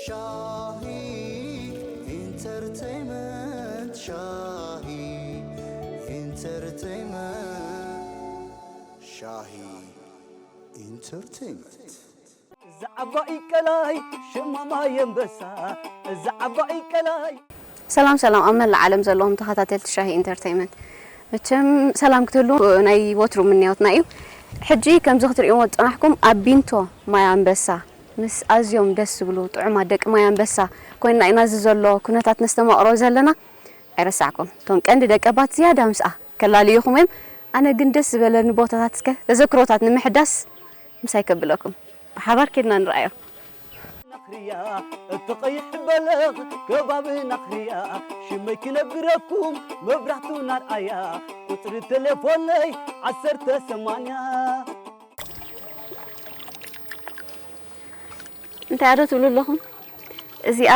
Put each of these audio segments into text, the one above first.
ሻሂ ኢንተርቴይመንት፣ ሻሂ ኢንተርቴይመንት፣ ሻሂ ኢንተርቴይመንት። እዛ ዓባይ ቀላይ ሽማ ማይ ኣንበሳ፣ እዛ ዓባይ ቀላይ። ሰላም ሰላም፣ ኣብ መላእ ዓለም ዘለኹም ተኸታተልቲ ሻሂ ኢንተርቴይመንት፣ መቸም ሰላም ክትህሉ ናይ ወትሩ ምንዮትና እዩ። ሕጂ ከምዚ ክትርእይዎ ዝጸናሕኩም ኣብ ቢንቶ ማይ ኣንበሳ ምስ ኣዝዮም ደስ ዝብሉ ጥዑማት ደቂ ማይ ኣንበሳ ኮይንና ኢና። እዚ ዘሎ ኩነታት ነስተማቕሮ ዘለና ኣይረሳዕኩም። እቶም ቀንዲ ደቀባት ዝያዳ ምስኣ ከላልዩኹም እዮም። ኣነ ግን ደስ ዝበለኒ ቦታታት እስከ ተዘክሮታት ንምሕዳስ ምሳይ ከብለኩም። ብሓባር ኬድና ንርኣዮ። ናኽርያ፣ እቲ ቀይሕ በለኽ ከባቢ ናኽርያ፣ ሽመይ ክነግረኩም መብራህቱ ናርኣያ፣ ቁጽሪ ቴሌፎነይ ዓሰርተ ሰማንያ። እንታይ ዶ ትብሉ ኣለኹም? እዚኣ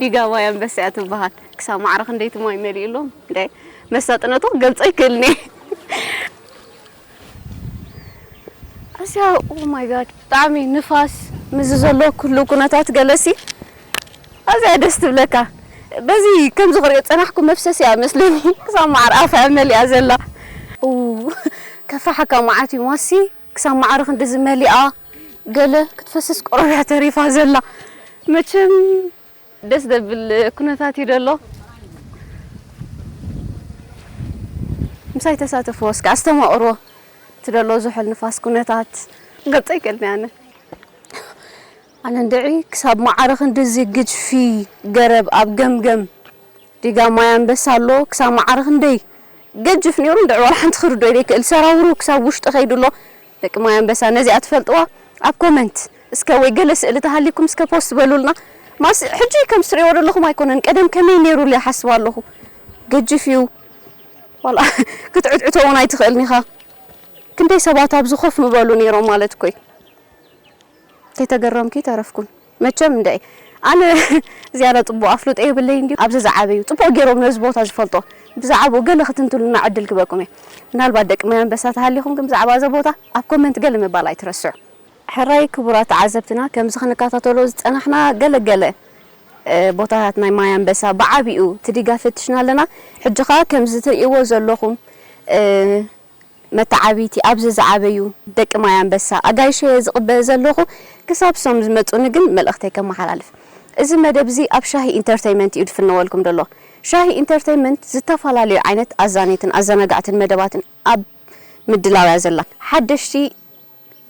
ዲጋ ማይ ኣንበሳ እያ ትበሃል። ክሳብ ማዕረ ክንደይ እቲ ማይ መሊእሎም፣ እንደ መሳጥነቱ ክገልጾ ይክእልኒ። ኣዝያ፣ ኦ ማይ ጋድ፣ ብጣዕሚ ንፋስ፣ ምስዚ ዘሎ ኩሉ ኩነታት ገለሲ ኣዝያ ደስ ትብለካ። በዚ ከምዚ ክሪኦ ጸናሕኩ መፍሰስ እያ መስለኒ። ክሳብ ማዕረ ኣፋ እያ መሊኣ ዘላ። ኡ፣ ከፍርሓካ መዓት እዩ ማሲ፣ ክሳብ ማዕረ ክንድዚ መሊኣ፣ ገለ ክትፈስስ ቆረብ እያ ተሪፋ ዘላ። መቸም ደስ ዘብል ኩነታት እዩ ደሎ። ምሳይ ተሳተፍዎ እስከ ኣስተማቕርዎ እቲ ደሎ ዝሑል ንፋስ ኩነታት ገልጾ ይክእልኒ ኣነ። ኣነ እንድዒ ክሳብ ማዕረ ክንድዚ ግጅፊ ገረብ ኣብ ገምገም ዲጋ ማይ ኣንበሳ ኣሎ። ክሳብ ማዕረ ክንደይ ገጅፍ ነይሩ እንድዒ ዋላ ሓንቲ ክርዶ ዘይክእል ሰራውሩ ክሳብ ውሽጢ ከይዱ ኣሎ። ደቂ ማይ ኣንበሳ ነዚኣ ትፈልጥዋ ኣብ ኮመንት እስከ ወይ ገለ ስእሊ ተሃሊኩም እስከ ፖስት በሉልና። ማስ ሕጂ ከም ትሪእዎ ዘለኹም ኣይኮነን፣ ቀደም ከመይ ነይሩ ኢለ ይሓስብ ኣለኹ። ገጅፍ እዩ። ዋላ ክትዕትዕቶ እውን ኣይትኽእልን ኢኻ። ክንደይ ሰባት ኣብዚ ኮፍ ምበሉ ነይሮም ማለት እኮ እዩ። ከይተገረምኩ ተረፍኩን። መቸም እንደ ኣነ ዝያዳ ጽቡቕ ኣፍልጦ የብለይ እንዲ ኣብዚ ዝዓበዩ ጽቡቕ ገይሮም ነዚ ቦታ ዝፈልጦ ብዛዕባኡ ገለ ክትንትሉና ዕድል ክበኩም እየ። ምናልባት ደቂ ማይ ኣንበሳ ተሃሊኹም ግን ብዛዕባ እዚ ቦታ ኣብ ኮመንት ገለ ምባል ኣይትረስዑ። ሕራይ ክቡራት ተዓዘብትና፣ ከምዚ ክንከታተሎ ዝጸናሕና ገለ ገለ፣ እ፣ ቦታታት ናይ ማይ ኣንበሳ ብዓቢኡ ትዲጋ ፈትሽና ኣለና። ሕጂ ኸኣ ከምዚ ትርእይዎ ዘለኹም፣ እ፣ መተዓብይቲ ኣብዚ ዝዓበዩ ደቂ ማይ ኣንበሳ ኣጋይሸ እየ ዝቕበል ዘለኹ። ክሳብ እሶም ዝመጹኒ ግን መልእኽተይ ከመሓላልፍ። እዚ መደብ እዚ ኣብ ሻሂ ኢንተርተይመንት እዩ ዝፍነወልኩም ዘሎ። ሻሂ ኢንተርተይመንት ዝተፈላለዩ ዓይነት ኣዛነይትን ኣዘናጋዕትን መደባትን ኣብ ምድላው እያ ዘላ። ሓደሽቲ፣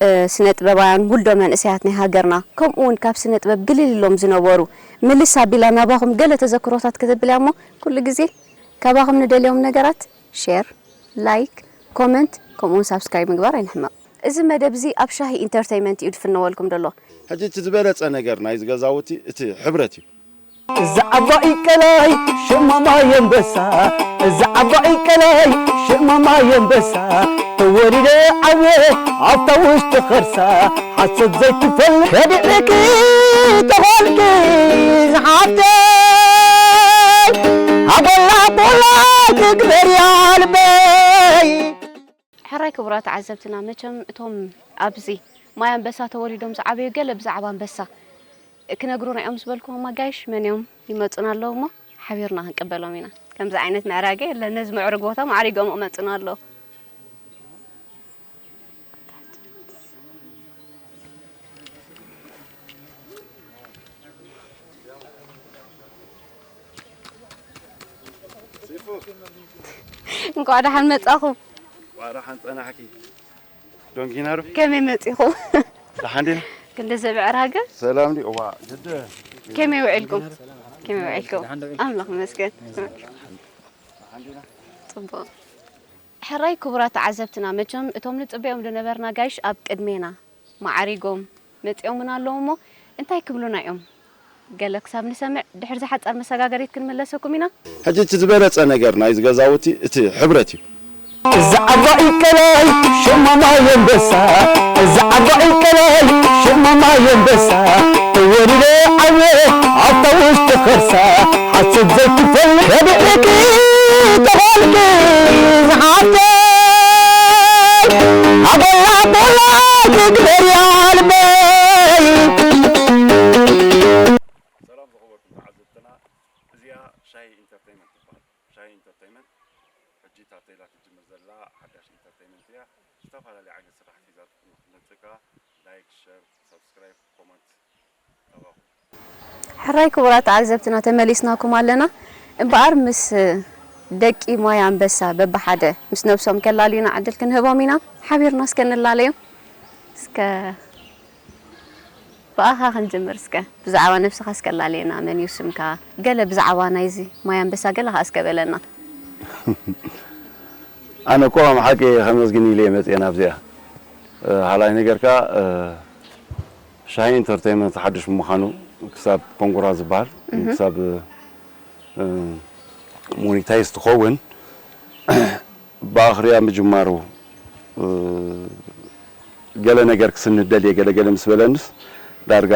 እ፣ ስነ ጥበባውያን ውልዶ መንእሰያት ናይ ሃገርና፣ ከምኡ እውን ካብ ስነ ጥበብ ግልል ኢሎም ዝነበሩ ምልስ ኣቢላ ናባኹም ገለ ተዘክሮታት ከተብል እያ እሞ፣ ኩሉ ግዜ ካባኹም ንደልዮም ነገራት ሼር፣ ላይክ፣ ኮመንት፣ ከምኡውን ሳብስክራይብ ምግባር ኣይንሕመቕ። እዚ መደብ እዚ ኣብ ሻሂ ኢንተርተይመንት እዩ ዝፍነወልኩም ዘሎ። ሕጂ እቲ ዝበለጸ ነገር ናይዚ ገዛውቲ እቲ ሕብረት እዩ። እዛ ዓባይ ቀላይ ሽማ ማይ ኣንበሳ፣ እዛ ዓባይ ቀላይ ሽማ ማይ ኣንበሳ፣ ተወሊደ ዓብየ ኣብታ ውሽጢ ከርሳ፣ ሓሶት ዘይትፈልጥ ከድዕኪ ተኾንኪ ዝሓፍተይ፣ ኣጎላ ቆላ ትግበርያ ልበይ። ሕራይ ክቡራት ተዓዘብትና፣ መቸም እቶም ኣብዚ ማይ ኣንበሳ ተወሊዶም ዝዓበዩ ገለ ብዛዕባ ኣንበሳ ክነግሩና እዮም ዝበልኩዎም ኣጋይሽ መን እዮም ይመጹና ኣለዉ እሞ ሓቢርና ክንቅበሎም ኢና። ከምዚ ዓይነት ምዕራገ የለን። ነዚ ምዕሩግ ቦታ ማዕሪጎም ክመጹና ኣለዉ። እንኳዕ ደሓን መጻኹም። እንኳዕ ደሓን ጸናሕኪ። ዶንጊናሩ። ከመይ መጺኹም? ደሓን ዲና? ክንዲ ዘብዕር ሃገር? ሰላም ዲ? እዋ፣ ግደ። ከመይ ውዒልኩም? ከመይ ውዒልኩም? ኣምላኽ ይመስገን። ጽቡቕ። ሕራይ ክቡራት ተዓዘብትና፣ መቸም እቶም ንጽበዮም ዝነበርና ጋይሽ ኣብ ቅድሜና ማዕሪጎም መጺኦምና ኣለዉ እሞ እንታይ ክብሉና እዮም? ገለ ክሳብ ንሰምዕ፣ ድሕሪ ዝሓጸር መሰጋገሪት ክንምለሰኩም ኢና። ሕጂ እቲ ዝበለጸ ነገር ናይዚ ገዛውቲ እቲ ሕብረት እዩ። እዛ ዓባይ ቀላይ ሽማ ማይ ኣንበሳ፣ እዛ ዓባይ ቀላይ ሽማ ማይ ኣንበሳ፣ ተወሊደ ዓብየ ኣብታ ውሽጢ ከርሳ፣ ሓሶት ዘይትፈልጥ ከድዕኪ ተኾንኪ ዝሓፍተይ፣ ኣጎላ ቆላ ትግበርያ ልበይ። ሕራይ ክቡራት ተዓዘብትና ተመሊስናኩም ኣለና። እምበኣር ምስ ደቂ ማይ ኣንበሳ በብሓደ ምስ ነብሶም ከላልዩና ዕድል ክንህቦም ኢና። ሓቢርና እስከ ንላለዮም። እስከ ብኣኻ ክንጅምር እስከ። ብዛዕባ ነብስኻ እስከ ኣላልየና። መን እዩ ስምካ? ገለ ብዛዕባ ናይዚ ማይ ኣንበሳ ገለ ኸኣ እስከ በለና። ኣነ እኮ ከም ሓቂ ከመስግን ኢለ እየ መፅየ ናብዚኣ። እ፣ ሃላይ ነገር ከኣ፣ እ፣ ሻሂ ኢንተርቴይንመንት ሓድሽ ብምዃኑ ክሳብ ኮንጉራ ዝበሃል፣ እህ። ክሳብ፣ እ፣ ሞኒታይዝ ትኸውን ብኣኽርያ ምጅማሩ፣ እ፣ ገለ ነገር ክስንደል እየ፣ ገለ ገለ ምስ በለንስ ዳርጋ፣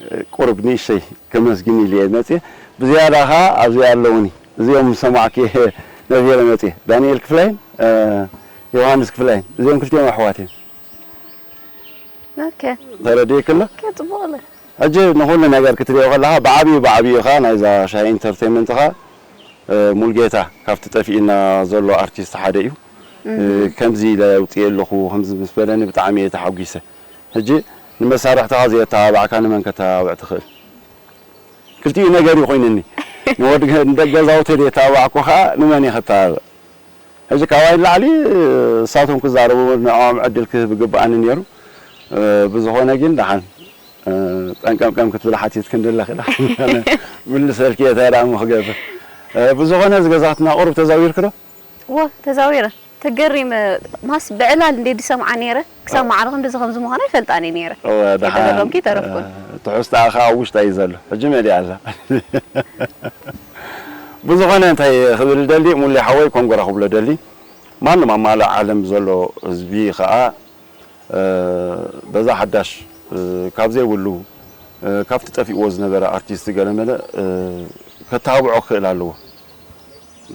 እ፣ ቁሩብ ንእሽተይ ከመስግን ኢለ እየ መፅየ። ብዝያዳ ኸዓ ኣብዚ ኣለውኒ። እዚኦም ምስ ሰማዕኩ እየ ነቢረ መፅየ። ዳንኤል ክፍላይን፣ እ፣ ዮሃንስ ክፍላይን። እዚኦም ክልቲኦም ኣሕዋት እዮም። ኦኬ። ተረዲእክሎ? ኦኬ፣ ጽቡቕ ኣሎ። ሕጂ ንኹሉ ነገር ክትሪኦ ከለኻ ብዓብዩ ብዓብዩ ኸዓ ናይዛ ሻሂ ኢንተርቴይንመንት ኸዓ፣ እ፣ ሙልጌታ ካብቲ ጠፊእና ዘሎ ኣርቲስት ሓደ እዩ። እ፣ እህ። ከምዚ ኢለ ኣውፅኤ ኣለኹ፣ ከምዚ ምስ በለኒ ብጣዕሚ እየ ተሓጒሰ። ሕጂ ንመሳርሕትኻ ዘየተባባዕካ ንመን ከተባብዕ ትኽእል? ክልቲኡ ነገር እዩ ኮይኑኒ። ንወዲ ገ-፣ ንደገ ገዛውቲ ዘየተባባዕኩ ኸዓ ንመን እየ ከተባብዕ? ሕጂ ካባይ ንላዕሊ እሳቶም ክዛረቡ ንዕኦም ዕድል ክህብ ይግብኣኒ ነይሩ። እ፣ ብዝኾነ ግን ደሓን፣ እ፣ ጠንቀምቀም ክትብል ሓቲትክኒ ኣለኺ። ደሓን ምልሰልኪ እየ፣ እንታይ ደኣ እሞ ክገብር። እ፣ ብዝኾነ እዚ ገዛትና ቁሩብ ተዛዊርኪ ዶ? እወ፣ ተዛዊረ። ተገሪመ። ማስ ብዕላል እንደ ዝሰምዓ ነይረ። ክሳብ ማዕረ ክንድዚ ከምዚ ምዃና ኣይፈልጣን እየ ነይረ። እወ፣ ደሓን። ከይተገረምኩ ኣይተረፍኩን። እ፣ ትሕዝቶኣ ኸኣ ኣብ ውሽጣ እዩ ዘሎ። ሕጂ መሊኣ ኣላ። ብዝኾነ እንታይ ክብል ደሊ፣ ሙሌ ሓወይ ኮንጎራ ክብሎ ደሊ። ማንም ኣብ ማእለቕ ዓለም ዘሎ ህዝቢ ኸኣ፣ እ፣ በዛ ሓዳሽ፣ እ፣ ካብ ዘይብሉ፣ እ፣ ካብቲ ጠፊእዎ ዝነበረ ኣርቲስት ገለመለ፣ እ፣ ከተባብዖ ክኽእል ኣለዎ።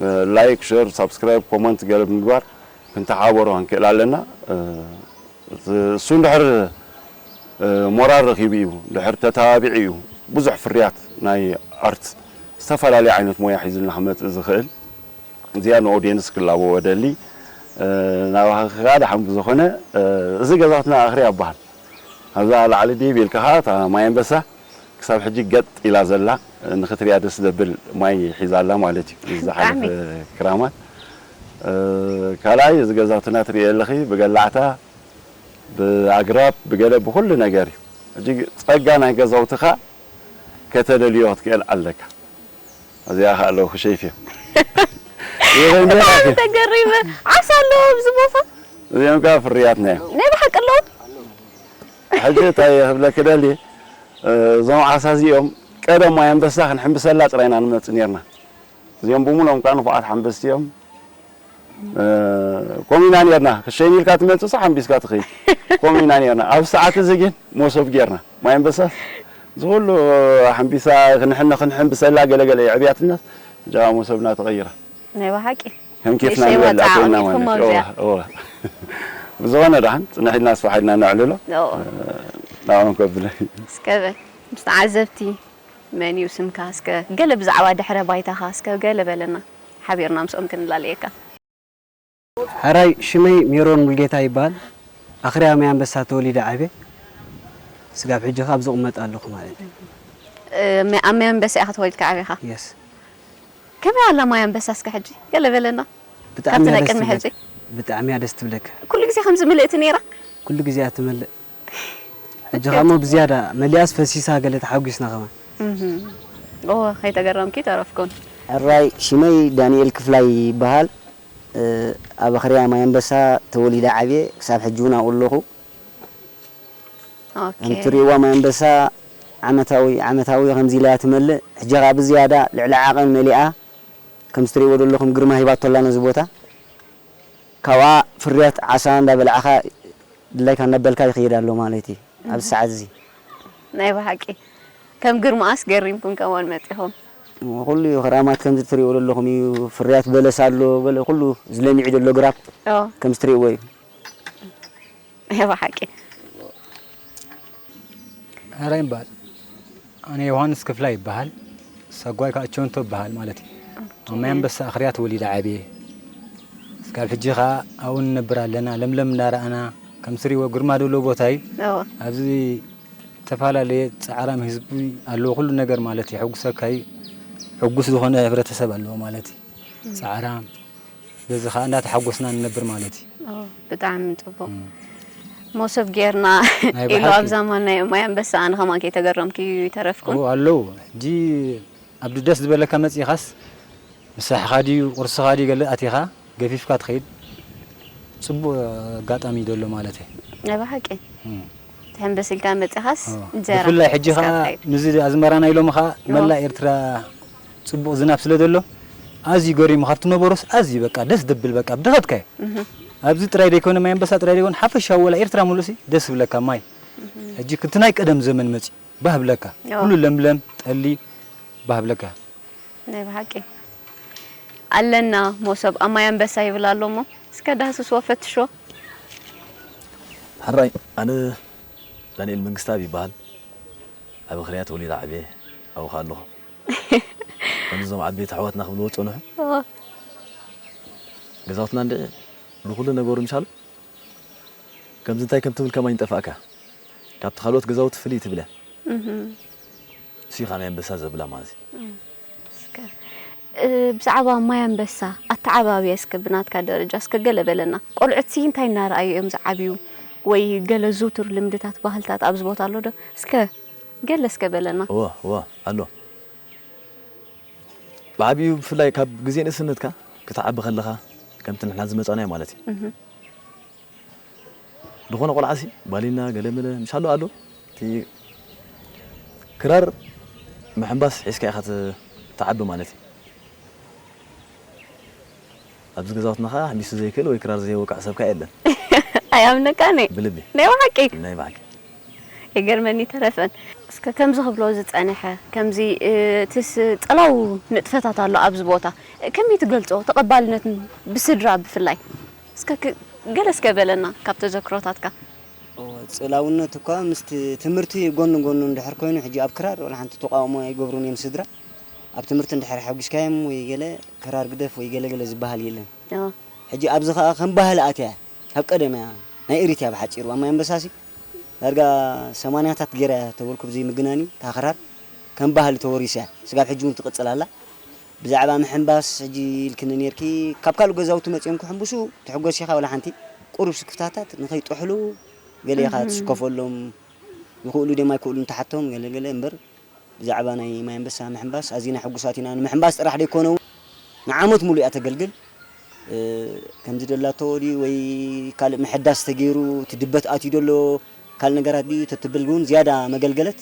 እ፣ ላይክ፣ ሸር፣ ሳብስክራይብ፣ ኮመንት ገለ ብምግባር ክንተሓባበሮ ክንክእል ኣለና። እ፣ እሱ እንድሕር፣ እ፣ ሞራል ረኺቡ እዩ፣ እንድሕር ተተባቢዑ እዩ ብዙሕ ፍርያት ናይ ኣርት ዝተፈላለየ ዓይነት ሞያ ሒዙልና ክመጽእ ዝኽእል። እዚኣ ንኦድየንስ ክላበዎ እደሊ። እ፣ ናባኺ ከኣ ደሓን ብዝኾነ፣ እ፣ እዚ ገዛውትና ኣኽርያ ይበሃል። ኣብዛ ላዕሊ ድይብ ኢልካ ኸኣ እታ ማይ ኣንበሳ ክሳብ ሕጂ ገጥ ኢላ ዘላ፣ እ፣ ንኽትሪኣ ደስ ዘብል ማይ ሒዛ ኣላ ማለት እዩ። ዝሓለፈ ብጣዕሚ። ክራማት። እ፣ ካልኣይ እዚ ገዛውትና ትሪኦ ኣለኺ ብገላዕታ፣ ብኣግራብ፣ ብገለ ብኹሉ ነገር እዩ። ሕጂ ጸጋ ናይ ገዛውትኻ ከተደልዮ ክትክእል ኣለካ። እዚኣ ከኣ ኣለዉ ክሸይፍ እዮም። ይበል እንዴ? ብጣዕሚ ተገሪመ። ዓሳ ኣለዎ ኣብዚ ቦታ? እዚኦም ከኣ ፍርያትና እዮም። ናይ ብሓቂ ኣለዉ? ሕጂ እንታይ ክብለኪ ደልየ፣ እዞም ዓሳ እዚኦም ቀደም ማይ ኣንበሳ ክንሕምብሰላ ጥራይ ኢና ንመጽእ ኔርና። እዚኦም ብምሉኦም ከኣ ንፉዓት ሓምበስቲ እዮም። እ፣ ከምኡ ኢና ኔርና። ክሸይን ኢልካ ትመጽእ፣ ሓምቢስካ ትኸይድ። ከምኡ ኢና ኔርና። ኣብ ሰዓት እዚ ግን መሶብ ጌርና። ማይ ኣንበሳ ዝኹሉ ሓምቢሳ ክንሕን-፣ ክንሕምብሰላ ገለ ገለ የዕብያትናስ፣ እጃ መሶብና ተቐይራ። ናይ ብሓቂ። ከም ኬፍና ንእሽተይ ንበልዕ ኮይና ማለት እዩ። እዋ፣ እዋ። ብዝኾነ ደሓን ጽንሕ ኢልና ኣስፋሕ ኢልና ነዕልሎ። ኦ። እ፣ ናብኦም ከብለ። እስከ በል፣ ምስ ተዓዘብቲ መን እዩ ስምካ? እስከ ገለ ብዛዕባ ድሕረ ባይታኻ እስከ ገለ በለና። ሓቢርና ምስኦም ክንላለየካ። ሕራይ ሽመይ ሜሮን ሙልጌታ ይበሃል። ኣኽርያ ማይ ኣንበሳ ተወሊደ ዓብየ። ስጋብ ሕጂ ከኣ ኣብዚ እቕመጥ ኣለኹ ማለት እዩ። እ፣ መ-፣ ኣብ ማይ ኣንበሳ ኢኻ ተወሊድካ ዓቢኻ? የስ። ከመይ ኣላ ማይ ኣንበሳ እስከ ሕጂ? ገለ በለና። ብጣዕሚ ካብቲ እያ ናይ ደስ ቅድሚ ትብለካ። ሕጂ? ብጣዕሚ እያ ደስ ትብለካ። ኩሉ ግዜ ከምዚ ምልእቲ ነይራ? ኩሉ ግዜ እያ ትመልእ። ሕጂ ኦኬ። ከኣ እሞ ብዝያዳ መሊኣስ ፈሲሳ ገለ ተሓጒስና ከማን። እህ። ኦ፣ ከይተገረምኩ ኣይተረፍኩን። ሕራይ ሽመይ ዳንኤል ክፍላይ ይበሃል። እ፣ ኣብ ኣኽርያ ማይ ኣንበሳ ተወሊደ ዓብየ፣ ክሳብ ሕጂ እውን ኣብኡ ኣለኹ። ኦኬ። ከም ትሪእዋ ማይ ኣንበሳ ዓመታዊ፣ ዓመታዊ ከምዚ ኢላ እያ ትመልእ። ሕጂ ከኣ ብዝያዳ ልዕሊ ዓቐን መሊኣ፣ ከምዚ ትሪእዎ ዘለኹም ግርማ ሂባቶ ኣላ ነዚ ቦታ። ካብኣ ፍርያት ዓሳ እንዳበላዕኻ ድላይካ እንዳበልካ ይኸይድ ኣሎ ማለት እዩ ኣብዚ ሰዓት እዚ። ናይ ብሓቂ። ከም ግርማኣስ ገሪምኩም ከማን መጺኹም። ኩሉ እዩ፣ ክራማት ከምዚ ትሪእዎ ዘለኹም እዩ። ፍርያት በለስ ኣሎ፣ በለ-፣ ኩሉ እዚ ለሚዑ ዘሎ ግራብ ኦ። ከምዚ ትሪእዎ እዩ። ናይ ብሓቂ። ሕራይ ይበሃል። ኣነ ዮሃንስ ክፍላይ ይበሃል። ሰጓይ ከዓ ቸንቶ ይበሃል ማለት እዩ። ኦኬ። ኣብ ማይ ኣንበሳ ኣኽርያ ተወሊደ ዓብየ። እስካብ ሕጂ ከዓ ኣብኡ ንነብር ኣለና። ለምለም እንዳረኣና፣ ከም ስሪዎ ግርማ ደሎ ቦታ እዩ። ኣብዚ ዝተፈላለየ ጻዕራም ህዝቢ ኣለዎ። ኩሉ ነገር ማለት እዩ። ሕጉሰካ እዩ። ሕጉስ ዝኾነ ሕብረተሰብ ኣለዎ ማለት እዩ። ጻዕራም፣ በዚ ኸኣ እንዳተሓጎስና ንነብር ማለት እዩ። ብጣዕሚ ጽቡቕ። ሞሶብ ጌርና ኢሉ ኣብዛ ማል ናይ እማይ ኣንበሳ ኣነ ከማን ከይተገረምኩ ይተረፍኩን። ኣለዉ። ሕጂ ኣብቲ ደስ ዝበለካ መጺኻስ ምሳሕኻ ድዩ ቁርስኻ ድዩ ገለ ኣቲኻ ገፊፍካ ትኸይድ። ጽቡቕ ኣጋጣሚ ደሎ ማለት እየ። ናይ ብሓቂ ትሕምብስ ኢልካ መጺኻስ እንጀራ ብፍላይ ሕጂ ኸዓ ምስዚ ኣዝመራና ኢሎም ኸዓ መላእ ኤርትራ ጽቡቕ ዝናብ ስለ ዘሎ ኣዝዩ ገሪሙ ካብቲ ነበሮስ ኣዝዩ በቃ ደስ ደብል በቃ ብድኸትካ ኣብዚ ጥራይ ደይኮነ ማይ ኣንበሳ ጥራይ ደይኮነ ሓፈሻዊ ወላ ኤርትራ ሙሉእሲ ደስ ብለካ ማይ ሕጂ ክቲ ናይ ቀደም ዘመን መጺ ባህ ብለካ ኩሉ ለምለም ጠሊ ባህ ብለካ። ናይ ብሓቂ ኣለና ሞሶብ ኣብ ማይ ኣንበሳ ይብል ኣሎ እሞ እስከ ዳህስስዎ ፈትሽዎ። ሕራይ ኣነ ዳንኤል መንግስተኣብ ይበሃል። ኣብ ኣኽርያ ተወሊደ ዓብየ ኣብኡ ከኣ ኣለኹ። ከምዞም ዓበይቲ ኣሕዋትና ክብልዎ ዝጸንሑ ገዛውትና እንድዒ ብኩሉ ነገሩ ምሻሉ ከምዚ እንታይ ከም ትብል ከማን ይጠፋእካ። ካብቲ ካልኦት ገዛውቲ ፍልይ ትብል እያ። እሱ እዩ ከማይ ኣንበሳ ዘብላ ማለት እዩ። ብዛዕባ ማይ ኣንበሳ ኣተዓባብያ እስከ ብናትካ ደረጃ እስከ ገለ በለና። ቆልዑትሲ እንታይ እናረኣዩ እዮም ዝዓብዩ? ወይ ገለ ዝውቱር ልምድታት ባህልታት ኣብዚ ቦታ ኣሎ ዶ? እስከ ገለ እስከ በለና። እወ እወ ኣሎ። ብዓቢኡ ብፍላይ ካብ ግዜ ንእስነትካ ክትዓቢ ከለኻ ከምቲ ንሕና ዝመጻናዮ ማለት እዩ። ዝኾነ ቆልዓ ሲ ባሊና ገለመለ ምሻሉ ኣሎ እቲ ክራር ምሕንባስ ሒዝካ ኢኻ ትዓቢ ማለት እዩ። ኣብዚ ገዛውትና ከዓ ሕሚሱ ዘይክእል ወይ ክራር ዘይወቅዕ ሰብ ከዓ የለን። ኣይኣምነካን እየ ብልቢ። ናይ ብሓቂ ናይ ብሓቂ ይገርመኒ ተረፈን እስከ ከምዚ ክብሎ ዝጸንሐ ከምዚ እቲ ጽላው ንጥፈታት ኣሎ ኣብዚ ቦታ ከመይ ትገልጾ ተቐባልነት ብስድራ ብፍላይ እስከ ገለ እስከ በለና ካብ ተዘክሮታትካ። ጽላውነት እኳ ምስቲ ትምህርቲ ጎኒ ጎኑ እንድሕር ኮይኑ ሕጂ ኣብ ክራር ወላ ሓንቲ ተቃውሞ ኣይገብሩን እዮም ስድራ ኣብ ትምህርቲ እንድሕር ሓጒስካዮም ወይ ገለ ክራር ግደፍ ወይ ገለ ገለ ዝበሃል የለን ሕጂ ኣብዚ ከኣ ከም ባህሊ ኣትያ ካብ ቀደም እያ ናይ እሪት እያ ብሓጺሩ ኣብ ማይ ኣንበሳሲ ዳርጋ ሰማንያታት ገይራ እያ ተበልኩ ብዘይ ምግናን እዩ እታ ክራር ከም ባህሊ ተወሪሳ እያ ስጋብ ሕጂ እውን ትቕጽል ኣላ ብዛዕባ ምሕንባስ ሕጂ ኢልክኒ ነርኪ ካብ ካልእ ገዛውቲ መጺኦም ክሕንብሱ ትሕጎስ ኢኻ ወላ ሓንቲ ቁሩብ ስክፍታታት ንኸይጥሕሉ ገለ ኢኻ ትስከፈሎም ይኽእሉ ድዮም ኣይክእሉን ትሓቶም ገለ ገለ እምበር ብዛዕባ ናይ ማይ ኣንበሳ ምሕንባስ ኣዚና ሕጉሳት ኢና ንምሕንባስ ጥራሕ ደይኮነ እውን ንዓመት ሙሉእ እያ ተገልግል ከምዚ ደላቶ ድዩ ወይ ካልእ ምሕዳስ ተገይሩ እቲ ድበት ኣትዩ ደሎ ካልእ ነገራት ድዩ ተትብል እውን ዝያዳ መገልገለት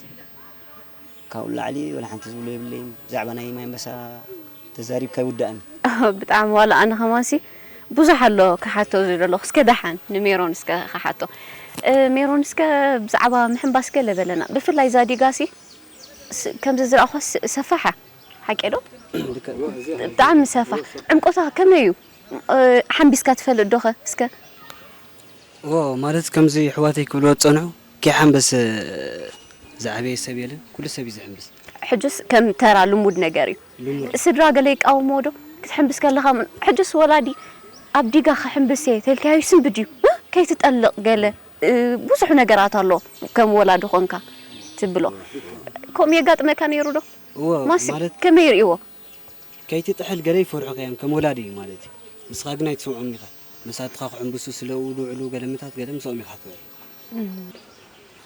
ካብኡ ንላዕሊ ወላ ሓንቲ ዝብሎ የብለይን ብዛዕባ ናይ ማይ ኣንበሳ ተዛሪብካ ይውዳእን እዩ። ብጣዕሚ ዋላ ኣነ ከማንሲ ብዙሕ ኣሎ ክሓቶ ዝደለኹ እስከ ደሓን ንሜሮን እስከ ክሓቶ ሜሮን እስከ ብዛዕባ ምሕንባስ ገለ በለና ብፍላይ እዛ ዲጋሲ ከምዚ ዝረኣኹስ ሰፋሕ እያ ሓቂ ዶ ብጣዕሚ ሰፋሕ ዕምቆታ ከመይ እዩ ሓንቢስካ ትፈልጥ ዶኸ እስከ ዎ ማለት ከምዚ ኣሕዋተይ ክብልዎ ዝጸንሑ ከይሓንበሰ ዝዓበየ ሰብ የለን፣ ኩሉ ሰብ እዩ ዝሕንብስ። ሕጅስ ከም ተራ ልሙድ ነገር እዩ። ልሙድ። ስድራ ገለ ይቃወምዎ ዶ? ክትሕንብስ ከለኻ ም- ሕጅስ ወላዲ ኣብ ዲጋ ክሕንብስ እየ ተልካዮ ይስንብድ እዩ። እ? ከይትጠልቕ ገለ እ፣ ብዙሕ ነገራት ኣሎ ከም ወላዲ ኮንካ ትብሎ። ከምኡ የጋጥመካ ነይሩ ዶ? እዎ፣ ማሲ ማለት ከመይ ይርእይዎ? ከይትጥሕል ገለ ይፈርሑኻ እዮም ከም ወላዲ እዩ ማለት እዩ። ንስኻ ግን ኣይትሰምዖም ኢኻ። መሳትኻ ክሕንብሱ ስለ ዝውዕሉ ገለመታት ገለ ምስኦም ኢኻ ትውዕል።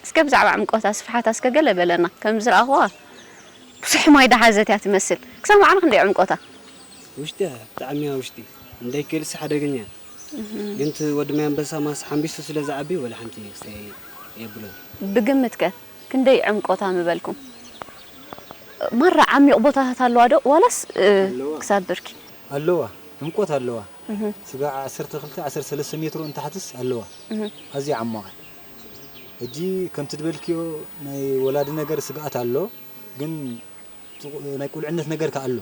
እስከ ብዛዕባ ዕምቆታ ስፍሓታ እስከ ገለ በለና። ከም ዝረኣኽዋ ብዙሕ ማይ ደሓዘት እያ ትመስል። ክሳብ መዓር ክንደይ ዕምቆታ? ውሽጢ እያ ብጣዕሚ እያ ውሽጢ። እንደይክእልሲ ሓደገኛ እያ። ግን እቲ ወዲ ማይ ኣንበሳ ማስ ሓንቢሱ ስለ ዝዓቢ ወላ ሓንቲ ክስተ የብሎን። ብግምት ከ ክንደይ ዕምቆታ ምበልኩም? ማራ ዓሚቕ ቦታታት ኣለዋ ዶ ዋላስ ክሳብ ብርኪ? ኣለዋ ዕምቆት ኣለዋ። ስጋዕ ዓሰርተ ክልተ ዓሰርተ ሰለስተ ሜትሮ እንታሕትስ ኣለዋ። ኣዝያ ዓሞቕ እያ። ሕጂ ከምቲ ዝበልክዮ ናይ ወላዲ ነገር ስግኣት ኣሎ፣ ግን ናይ ቁልዕነት ነገር ከኣ ኣሎ።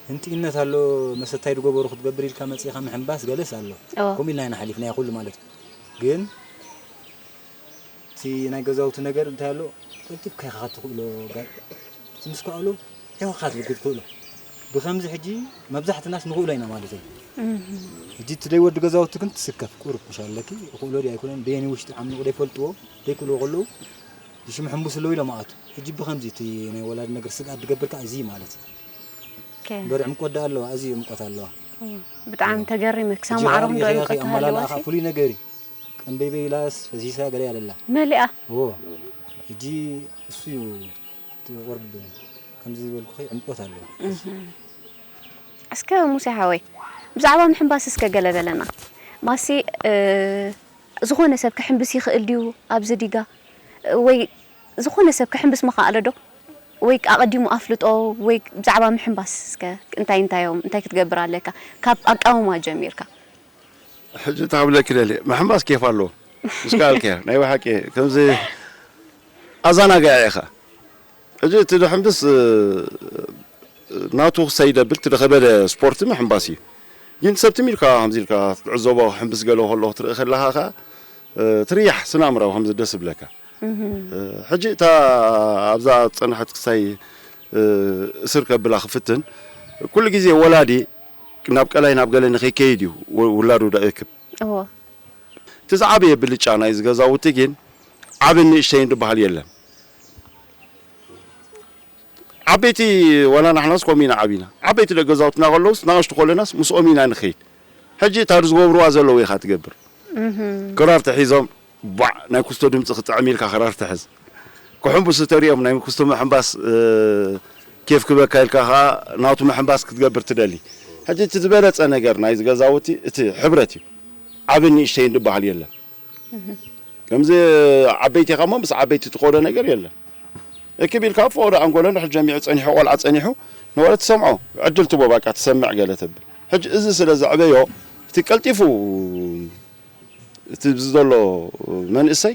ህንጥይነት ኣሎ፣ መሰታይ ዝገበሩ ክትገብር ኢልካ መጺኻ ምሕንባስ ገለስ ኣሎ። ከምኡ ኢልና ኢና ሓሊፍናዮ ኩሉ ማለት እዩ። ግን እቲ ናይ ገዛውቲ ነገር እንታይ ኣሎ ቀልጢፍካ ኢኻ ትኽእሎ ምስ ከኣሉ ዒኹኻ ትብል ክትኽእሎ ብኸምዚ ሕጂ መብዛሕትናስ ንኽእሎ ኢና ማለት እዩ ሕጂ እቲ ደይ ወዲ ገዛውቲ ግን ትስከፍ ቁሩብ ምሽ ኣለኪ። ይኽእሎ ድዩ ኣይኮነን፣ በየኒ ውሽጢ ዓሚቑ ደይፈልጥዎ ደይክእልዎ ከለዉ ዝሽሙ ሕምቡስ ኣለዉ ኢሎም ኣቱ። ሕጂ ብኸምዚ እቲ ናይ ወላዲ ነገር ስግኣት ዝገብር ከኣ እዚ ማለት እዩ። እምበር ዕምቆት ደኣ ኣለዋ፣ እዚ ዕምቆት ኣለዋ። ብጣዕሚ ተገሪመ። ክሳብ ሕጂ ማዕረኹም ዶ ከኣ ዕምቆት ኣመላልኣ ሃለዋ ከኣ ፍሉይ ነገር እዩ። ቀንበይበይ ኢላስ ፈሲሳ ገለ ያለላ። መሊኣ። እዎ። ሕጂ እሱ እዩ እቲ ቁርብ ከምዚ ዝበልኩኺ ዕምቆት ኣለዎ። እስከ ሙሴ ሓወይ፣ ብዛዕባ ምሕንባስ እስከ ገለ በለና። ማሲ፣ እ፣ ዝኾነ ሰብ ክሕንብስ ይኽእል ድዩ ኣብዚ ዲጋ? ወይ ዝኾነ ሰብ ክሕንብስ ምኸኣለ ዶ? ወይ ኣቐዲሙ ኣፍልጦ ወይ ብዛዕባ ምሕንባስ እስከ እንታይ እንታይ እዮም፣ እንታይ ክትገብር ኣለካ? ካብ ኣቃውማ ጀሚርካ። ሕጂ እንታይ ክብለኪ ደልየ፣ ምሕንባስ ኬፍ ኣለዎ። ምስ ካልከ ናይ ብሓቂ ከምዚ ኣዘናጋዒ ኢኻ። ሕጂ እቲ ድሕንብስ፣ እ፣ ናቱ ክሳይ ደብል እቲ ዝኸበደ ስፖርት ምሕንባስ እዩ። ግን ሰብ ትም ኢልካ ከምዚ ኢልካ ክትዕዘቦ ክሕንብስ ገለ ከሎ ክትርኢ ከለኻ ከኣ፣ እ፣ ትርያሕ ስነ ኣእምራዊ ከምዚ ደስ ይብለካ። እ፣ ሕጂ እታ ኣብዛ ዝጸንሐት ክሳይ፣ እ፣ እስር ከብላ ክፍትን፣ ኩሉ ግዜ ወላዲ ናብ ቀላይ ናብ ገለ ንኸይከይድ እዩ ወ-፣ ውላዱ ደእክብ። እዎ። እቲ ዝዓበየ ብልጫ ናይዚ ገዛውቲ ግን ዓብን ንእሽተይን ዝበሃል የለን። ዓበይቲ ዋላ ንሕናስ ከምኡ ኢና ዓቢና። ዓበይቲ ደቂ ገዛውትና ከለውስ ንኣሽቱ ከለናስ ምስኦም ኢና ንኸይድ። ሕጂ እታ ዝገብርዋ ዘለዉ ኢኻ ትገብር። ክራር ተሒዞም ባዕ ናይ ኩስቶ ድምፂ ክጥዕም ኢልካ ክራር ትሕዝ። ክሕንብሱ ተሪኦም ናይ ኩስቶ ምሕንባስ፣ እ፣ ኬፍ ክበካ ኢልካ ከዓ ናቱ ምሕንባስ ክትገብር ትደሊ። ሕጂ እቲ ዝበለፀ ነገር ናይዚ ገዛውቲ እቲ ሕብረት እዩ። ዓብን ንእሽተይን ዝበሃል የለን። ከምዚ ዓበይቲ ኢኻ እሞ ምስ ዓበይቲ ትኸዶ ነገር የለን። እክብ ኢልካ ፈቐዶ ኣንጎሎ እንድሕር ጀሚዑ ጸኒሑ፣ ቆልዓ ጸኒሑ፣ ንወለ ትሰምዖ፣ ዕድል ትቦ፣ በቃ ትሰምዕ ገለ ተብል። ሕጂ እዚ ስለ ዘዕበዮ፣ እቲ ቀልጢፉ፣ እቲ ኣብዚ ዘሎ መንእሰይ፣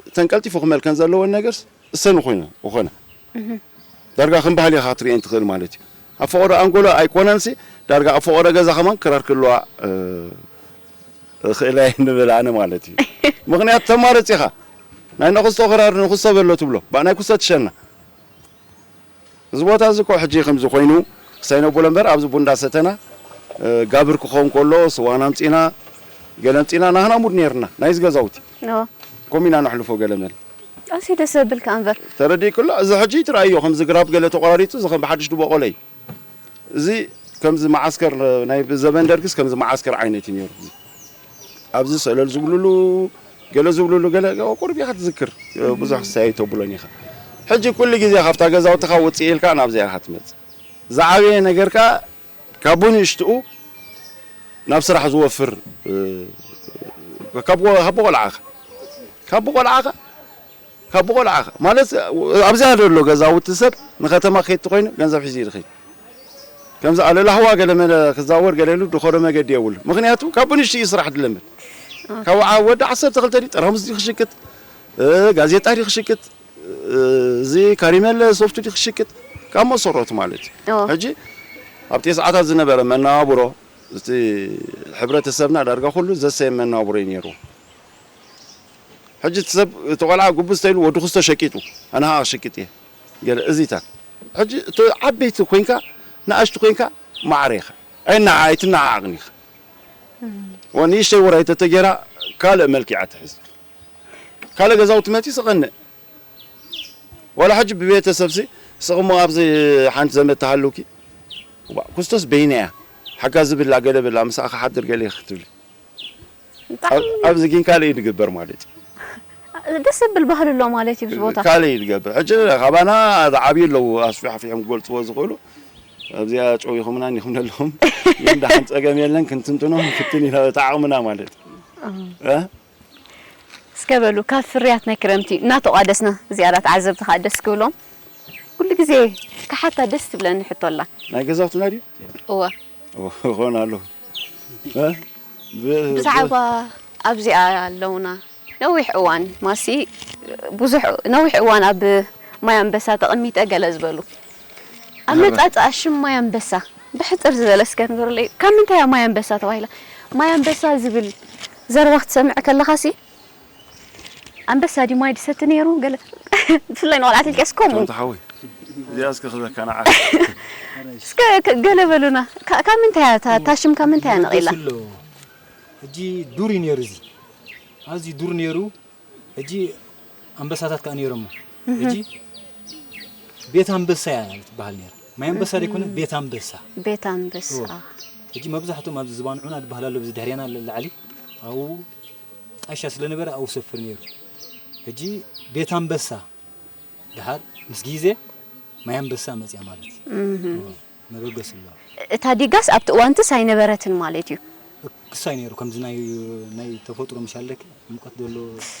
እተን ቀልጢፉ ክመልከን ዘለወን ነገርስ እሰን ይኾነ፣ ይኾነ። ዳርጋ ከም ባህሊ ኢኻ ክትርእየን ትኽእል ማለት እዩ። ኣብ ፈቐዶ ኣንጎሎ ኣይኮነንሲ፣ ዳርጋ ኣብ ፈቐዶ ገዛ ከማን ክራር ክህልዋ፣ እ፣ እኽእል እየ ንብል ኣነ ማለት እዩ። ምኽንያቱ ተማረጽ ኢኻ። ናይ ነኹስቶ ክራር ንኹስቶ በሎ ትብሎ። ባእ ናይ ኩስቶ ትሸና። እዚ ቦታ እዚ እኮ ሕጂ ከምዚ ኮይኑ ክሳይ ነብሎ እምበር ኣብዚ ቡን እንዳሰተና፣ እ፣ ጋብር ክኸውን ከሎ ስዋና ኣምጺና፣ ገለ ኣምጺና ናህና ሙድ ነይርና። ናይዚ ገዛውቲ። ኖ። ከምኡ ኢና ነሕልፎ ገለ መለ። ኣዝዩ ደስ ዘብል ከኣ እምበር። ተረዲእክሎ? እዚ ሕጂ ትረኣዮ ከምዚ ግራብ ገለ ተቆራሪጹ እዚ ከም ብሓድሽ ዝበቆለ እዩ። እዚ ከምዚ መዓስከር ናይ ዘበን ደርግስ ከምዚ መዓስከር ዓይነት እዩ ነይሩ። ኣብዚ ሰለል ዝብሉሉ፣ ገለ ዝብሉሉ፣ ገለ ቁሩብ ኢኻ ትዝክር። ብዙሕ ክሳይ ኣይተብሎን ኢኻ። ሕጂ ኩሉ ግዜ ካብታ ገዛውትኻ ውፅእ ኢልካ ናብዚኣ ኢኻ ትመጽእ። ዝዓበየ ነገር ከኣ ካብ ብንእሽትኡ ናብ ስራሕ ዝወፍር፣ እ፣ ካብ፣ ካብ ቆልዓኻ፣ ካብ ቆልዓኻ፣ ካብ ቆልዓኻ ማለት ኣብዚኣ ዘሎ ገዛውቲ ሰብ ንከተማ ክኸይድ ተኾይኑ ገንዘብ ሒዙ እዩ ዝኸይድ። ከምዚ ኣለላህዋ ገለ መለ ክዛወር ገለ ኢሉ ድኸዶ መገዲ የብሉ። ምኽንያቱ ካብ ብንእሽትኡ እዩ ስራሕ ዝለምድ። ካብ ዓ-፣ ወዲ ዓሰርተ ክልተ ድዩ ጠራሙዝ ድዩ ክሽቅጥ፣ እ፣ ጋዜጣ ድዩ ክሽቅጥ፣ እዚ ካሪመለ ሶፍት ድዩ ክሽቅጥ ካብ መሰረቱ ማለት እዩ። ኦ። ሕጂ ኣብ ቴስዓታት ዝነበረ መነባብሮ እቲ ሕብረተሰብና ዳርጋ ኩሉ ዘሰየ መነባብሮ እዩ ነይሩ። ሕጂ እቲ ሰብ እቲ ቆልዓ ጉቡ ዝተይሉ ወዲ ክስቶ ሸቂጡ ኣነ ኸዓ ክሽቅጥ እየ ገለ እዚታት። ሕጂ እቲ ዓበይቲ ኮይንካ ንኣሽቱ ኮይንካ ማዕረ ኢኻ ኣይና ኣይትነዓዓቕን ኢኻ። ወ ንእሽተይ ውራይ ተተጌራ ካልእ መልክዓ ትሕዝ። ካልእ ገዛውቲ መፂ ስቐንእ ዋላ ሕጂ ብቤተሰብሲ ስቕሞ ኣብዚ ሓንቲ ዘመድ ተሃልውኪ ዋ፣ ኩስቶስ በይነያ ሓጋዚ ብላ ገለ ብላ ምሳኣ ክሓድር ገለ ክትብሊ ብጣዕሚ ኣብ-፣ ኣብዚ ግን ካልእ እዩ ዝግበር ማለት እዩ። ደስ ዝብል ባህሊ ኣሎ ማለት እዩ ኣብዚ ቦታ። ካልእ እዩ ዝገብር። ሕጂ ካባና ዝዓብዩ ኣለዉ ኣስፊሓፊሖም ክገልፅዎ ዝኽእሉ ኣብዚኣ ጨዊኹምና እኒኹም ነለኹም ግን ደሓን ፀገም የለን ክንትንትኖ ንፍትን ኢና እቲ ዓቕምና ማለት እዩ። እ? እስከ በሉ፣ ካብ ፍርያት ናይ ክረምቲ እናተቋደስና፣ ዝያዳ ተዓዘብቲ ከኣ ደስ ክብሎም። ኩሉ ግዜ ክሓታ ደስ ትብለኒ ሕቶ ኣላ። ናይ ገዛውትና ድዩ? እወ። እወ፣ ክኾን ኣለዎ። እ? ብ-፣ ብዛዕባ ኣብዚኣ ኣለውና። ነዊሕ እዋን፣ ማሲ፣ ብዙሕ፣ ነዊሕ እዋን ኣብ ማይ ኣንበሳ ተቐሚጠ ገለ ዝበሉ። ኣመጻጽኣ ሽም ማይ ኣንበሳ፣ ብሕጽር ዝበለ እስከ ንገሩለይ። ካብ ምንታይ እያ ማይ ኣንበሳ ተባሂላ? ማይ ኣንበሳ ዝብል ዘረባ ክትሰምዕ ከለኻሲ፣ ኣንበሳ ድዩ ማይ ዝሰቲ ነይሩ? ገለ ብፍላይ ንቆልዓት ኢልካስ ከምኡ። ጆንታ ሓወይ፣ እዚኣ እስከ ክበካ ንዓ። እስከ ከ- ገለ በሉና። ካ- ካብ ምንታይ እያ እታ እታ ሽም ካብ ምንታይ እያ ነቒላ? ደስ ኣሎ። ሕጂ ዱር እዩ ነይሩ እዚ። ኣብዚ ዱር ነይሩ። ሕጂ ኣንበሳታት ከኣ ነይሮሞ። ሕጂ ቤት ኣንበሳ እያ ትበሃል ነይራ። ማይ ኣንበሳ ዘይኮነ ቤት ኣንበሳ። ቤት ኣንበሳ። እዎ። ሕጂ መብዛሕትኦም ኣብዚ ዝባን ዑና ዝበሃል ኣሎ፣ ኣብዚ ድሕሬና ላዕሊ ኣብኡ ጣሻ ስለ ነበረ ኣብኡ ሰፍር ነይሩ። ሕጂ ቤት ኣንበሳ ደሓር ምስ ግዜ ማይ ኣንበሳ መጽያ ማለት እዩ። እዎ። መበገሲ ኣለዋ። እታ ዲጋስ ኣብቲ እዋንትስ ኣይነበረትን ማለት እዩ? ክሳይ ነይሩ፣ ከምዚ ናይ ናይ ተፈጥሮ ምሽ ኣለኪ፣ ሙቀት ዘሎ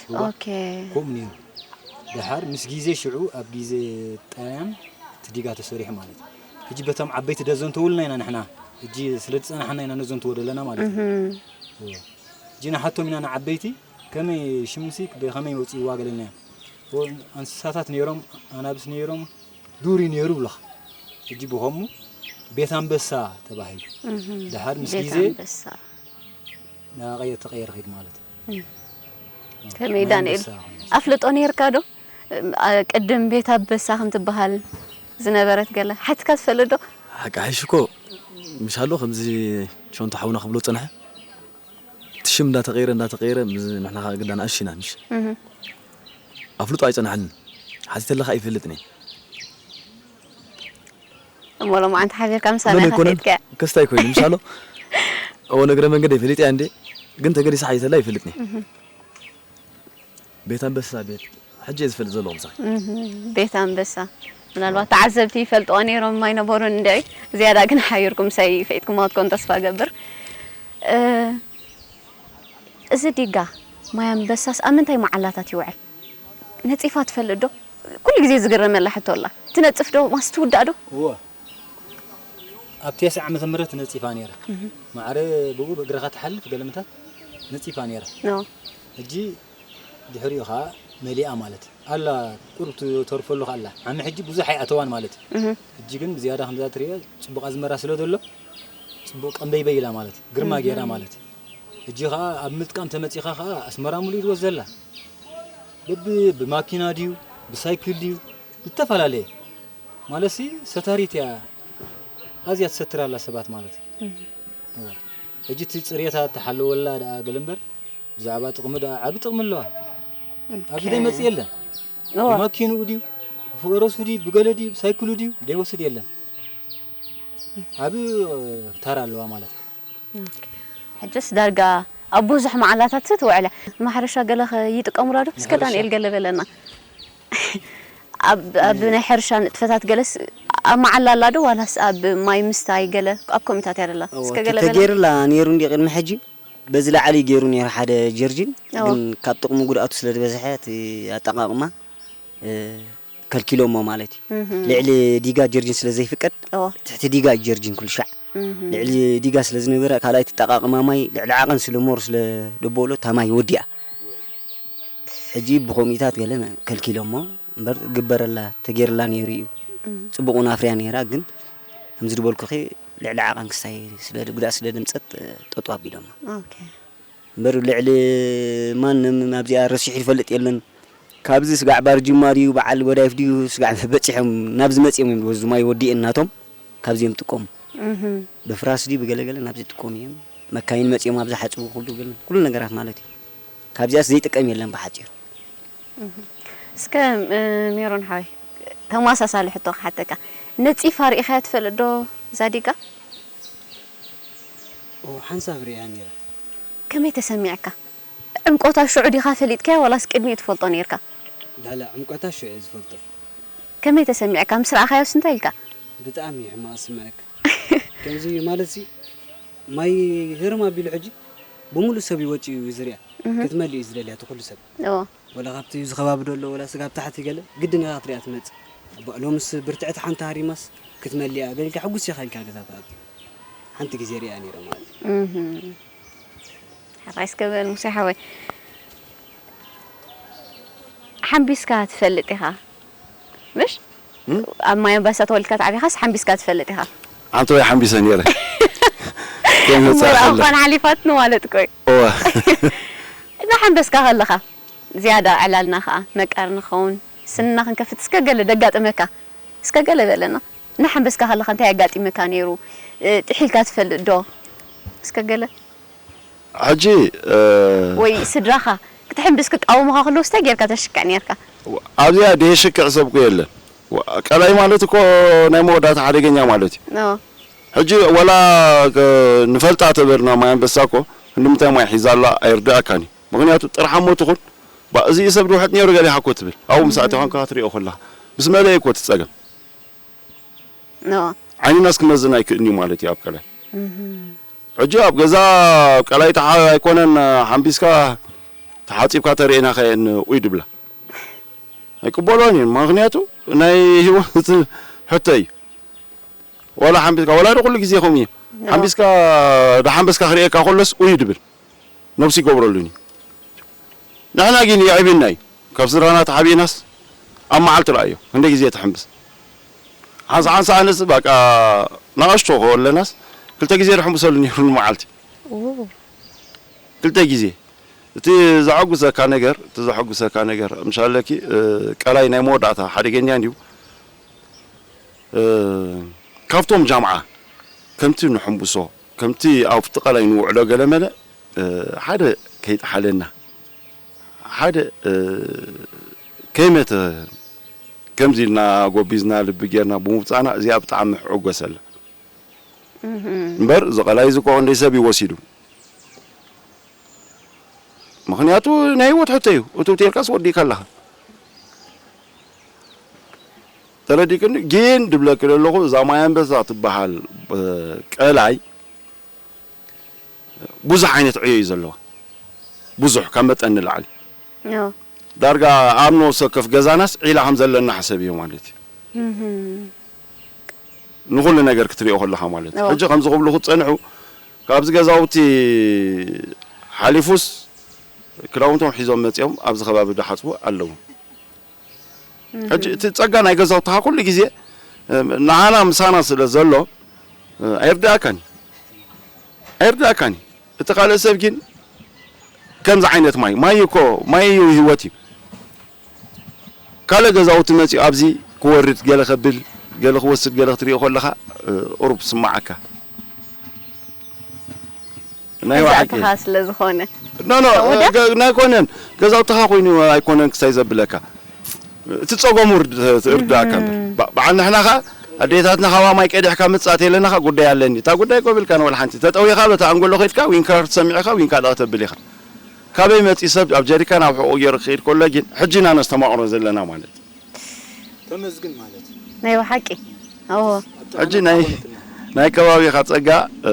ሩባ ኦኬ። ከምኡ ነይሩ። ደሓር ምስ ግዜ ሽዑ ኣብ ግዜ ጣልያን እቲ ዲጋ ተሰሪሑ ማለት እዩ። ሕጂ በቶም ዓበይቲ ደዘንተውልና ኢና ንሕና። ሕጂ ስለ ዝጸናሕና ኢና ነዘንትዎ ዘለና ማለት እዩ። እህም። እዎ። ሕጂ ንሓቶም ኢና ንዓበይቲ፣ ከመይ ሽምሲ ብኸመይ ወጺእዋ ገለና እዮም። እዎ፣ እንስሳታት ነይሮም፣ ኣናብስ ነይሮም፣ ዱር እዩ ነይሩ ብለኻ። ሕጂ ብኸሙ ቤት ኣንበሳ ተባሂሉ። እህም። ደሓር ምስ ቤት ግዜ ኣንበሳ። ናቐየ ተቐየር ኸይድ ማለት እዩ። እም። ከመይ ናይ ዳንኤል ኣንበሳ ኾነ። ኣፍልጦ ነይርካ ዶ? እም፣ ኣ- ቅድም ቤት ኣንበሳ ከም ትበሃል ዝነበረት ገለ ሓትካ ትፈልጥ ዶ? ሓቂ ሓይሽ እኮ ምሽ ኣሎ ከምዚ ሾንቶ ሓውና ክብሎ ጸንሐ። እቲ ሽም እንዳተቐየረ እንዳተቐየረ ምስ ንሕና ኸኣ ግዳ ንኣሽቱ ኢና ምሽ። እህም። ኣፍልጦ ኣይጸንሐንን። ሓቲተለኻ ኣይፈልጥን እየ። እሞ ሎማዓንቲ ሓቢርካ ምሳና መን ኢኻ ኣይኮነን? ከይድካ? ከስታይ ኮይኑ ምሽ ኣሎ። እዎ፣ እግረ መንገደይ ፈሊጠያ እንዴ፣ ግን ተገዲሰ ሓቲተላ ኣይፈልጥን እየ። እህም። ቤት ኣንበሳ ቤት ሕጂ እየ ዝፈልጥ ዘለኹ ምሳኺ። እህም፣ ቤት ኣንበሳ። ምናልባት ተዓዘብቲ ይፈልጥዋ ነይሮም ኣይነበሩን እንድዒ። ዝያዳ ግን ሓቢርኩም ምሳይ ፈሊጥኩማ ክትኮኑ ተስፋ እገብር። እ፣ እዚ ዲጋ ማይ ኣንበሳስ ኣብ ምንታይ መዓላታት ይውዕል? ነጺፋ ትፈልጥ ዶ? ኩሉ ግዜ ዝግረመላ ሕቶ ኣላ። ትነጽፍ ዶ? ማስ ትውዳእ ዶ? እወ። ኣብ ተስዓ ዓመተ ምህረት ነጺፋ ነይራ። እህ። ማዕረ ብኡ ብእግርኻ ትሓልፍ ገለመታት ነጺፋ ነይራ። ኖ። ሕጂ ድሕሪኡ ኸኣ መሊኣ ማለት እዩ። ኣላ ቁሩብ ትተርፈሉ ኸኣ ኣላ። ዓሚ ሕጂ ብዙሕ ኣይኣተዋን ማለት እዩ። እህ። ሕጂ ግን ብዝያዳ ከምዛ ትርእዮ ጽቡቕ ኣዝመራ ስለ ዘሎ ጽቡቕ ቀንበይበይ ኢላ ማለት እዩ። ግርማ እህ። ገይራ ማለት እዩ። ሕጂ ኸኣ ኣብ ምጥቃም ተመጺኻ ኸኣ ኣስመራ ሙሉእ እዩ ዝወስደላ። በብ-፣ ብማኪና ድዩ፣ ብሳይክል ድዩ፣ ዝተፈላለየ። ማለትሲ ሰታሪት እያ። ኣዝያ ትሰትር ኣላ ሰባት ማለት እዩ። እህ። እወ። ሕጂ እቲ ጽሬታ ተሓለወላ ደኣ ገለ እምበር፣ ብዛዕባ ጥቕሚ ደኣ ዓቢ ጥቕሚ ኣለዋ። ኣብ ኦኬ። ኢደይ መጽእ የለን። እወ። ብማኪንኡ ድዩ፣ ብፈረሱ ድዩ፣ ብገለ ድዩ፣ ብሳይክሉ ድዩ፣ ዘይወስድ የለን። ዓቢ ተራ ኣለዋ ማለት እዩ። ኦኬ። ሕጅስ ዳርጋ ኣብ ብዙሕ መዓላታት ትውዕል። ማሕረሻ ገለ ከ ይጥቀሙላ ዶ? እስከ ማሕረሻ? ዳንኤል ገለ በለና። ኣብ፣ ኣብ ናይ ሕርሻ ንጥፈታት ገለስ ኣብ መዓላ ኣላ ዶ? ዋላስ ኣብ ማይ ምስታይ ገለ ኣብ ኮሚታት እያ ደላ? እወ፣ እስከ ገለ በለና። ተገይርላ ነይሩ እንዲ ቅድሚ ሕጂ። በዚ ላዕሊ ገይሩ ነይሩ ሓደ ጀርጂን። እወ። ግን ካብ ጥቕሙ ጉድኣቱ ስለ ዝበዝሐ እቲ ኣጠቓቕማ እ፣ ከልኪሎሞ ማለት እዩ። እህ። ልዕሊ ዲጋ ጀርጂን ስለ ዘይፍቀድ፣ እዎ። ትሕቲ ዲጋ እዩ ጀርጂን ኩሉ ሻዕ። እህ። ልዕሊ ዲጋ ስለ ዝነበረ፣ ካልኣይ እቲ ኣጠቓቕማ ማይ ልዕሊ ዓቐን ስለ ሞር ስለ ደበሎ፣ እታ ማይ ወዲኣ። ሕጂ ብኮሚታት ገለ ከልኪሎሞ፣ እምበር ግበረላ፣ ተገይርላ ነይሩ እዩ። እህ። ጽቡቕ እውን ኣፍርያ ነይራ፣ ግን ከምዚ ዝበልኩኺ ልዕሊ ዓቐን ክሳይ ስለ፣ ጉድኣት ስለ ደምጸት፣ ጠጡ ኣቢሎሞ። ኦኬ። እምበር ልዕሊ ማንም ኣብዚኣ ረሲሑ ዝፈልጥ የለን። ካብዚ ስጋዕ ባር ጅማ ድዩ፣ በዓል ጎዳይፍ ድዩ፣ ስጋዕ በጺሖም ናብዚ መጺኦም እዮም ዝወስዱ፣ ማይ ወዲኤን ናቶም ካብዚ እዮም ዝጥቀሙ። እህ። ብፍራስ ድዩ፣ ብገለገለ ናብዚ ይጥቀሙ እዮም። መካይን መጺኦም ኣብዚ ሓጽቡ ኩሉ ግን፣ ኩሉ ነገራት ማለት እዩ። ካብዚኣስ ዘይጥቀም የለን ብሓጺሩ። እህ። እስከ፣ እ፣ ሜሮን ሓወይ፣ ተመሳሳሊ ሕቶ ክሓተካ። ነጺፋ ርኢኻያ ትፈልጥ ዶ እዛ ዲጋ? ኦ፣ ሓንሳብ ርእያ ነይረ። ከመይ ተሰሚዕካ? ዕምቆታ ሽዑ ዲኻ ፈሊጥካያ ዋላስ ቅድሚኡ ትፈልጦ ነይርካ? ላላ፣ ዕምቆታ ሽዑ እየ ዝፈልጦ። ከመይ ተሰሚዕካ? ምስ ረኣኻዮስ እንታይ ኢልካ? ብጣዕሚ እዩ ሕማቕ ዝስምዐካ። ከምዚ እዩ ማለት ሲ፣ ማይ ህርም ኣቢሉ ሕጂ ብምሉእ ሰብ እዩ ወጺኡ እዩ ዝሪኣ። እህ። ክትመልእ እዩ ዝደልያ እቲ ኩሉ ሰብ። እዎ። ወላ ካብቲ እዚ ከባቢ ዶ ኣሎ፣ ወላ ስጋብ ታሕቲ ገለ ግድን ኢኻ ክትሪኣ ትመጽእ። እባ ሎምስ ብርትዕቲ ሓንቲ ሃሪማስ ክትመልያ ገለ ኢልካ ሕጉስ ኢኻ ኢልካ ገዛ ትኣቱ። ሓንቲ ግዜ ሪኣ ነይረ ማለት እዩ። እህ። ሕራይ እስከ በል ሙሴ ሓወይ። ሓምቢስካ ትፈልጥ ኢኻ? ምሽ? እም? ኣብ ማይ ኣንበሳ ተወሊድካ ተዓቢኻስ ሓምቢስካ ትፈልጥ ኢኻ? ኣንተ ወይ ሓምቢሰ ነይረ። ከም እሞ መጽሓፍ ኣላ። እኳን ሓሊፋትኒ ማለት ቆይ። እዋ። እናሓምበስካ ከለኻ ዝያዳ ዕላልና ኸኣ መቃር ንኸውን፣ ስንና ክንከፍት እስከ ገለ ደጋጥመካ? እስከ ገለ በለና። እናሓንበስካ ከለኻ እንታይ ኣጋጢመካ ነይሩ? እ፣ ጥሒልካ ትፈልጥ ዶ? እስከ ገለ። ሕጂ እ፣ ወይ ስድራኻ ክትሕንብስ ክቃወሙኻ ከለዉ እንታይ ጌርካ ተሽክዕ ኔርካ? ኣብዚኣ ደየሽክዕ ሰብ እኮ የለን። ዋ- ቀላይ ማለት እኮ ናይ መወዳእታ ሓደገኛ ማለት እዩ። ኖ። ሕጂ ወላ ከ- ንፈልጣ ተበልና ማይ ኣንበሳ እኮ ክንዲ ምንታይ ማይ ሒዛ ኣላ ኣይርድኣካን እዩ። ምኽንያቱ ጥርሓሞ ትኹን ባ- እዚ ሰብ ድውሕጥ ነይሩ ገሊኻ እኮ ትብል ኣብኡ ምስ ኣተኻ ክትሪኦ ከለኻ ምስ መለየ እኮ ትፀገም። ኖ። ዓይንናስ ክመዝን ኣይክእልን እዩ ማለት እዩ ኣብ ቀላይ። ሕጂ ኣብ ገዛ ቀላይ ተሓ ኣይኮነን ሓምቢስካ ተሓፂብካ ተርእየና ከየን ኡይ ድብላ ኣይቅበሎን እዩ። ምክንያቱ ናይ ህይወት ሕቶ እዩ። ዋላ ሓምቢስካ ዋላ ዶ ኩሉ ግዜ ከምኡ እዩ። ሓምቢስካ ዳሓምበስካ ክርእየካ ከሎስ ኡይ ድብል ነብሱ ይገብረሉን እዩ። ንሕና ግን የዕብና እዩ። ካብ ስድራና ተሓቢእናስ ኣብ መዓልቲ ረኣዮ ክንደይ ግዜ ተሕምብስ። ሓንሳ ሓንሳ ኣነስ በቃ ንኣሽቶ ከለናስ ክልተ ግዜ ድሕምብሰሉ ነይሩ ንመዓልቲ። ክልተ ግዜ። እቲ ዘሐጉሰካ ነገር፣ እቲ ዘሐጉሰካ ነገር፣ ምሻለኪ፣ እ፣ ቀላይ ናይ መወዳእታ ሓደገኛ እንድዩ። እ፣ ካብቶም ጃምዓ፣ ከምቲ ንሕምብሶ፣ ከምቲ ኣብቲ ቀላይ ንውዕሎ ገለመለ፣ እ፣ ሓደ ከይጠሓለና፣ ሓደ፣ እ፣ ከይመተ፣ ከምዚ ኢልና ጎቢዝና፣ ልቢ ጌርና ብምውፃእና፣ እዚኣ ብጣዕሚ እዕጎሰላ። እምበር፣ እዚ ቀላይ እዚ እኮ ክንደይ ሰብ እዩ ወሲዱ። ምኽንያቱ ናይ ህይወት ሕቶ እዩ። እትው ተልካስ ወዲእካ ኣለኻ። ተረዲእክኒ? ግን ድብለኪ ዘለኹ እዛ ማይ ኣንበሳ ትበሃል፣ እ፣ ቀላይ ብዙሕ ዓይነት ዕዮ እዩ ዘለዋ። ብዙሕ ካብ መጠን ንላዕሊ። ኖ። ዳርጋ ኣብ ነፍሲ ወከፍ ገዛናስ ዒላ ከም ዘለና ሕሰብ እዩ ማለት እዩ። ንኹሉ ነገር ክትሪኦ ከለኻ ማለት እዩ። ኖ። ሕጂ ከምዚ ክብሉ ክትጸንሑ ካብዚ ገዛውቲ ሓሊፉስ ክዳውንቶም ሒዞም መጺኦም ኣብዚ ከባቢ ድሓጽቡ ኣለዉ። ሕጂ እቲ ጸጋ ናይ ገዛውትኻ ኩሉ ግዜ፣ እ፣ ንዓና ምሳና ስለ ዘሎ፣ እ፣ ኣይርድኣካን እዩ። ኣይርድኣካን እዩ። እቲ ካልእ ሰብ ግን ከምዚ ዓይነት ማይ፣ ማይ እኮ፣ ማይ እዩ ህይወት እዩ። ካልእ ገዛውቲ መጺኡ ኣብዚ ክወርድ፣ ገለ ከብል፣ ገለ ክወስድ፣ ገለ ክትሪኦ ከለኻ፣ እ፣ ቁሩብ ስማዓካ። ናይ ብዛዕባኻ ስለ ዝኾነ። ኖ፣ ኖ፣ ኣይኮነን። ገዛውትኻ ኮይኑ ኣይኮነን ክሳይ ዘብለካ። እቲ ጸገሙ ርድ-፣ ርድኣካ እምበር። ባ-፣ በዓል ንሕና ኸኣ ኣዴታትና ካብኣ ማይ ቀዲሕካ ምጻእ ተይለና ኸኣ ጉዳይ ኣለኒ። እታ ጉዳይ እኮ ብልካን ወላ ሓንቲ። ተጠዊኻ በታ ኣንጎሎ ኸድካ ዊንከር ሰሚዕኻ ዊንካ ደኣ ተብል ኢኻ። ካበይ መጺ ሰብ ኣብ ጀሪካን ኣብ ሕቖኡ ገይሩ ክኸይድ ከሎ ግን ሕጂ ኢና ነስተማቕሮ ዘለና ማለት። ተመስግን ማለት እዩ። ናይ ብሓቂ። እዎ። ሕጂ ናይ፣ ናይ ከባቢኻ ጸጋ፣ እ፣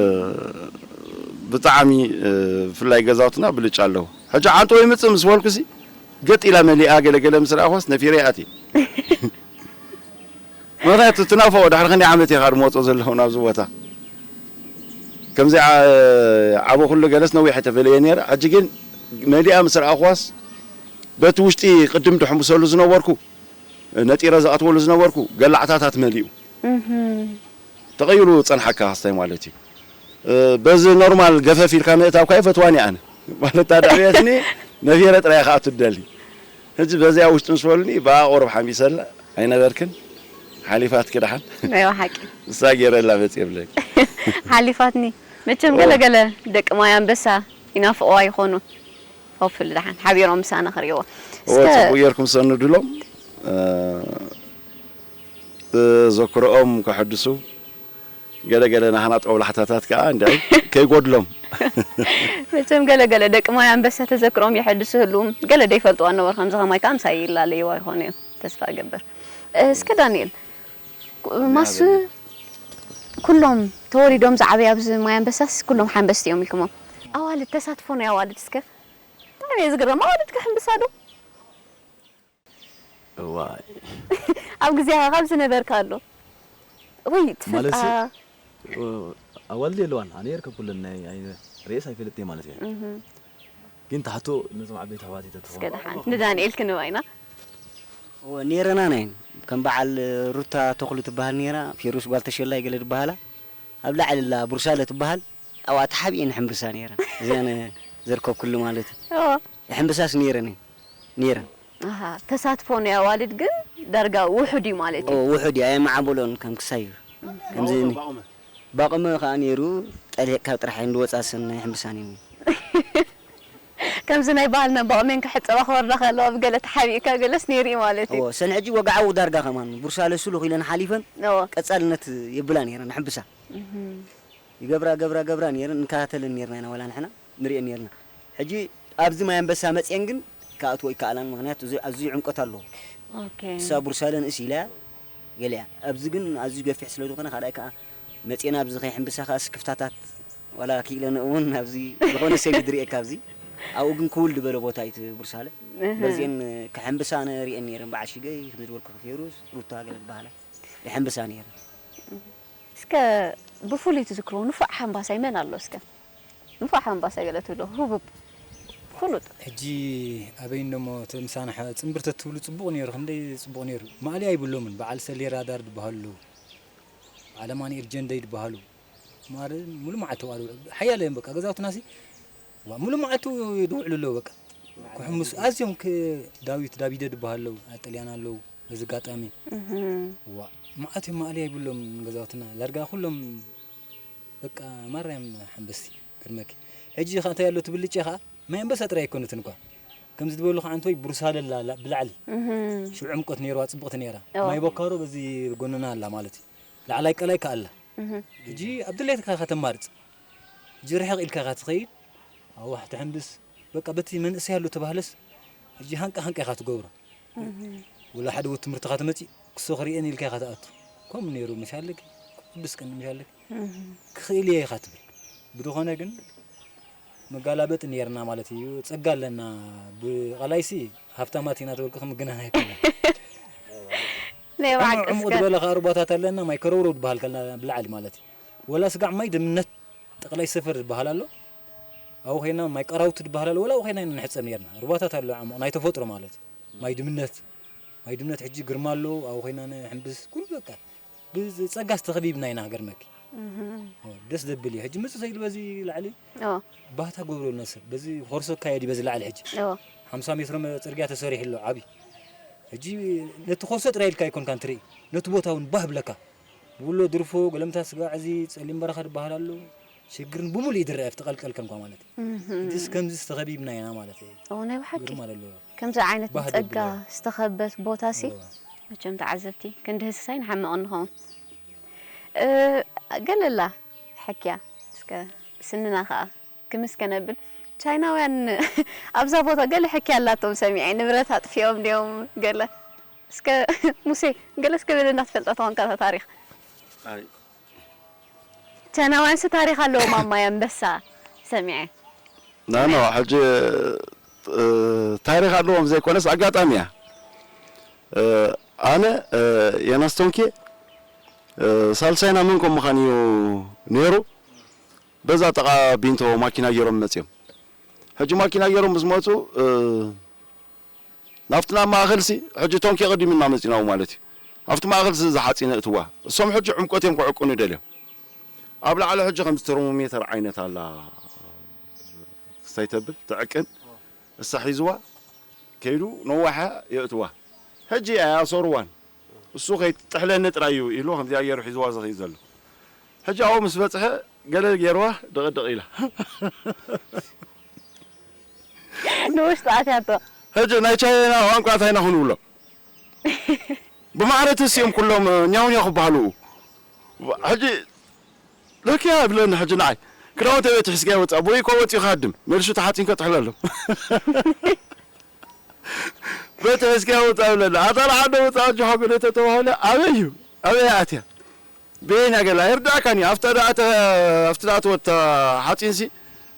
ብጣዕሚ፣ እ፣ ብፍላይ ገዛውትና ብልጫ ኣለዎ። ሕጂ ዓንቶ ይምጽእ ምስ በልኩሲ፣ ገጥ ኢላ መሊኣ ገለ ገለ ምስ ረኣኹስ ነፊረ ይኣቲ። ምኽንያቱ ትናፍቖ፣ ድሕሪ ክንደይ ዓመት እየ ካብ ድመጾ ዘለኹ ናብዚ ቦታ። ከምዚ ዓ-፣ ዓበኹሉ ገለስ ነዊሕ እየ ተፈልየ ነይረ። ሕጂ ግን መሊኣ ምስ ረኣኹዋስ፣ በቲ ውሽጢ ቅድም ድሕምብሰሉ ዝነበርኩ፣ ነጢረ ዝኣትወሉ ዝነበርኩ ገላዕታታት መሊኡ። ተቐይሩ ጸንሓካ ክስታይ ማለት እዩ። እ፣ በዚ ኖርማል ገፈፍ ኢልካ ምእታው ከኣ ይፈትዋን እየ ኣነ። ማለት እታ ድዕብየትኒ ነፊረ ጥራይ እየ ክኣቱ ዝደሊ። ሕጂ በዚኣ ውሽጢ ምስ በሉኒ ብኣ ቁሩብ ሓሚሰላ ኣይነበርክን። ሓሊፋትኪ ደሓን። ናይ ብሓቂ። ንሳ ገይረላ መጽ የብለኪ። ሓሊፋትኒ። መቸም ገለ ገለ ደቂ ማይ ኣንበሳ ይናፍቕዋ ይኾኑ። ሆፕፉሊ ደሓን ሓቢሮም ምሳና ክርእይዎ። እወ፣ እስከ ጽቡቕ ጌርኩም ሰንዱሎም። እ፣ ተዘክሮኦም ከሐድሱ ገለ ገለ ናህና ጦብላሕታታት ከኣ እንድዒ ከይጎድሎም። መቸም ገለ ገለ ደቂ ማይ ኣንበሳ ተዘክሮም የሐድሱ ህልዎም። ገለ ደይፈልጥዋ ነበሩ ከምዚ ከማይ ከኣ ምሳይ ይላለይዋ ይኾኑ እዮም። ተስፋ እገብር። እስከ ዳንኤል፣ ማስ ኩሎም ተወሊዶም ዝዓበዩ ኣብዚ ማይ ኣንበሳስ ኩሎም ሓንበስቲ እዮም ኢልኩሞም። ኣዋልድ፣ ተሳትፎ ናይ ኣዋልድ እስከ ብጣዕሚ እየ ዝግረም። ኣዋልድ ክሕንብሳ ዶ? እዋይ ኣብ ግዜኻ ካብ ዝነበርካ ኣሎ ወይ ትፈልጣ? ማለትሲ፣ ኣዋልድ የለዋን። ኣነ የርከብ ኩለን ናይ፣ ናይ ርእስ ኣይፈልጥ እየ ማለት እየ። ግን ታሕቶ ነዞም ዓበይቲ ኣሕዋት ይተትኾ። እስከ ደሓን ንዳንኤል ክንባ ኢና። እወ፣ ኔረና ናይን ከም በዓል ሩታ ተኽሉ ትበሃል ኔራ፣ ፌሩስ ጓል ተሸላይ ገለ ዝበሃላ፣ ኣብ ላዕሊ ላ ቡርሳለ ትበሃል፣ ኣብኣ ተሓቢኤን ሕምብሳ ኔረን። እዚኣን ዘርከብኩሉ ማለት እዩ። እወ። ሕምብሳስ ኔረን እየን። ኔረን። ኣሃ፣ ተሳትፎ ናይ ኣዋልድ ግን ዳርጋ ውሑድ እዩ ማለት ኦ፣ እዩ። ውሑድ እዩ፣ ኣየመዓበሎን ከም ክሳይ እዩ። ከምዚ ኒ- ባቕመ ከዓ ነይሩ፣ ጠሊቕካ ጥራሕ እንድወፃ ሰናይ ሕምብሳ ነይሩ። ከምዚ ናይ ባህልና በቕሜን ክሕፀባ ክወርዳ ከለዋ ብገለ ተሓቢእካ ገለስ ነይሩ እዩ ማለት እዩ። እዎ፣ ሰን ሕጂ ወግዓዊ ዳርጋ ከማን ቡርሳለ ስሉኽ ኢለን ሓሊፈን እዎ። ቀፃልነት የብላ ነይረን ሕምብሳ። ይገብራ ገብራ ገብራ ነይረን፣ ንከታተለን ነይርና ኢና፣ ዋላ ንሕና ንሪኤን ነይርና። ሕጂ ኣብዚ ማይ ኣንበሳ መፅኤን ግን ክኣትዎ ይከኣላን፣ ምኽንያቱ እዚ ኣዝዩ ዕምቆት ኣለዎ። ኦኬ። እሳ ቡርሳለ ንእስ ኢላ ገሊኣ። ኣብዚ ግን ኣዝዩ ገፊሕ ስለ ዝኾነ፣ ካልኣይ ከኣ መጺኤና ኣብዚ ከይሕምብሳ ከኣ ስክፍታታት ዋላ ክኢለንኡ እውን ኣብዚ ዝኾነ ሰጊድ ርእየካ ኣብዚ። ኣብኡ ግን ክውል ዝበለ ቦታ እዩ እቲ ቡርሳለ። እህ። በዚኤን ክሕምብሳ ኣነ ርእየን ነይረን። በዓል ሽገይ፣ ከም ዝበልኩ፣ ፌሩዝ፣ ሩታ ገለ ዝበሃላ ይሕምብሳ ነይረን። እስከ ብፍሉይ ትዝክርዎ ንፉዕ ሓምባሳይ መን ኣሎ እስከ? ንፉዕ ሓምባሳይ ገለ ትብሎ ህቡብ ፍሉጥ። ሕጂ ኣበይ እንደሞ እቲ ምሳና ሓ- ጽንብር ተትብሉ ጽቡቕ ነይሩ፣ ክንደይ ጽቡቕ ነይሩ። ማእሊ ኣይብሎምን። በዓል ሰሌ ራዳር ዝበሃሉ ኣለዉ። በዓል ኣማኑኤል ጀንደይ ዝበሃሉ። ማር ሙሉ መዓልቲ ዋሉ ሓያለ እዮም በቃ ገዛውትና ሲ ዋ ሙሉ መዓልቲ ድውዕሉ ኣለዉ በቃ። ክሕምሱ ኣዝዮም ክ- ዳዊት ዳቪደ ዝበሃሉ ኣለዉ። ኣብ ጥልያን ኣለዉ። በዚ ኣጋጣሚ ዋ መዓት እዮም ማእሊ ኣይብሎም ገዛውትና ዳርጋ ኩሎም በቃ ማርያም ሓንበስቲ ገርመኪ። ሕጂ ከ እንታይ ኣሎ ትብልጭ ከኣ ማይ ኣንበሳ ጥራይ ኣይኮነትን እኳ ከምዚ ዝበሉ ከዓንት ወይ ብሩሳለ ኣላ ብላዕሊ ሽዑ ዕምቆት ነይርዋ ጽብቕቲ ነይራ። ማይ ቦካሮ በዚ ጎንና ኣላ ማለት እዩ። ላዕላይ ቀላይ ከኣ ኣላ። ሕጂ ኣብ ድሌትካ ኢኻ ተማርጽ። ሕጂ ርሕቕ ኢልካ ኢኻ ትኸይድ። ኣዋሕ ትሕንብስ በቃ በቲ መንእሰይ ኣሎ ተባህለስ ሕጂ ሃንቀ ሃንቀ ኢኻ ትገብሮ። ወላ ሓደ ወዲ ትምህርትኻ ትመጺእ ክሶ ክርእየን ኢልካ ኢኻ ትኣቱ። ከምኡ ነይሩ ምሻለኪ ቅዱስ ቀን ምሻለኪ ክኽእል እየ ኢኻ ትብል። ብዝኾነ ግን መጋላበጢ ነይርና ማለት እዩ። ጸጋ ኣለና ብቐላይሲ ሃብታማት ኢና ተበልኩ ክምግናና ኣይኮነን። ናይ ባዕቂ ዕሙቕ ዝበለ ከዓ ሩባታት ኣለና ማይ ከረውረው ዝበሃል ከልና ብላዕሊ ማለት እዩ። ወላ ስጋዕ ማይ ድምነት ጠቕላይ ሰፈር ዝበሃል ኣሎ። ኣብኡ ኮይና ማይ ቀራውቲ ዝበሃል ኣሎ። ወላ ኣብኡ ኮይና ኢና ንሕፀብ ነርና። ሩባታት ኣሎ ዓሙቕ ናይ ተፈጥሮ ማለት እዩ። ማይ ድምነት ማይ ድምነት ሕጂ ግርማ ኣሎ። ኣብኡ ኮይና ንሕምብስ ኩሉ በቃ ብፀጋስ ተኸቢብና ኢና ሃገር መኪ ደስ ዘብል እዩ። ሕጂ ምፅእ ዘይሉ በዚ ላዕሊ ባህታ ገብረሉ ነስር በዚ ኮርሶ ካየዲ በዚ ላዕሊ ሕጂ ሓምሳ ሜትሮ ፅርግያ ተሰሪሑ ኣሎ ዓብዪ። ሕጂ ነቲ ኮርሶ ጥራይ ኢልካ ኣይኮንካን ትርኢ ነቲ ቦታ እውን ባህ ብለካ። ብብሎ ድርፎ ገለምታ ስጋዕ እዚ ፀሊም በረኻ ዝበሃል ኣሎ። ሽግርን ብምሉእ ይድረአ ኣብቲ ቀልቀል ከንኳ ማለት እዩ። እዚስ ከምዚስ ተኸቢብና ኢና ማለት እዩ። እዎ ናይ ብሓቂ ግርማ ኣለዎ። ከምዚ ዓይነት ባህሊ ጸጋ ብሎ። ዝተኸበት ቦታ ሲ እዎ። መቸም ተዓዘብቲ ክንድህስስ ኣይንሓምቕን ንኸውን። እ፣ ገለላ ሕክያ እስከ ስንና ኸኣ ክምስ ከነብል ቻይናውያን ኣብዛ ቦታ ገለ ሕክያ ኣላቶም ሰሚዐ ንብረት ኣጥፊኦም ድዮም ገለ እስከ ሙሴ ገለ እስከ በለና ትፈልጣ ተኾንካ እታ ታሪኽ ኣይ ቻይናውያንስ ታሪኽ ኣለዎም ኣብ ማይ ኣንበሳ ሰሚዐ። ናኖ ሕጂ እ፣ ታሪኽ ኣለዎም ዘይኮነስ ኣጋጣሚ እያ። እ፣ ኣነ እ፣ የናስቶንኬ እ፣ ሳልሳይና መን ከም ምዃን እዩ ነይሩ። በዛ ጠቓ ቢንቶ ማኪና ገይሮም መፅዮም። ሕጂ ማኪና ገይሮም ምስ መፁ እ፣ ናብቲ ናብ ማእኸልሲ ሕጂ ቶንኪ ቀዲምና መፂናው ማለት እዩ። ኣብቲ ማእኸልሲ ዝሓፂነ እትዋ እሶም ሕጂ ዕምቆት እዮም ክዕቅኑ ደልዮም። ኣብ ላዕሊ ሕጂ ከምዚ ተርሞሜተር ዓይነት ኣላ ክስታይ ተብል ትዕቅን እሳ ሒዝዋ ከይዱ ነዋሓ የእትዋ። ሕጂ ኣያሶርዋን እሱ ከይትጥሕለኒ ጥራይ እዩ ኢሉ ከምዚኣ ገይሩ ሒዝዋ ዝኸይድ ዘሎ። ሕጂ ኣብኡ ምስ በጽሐ ገለ ገይርዋ ድቕድቕ ኢላ። ንውሽጢ ኣትያቶ። ሕጂ ናይ ቻይና ቋንቋ እንታይ ኢና ክንብሎ? ብማዕረ ተሲኦም ኩሎም ኛው ኛው ክበሃሉ። ሕጂ ለኪያ ብለኒ ሕጂ ንዓይ ክዳውንተ ቤት ሒዝካ ይወፅኣ ቦይ እኮ ወፂኡ ክሃድም መልሹ ተሓፂን ከጥሕሎ ኣሎ። በቲ ሕዝቅያ ውፃእ ብለና ኣታ ንዓዶ ውፃእ ኣጆኻ ገለ ተተባህለ ኣበይ እዩ ኣበይ ኣትያ በየን ያገላ ይርዳእካን እዩ ኣብታ ደኣ ተ- ኣብቲ ደኣ ትወታ ሓፂንሲ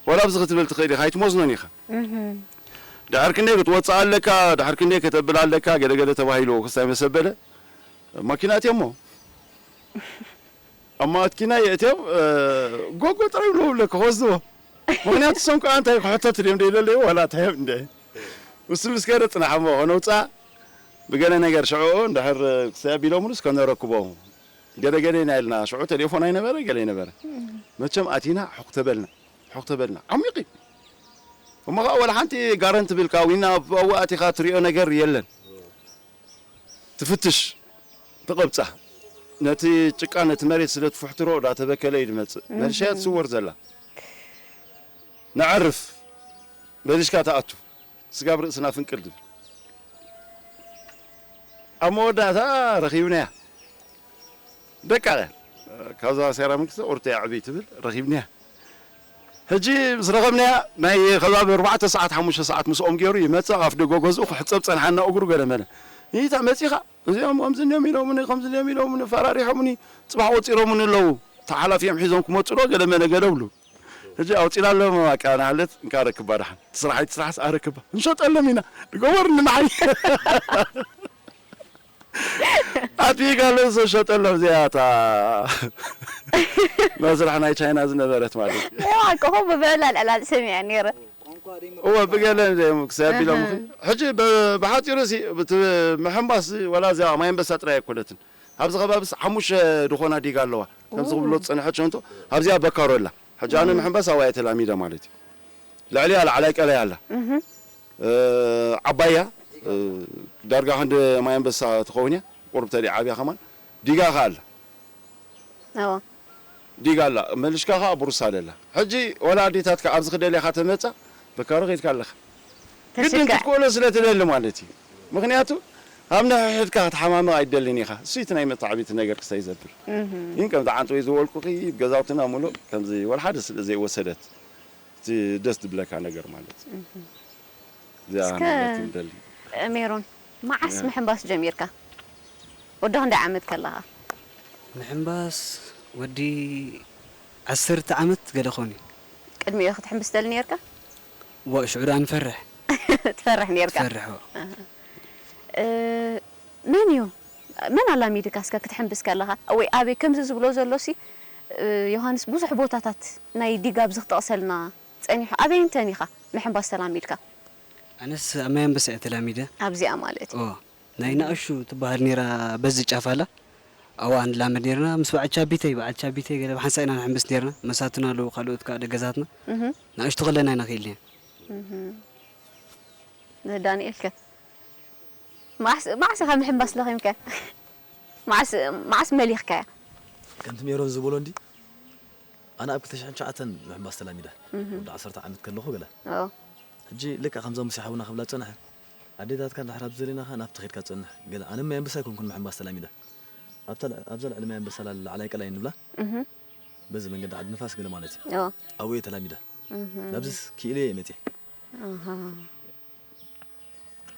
ወላ ኣብዚ ክትብል ትኽእል ኢኻ ኣይትመዝኖን ኢኻ ድሕር ክንደይ ክትወፅእ ኣለካ ድሕር ክንደይ ከተብል ኣለካ ገለገለ ተባሂሉ ክስታይ መሰበለ ማኪና እትየሞ ኣብ ማትኪና የእትዮም ጎጎ ጥራይ ብሎ ብለካ ክወስድዎ ምክንያቱ እሶም ከዓ እንታይ ክሕተቱ ድዮም ደይደለዩ ዋላ እንታይ እዮም እንደ እሱ ምስ ከደ ፅናሕ እሞ ከነውፃ ብገለ ነገር ሽዑ እንድሕር ክሰብ ቢሎምሉስ ከነረክቦ ገለ ገለ ኢና ኢልና ሽዑ ቴሌፎን ኣይነበረ ገለ ኣይነበረ መቸም ኣቲና ሕኩ ተበልና ሕኩ ተበልና ዓሚቕ እዩ እሞ ከዓ ወላ ሓንቲ ጋረን ትብልካ ዊና ኣብኡ ኣቲኻ ትሪኦ ነገር የለን ትፍትሽ፣ ትቐብጻ። ነቲ ጭቃ፣ ነቲ መሬት ስለ ትፍሕትሮ፣ እንዳተበከለ እዩ ዝመጽእ። መልሻ እያ ትስወር ዘላ። ነዕርፍ፣ በሊሽካ ትኣቱ። ስጋብ ርእስና ፍንቅል ዝብል። ኣብ መወዳእታ ረኺብናያ። ደቃ፣ ካብዛ ሴራሚክስ ኦርቶያ ዕብይ ትብል፣ ረኺብናያ። ሕጂ ምስ ረኸብናያ፣ ናይ ከባቢ ኣርባዕተ ሰዓት፣ ሓሙሽተ ሰዓት ምስኦም ገይሩ ይመጽእ፣ ኣፍ ደገ ገዝኡ ክሕጸብ ጸንሓና እግሩ ገለ መለ። ይታ መጺኻ፣ እዚኦም ከምዚ እንዲዮም ኢሎምኒ፣ ከምዚ እንዲዮም ኢሎምኒ፣ ፈራሪሖምኒ፣ ጽባሕ ቆጺሮምኒ ኣለዉ። እታ ሓላፊኦም ሒዞም ክመጹ ዶ ገለ መለ ገለ ብሉ። ሕጂ ኣውጺና ኣለዎ መዋቃ ናሃለት እንካ ረክባ ደሓን። ትስራሕ ኣይትስራሕስ ኣረክባ። እንሸጠሎም ኢና። ንገበር ንመሓይ። ኣቲ ጋለ ሰሸጠሎም እዚኣታ። መስራሕ ናይ ቻይና ዝነበረት ማለት እዩ። ያው ከምኡ ብዕላል ዕላል ሰሚዐ ነይረ። እወ ብገለ ዘየም ክሰብ ኢሎም። ሕጂ ብ-፣ ብሓጺሩ ሲ፣ ብቲ ምሕንባስ ወላ እዚኣ ማይ ኣንበሳ ጥራይ ኣይኮነትን። ኣብዚ ከባቢ ስ-፣ ሓሙሽተ ዝኾና ዲጋ ኣለዋ። ከምዚ ክብሎ ዝጸንሐት ሸንቶ፣ ኣብዚኣ በካሮ ኣላ። ሕጂ ኣነ ምሕንባስ ኣብኣ እየ ተላሚደ ማለት እዩ። ልዕሊኣ ላዕላይ ቀላይ ኣላ። እ፣ ዓባያ፣ እ፣ ዳርጋ ክንዲ ማይ ኣንበሳ ትኸውን እያ። ቁሩብ ተዲ ዓብያ ከማን። ዲጋ ከኣ ኣላ። ኣዎ። ዲጋ ኣላ። መልሽካ ከኣ ብሩሳል ኣላ። ሕጂ ወላ ኣዴታትካ ኣብዚ ክደልያኻ ተመጻ፣ በካሮ ከይድካ ኣለኻ። ግድን ተሽከ- ክትክእሎ ስለ ትደሊ ማለት እዩ። ምኽንያቱ ኣብ ነሕድካ ክትሓማምቕ ኣይደልን ኢኻ። እሱ እቲ ናይ መተዓቢቲ ነገር ክሳይ ዘብር። እህ። ግን ከምዚ ዓንተወይ ዝበልኩኺ ገዛውትና ሙሉእ ከምዚ ወላ ሓደ ስለ ዘይወሰደት፣ እቲ ደስ ዝብለካ ነገር ማለት እዩ። እዚኣ እስከ ነገር ትንደሊ። ሜሮን፣ መዓስ ያ። ምሕንባስ ጀሚርካ? ወዲ ክንደይ ዓመት ከለኻ? ምሕንባስ ወዲ ዓሰርተ ዓመት ገለ ኾን እዩ። ቅድሚኡ ክትሕምብስ ትደሊ ነይርካ? ዋ፣ ሽዑ ደኣ ንፈርሕ። ትፈርሕ ነይርካ? ትፈርሕ፣ ዋ። ኣሃ። እ፣ መን እዩ? መን ኣላሚድካ እስከ ክትሕምብስ ከለኻ? ወይ ኣበይ? ከምዚ ዝብሎ ዘሎሲ፣ እ፣ ዮሃንስ ብዙሕ ቦታታት ናይ ዲጋ ኣብዚ ክጠቕሰልና ጸኒሑ። ኣበይንተን ኢኻ ምሕንባስ ተላሚድካ? ኣነስ ኣብ ማይ ኣንበሳ እየ ተላሚደ። ኣብዚኣ ማለት እዩ። ኦ፣ ናይ ናእሹ ትበሃል ነይራ በዚ ጫፍ ኣላ። ኣብኣ ንላመድ ነይርና ምስ በዓል ቻቢተይ፣ በዓል ቻቢተይ ገለ ብሓንሳእ ኢና ንሕምብስ ነይርና። መሳቱና ኣለዉ፣ ካልኦት ከኣ ደገዛትና። እህ። ናእሽቱ ከለና ኢና ክኢልና። እህ። ንዳንኤል ከ? መዓስ፣ መዓስ ኢኻ ምሕንባስ ለኺምካ? መዓስ፣ መዓስ መሊኽካያ? ከምቲ ሜሮን ዝበሎ እንዲ፣ ኣነ ኣብ ክልተ ሽሕን ትሽዓተን ምሕንባስ ተላሚደ። እህ። ወዲ ዓሰርተ ዓመት ከለኹ ገለ። ኦ። ሕጂ ልክዕ ከምዛ ሙሴ ሓውና ክብላ ዝጸንሐ፣ ኣዴታትካ እንድሕር ኣብ ዘሌናኻ ናብቲ ኸይድካ ትጸንሕ። ገለ ኣነ ማይ ኣንበሳ ኣይኮንኩን ምሕንባስ ተላሚደ። ኣብታ ል-፣ ኣብዛ ልዕሊ ማይ ኣንበሳ ላል-፣ ላዕላይ ቀላይ ንብላ፣ እህ። በዚ መንገዲ ዓዲ ንፋስ ገለ ማለት እዩ። ኦ። ኣብኡ እየ ተላሚደ። እህ። ናብዚስ ክኢለ እየ መጽየ። ኣሃ።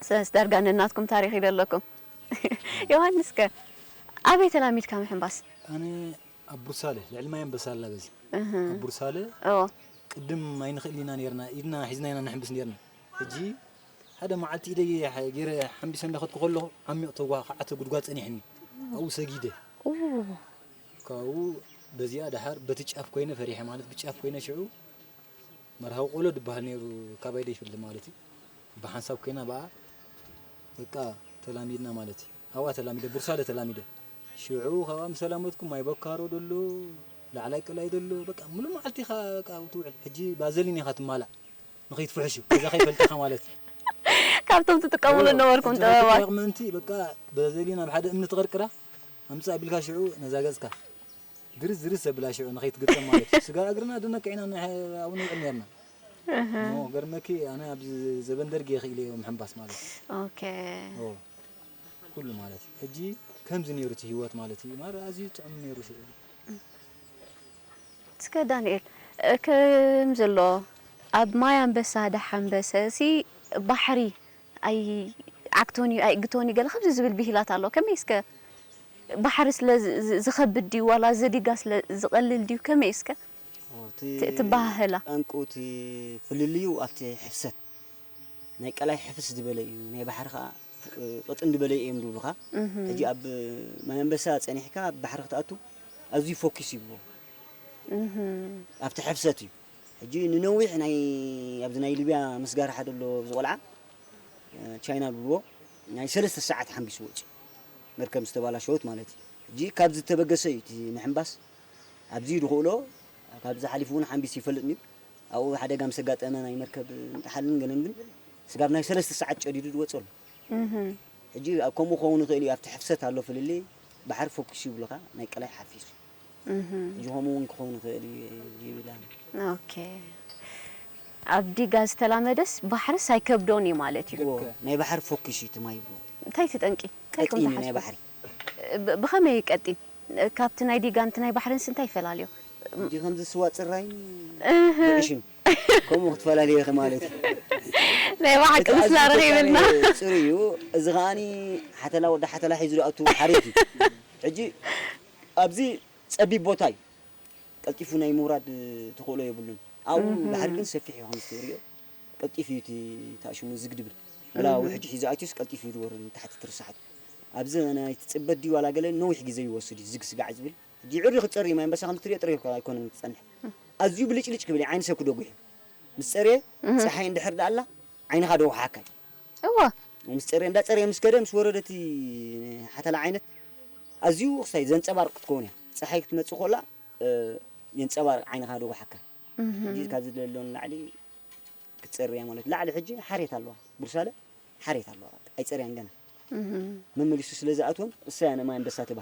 ስለዚ ዳርጋ ነናትኩም ታሪኽ ይደለኩም። ዮሃንስ ከ ኣበይ ተላሚድካ ምሕንባስ? ኣነ ኣብ ቡርሳለ፣ ልዕሊ ማይ ኣንበሳ ኣላ በዚ። እህ። ኣብ ቡርሳለ እዎ። ቅድም ኣይንኽእል ኢና ነርና፣ ኢድና ሒዝና ኢና ነሕምብስ ነርና። ሕጂ ሓደ መዓልቲ ኢደይ ገይረ ሓምቢሰ እንዳኸድኩ ከለኹ ዓሚቕ ተጓ-፣ ክዓተ ጉድጓድ ጸኒሕኒ። ኣብኡ ሰጊደ። ኡ። ካብኡ በዚኣ ደሓር በቲ ጫፍ ኮይነ ፈሪሐ ማለት ብጫፍ ኮይነ ሽዑ መርሃዊ ቆሎ ድበሃል ነይሩ፣ ካባይ ዶ ይፍለ ማለት እዩ። ብሓንሳብ ኮይና ብኣ በቃ ተላሚድና ማለት እዩ። ኣብኣ ተላሚደ፣ ቡርሳለ ተላሚደ። ሽዑ ካብኣ ምስ ተላመድኩ ማይ በካሮ ደሎ፣ ላዕላይ ቀላይ ደሎ፣ በቃ ሙሉእ መዓልቲ ኢኻ በቃ ትውዕል። ሕጂ ባዘሊን ኢኻ ትማላእ፣ ንኸይትፍሕሹ፣ ገዛ ከይፈልጥኻ ማለት እዩ። ካብቶም ትጥቀሙሉ ነበርኩም ጥበባት። ምእንቲ በቃ ባዘሊን ኣብ ሓደ እምኒ ትቐርቅራ፣ ኣምጽእ ኣቢልካ ሽዑ ነዛ ገጽካ ድርስ ድርስ ዘብላ ሽዑ ንኸይትግጠም ማለት እዩ። ስጋ እግርና ድነክዕና ንሕ-፣ ኣብኡ ንውዕል ነርና። እህ። እሞ ገርመኪ ኣነ ኣብዚ ዘበን ደርጊ እየ ክኢለዮ ምሕንባስ ማለት እዩ። ኦኬ። ኦ፣ ኩሉ ማለት እዩ። ሕጂ ከምዚ ነይሩ እቲ ህይወት ማለት እዩ። ማር ኣዝዩ ጥዑም ነይሩ ሽዑ። እስከ ዳንኤል፣ እ፣ ከም ዘሎ ኣብ ማይ ኣንበሳ ዳሓንበሰ ሲ ባሕሪ ኣይ-፣ ዓግቶን እዩ፣ ኣይእግቶን እዩ፣ ገለ ከምዚ ዝብል ብሂላት ኣሎ። ከመይ እስከ ባሕሪ ስለ ዝ-፣ ዝ-፣ ዝኸብድ ድዩ ዋላ እዚ ዲጋ ስለ ዝቐልል ድዩ? ከመይ እስከ ኦ፣ እቲ ት-፣ ትበሃህላ? ጠንቁ እቲ ፍልልዩ ኣብቲ ሕፍሰት፣ ናይ ቀላይ ሕፍስ ዝበለ እዩ፣ ናይ ባሕሪ ኸኣ፣ እ፣ ቅጥን ዝበለ እዩ እዮም ዝብሉኻ። እህ። ሕጂ ኣብ ማይ ኣንበሳ ጸኒሕካ ኣብ ባሕሪ ክትኣቱ ኣዝዩ ፎኪስ ይብሎ። እህ። ኣብቲ ሕፍሰት እዩ። ሕጂ ንነዊሕ ናይ፣ ኣብዚ ናይ ሊብያ ምስጋር ሓደ ኣሎ፣ ኣብዚ ቆልዓ፣ እ፣ ቻይና ዝብልዎ፣ ናይ ሰለስተ ሰዓት ሓምቢሱ ወጺኡ። መርከብ ምስ ተባላሸወት ማለት እዩ። ሕጂ ካብዚ ዝተበገሰ እዩ እቲ ምሕንባስ። ኣብዚ ድኽእሎ፣ ካብዚ ሓሊፉ እውን ሓምቢሱ ይፈልጥ እዩ። ኣብኡ ሓደጋ ምስ ኣጋጠመ ናይ መርከብ ምጥሓልን ገለን ግን ስጋብ ናይ ሰለስተ ሰዓት ጨዲዱ ዝወጸሉ። እህ። ሕጂ ኣብ ከምኡ ክኸውን ይኽእል እዩ፣ ኣብቲ ሕፍሰት ኣሎ ፍልልይ፣ ባሕሪ ፈኪሱ ይብሉኻ፣ ናይ ቀላይ ሓፊሱ። እህ። ሕጂ ከምኡ እውን ክኸውን ይኽእል እዩ ይብል ኣነ። ኦኬ። ኣብ ዲጋ ዝተላመደስ ባሕርስ ኣይከብዶን እዩ ማለት እዩ። እዎ፣ ናይ ባሕሪ ፈኪሱ እዩ እቲ ማይ ይብሉ። እንታይ እቲ ጠንቂ? እንታይ ቀጢን እዩ ኮንታ ናይ ሓስቡ? ባሕሪ። ብ-፣ ብኸመይ እዩ ቀጢን? ካብቲ ናይ ዲጋን እቲ ናይ ባሕርንስ እንታይ ይፈላለዮ? ሕጂ ከምዚ ስዋ ጽራይን እህ። ብዕሽን ከምኡ ክትፈላለዮ ኢኺ ማለት እዩ። ናይ ብሓቂ እቲ ኣዝዩ ምስላ ረኺብና። ተቃራኒ ጽሩይ እዩ። እዚ ከኣኒ ሓተላ ወዲ ሓተላ ሒዙ ዝኣቱ ሓሬት እዩ። ሕጂ ኣብዚ ጸቢብ ቦታ እዩ። ቀልጢፉ ናይ ምውራድ ተኽእሎ የብሉን። ኣብኡ እህ። ባሕሪ ግን ሰፊሕ እዩ ከምዚ ትርእዮ። ቀልጢፉ እዩ እቲ ተኣሽሙ ዝግድብል። ወላ እህ። ውሕጅ ሒዙ ኣትዩስ ቀልጢፉ እዩ ዝወርድ ንታሕቲ ትርሳሓት። ኣብዚ ናይ ትጽበት ድዩ ዋላ ገለ ነዊሕ ግዜ ይወስድ እዩ ዝግ ስጋዕ ዝብል። ሕጂ ዕሪ ክጸሪ ማይ ኣንበሳ ከም ትርእዮ ጥሪ ኣይኮነን ክጸንሕ። ኣዝዩ ብልጭልጭ ክብል እዩ፣ ዓይኒ ሰብ ክደጉሕ እዩ። ምስ ጸርየ እህ። ጸሓይ እንድሕር ደኣ ኣላ ዓይንኻ ደጉሓካ እዩ። እወ። ምስ ጸርየ እንዳ ጸርየ ምስ ከደ ምስ ወረደ እቲ ሓተላ ዓይነት ኣዝዩ ክሳይ ዘንጸባርቕ ክትከውን እያ። ጸሓይ ክትመጽእ ከላ እ፣ የንጸባርቕ ዓይንኻ ደጉሓካ። እህ። ሕጂ ካብዚ ዘሎ ንላዕሊ ክትጸርያ ማለት ላዕሊ ሕጂ ሓሬት ኣለዋ። ብርሳለ ሓሬት ኣለዋ። ኣይጸርያን ገና። እህ። መመሊሱ ስለ ዝኣትወን እሳ እያ ንማይ ኣንበሳ ትባ።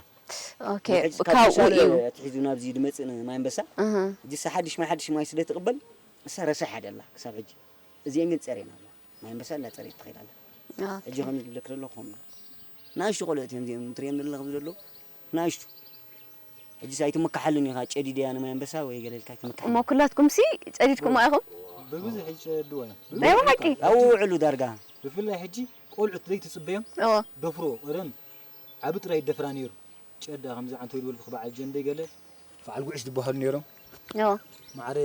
ኦኬ፣ ብሕጂ ካብ ካብኡ ብርሳለ እዩ። ኣትሒዙ ናብዚ ድመጽእ ንማይ ኣንበሳ። እህ። ሕጂ እሳ ሓድሽ ማይ ሓድሽ ማይ ስለ ትቕበል እሳ ረሳሕ እያ ደላ ክሳብ ሕጂ። እዚአን ግን ጸርየን ኣለዋ። ማይ ኣንበሳ እንዳጸረየት ትኸይድ ኣላ። ኦኬ። ሕጂ ከም ዝብለክ ዘለኹ ከምኡ። ንኣሽቱ ቆልዑት እዮም እዚኦም ትርእዮም ዘለኹም ዘለዉ። ንኣሽቱ። ሕጂስ ኣይትመካሓሉን ኢኻ፣ ጨዲድያ ንማይ ኣንበሳ ወይ ገለ ኢልካ ኣይትመካሓሉን። እሞ ኩላትኩምሲ ጨዲድኩማ ኢኹም? ብብዝሒ ይጨድዋ እዮም። ናይ ብሓቂ? ኣብኡ ውዕሉ ዳርጋ። ብፍላይ ሕጂ ቆልዑት ዘይትጽበዮም እዎ። ደፍሮ፣ ቀደም ዓቢ ጥራይ ይደፍራ ነይሩ። ጨዳ ከምዚ ዓንቶ ይበልኩ በዓል ጀንደ ገለ በዓል ጉዕሽ ዝበሃሉ ነይሮም። እዎ። ማዕረ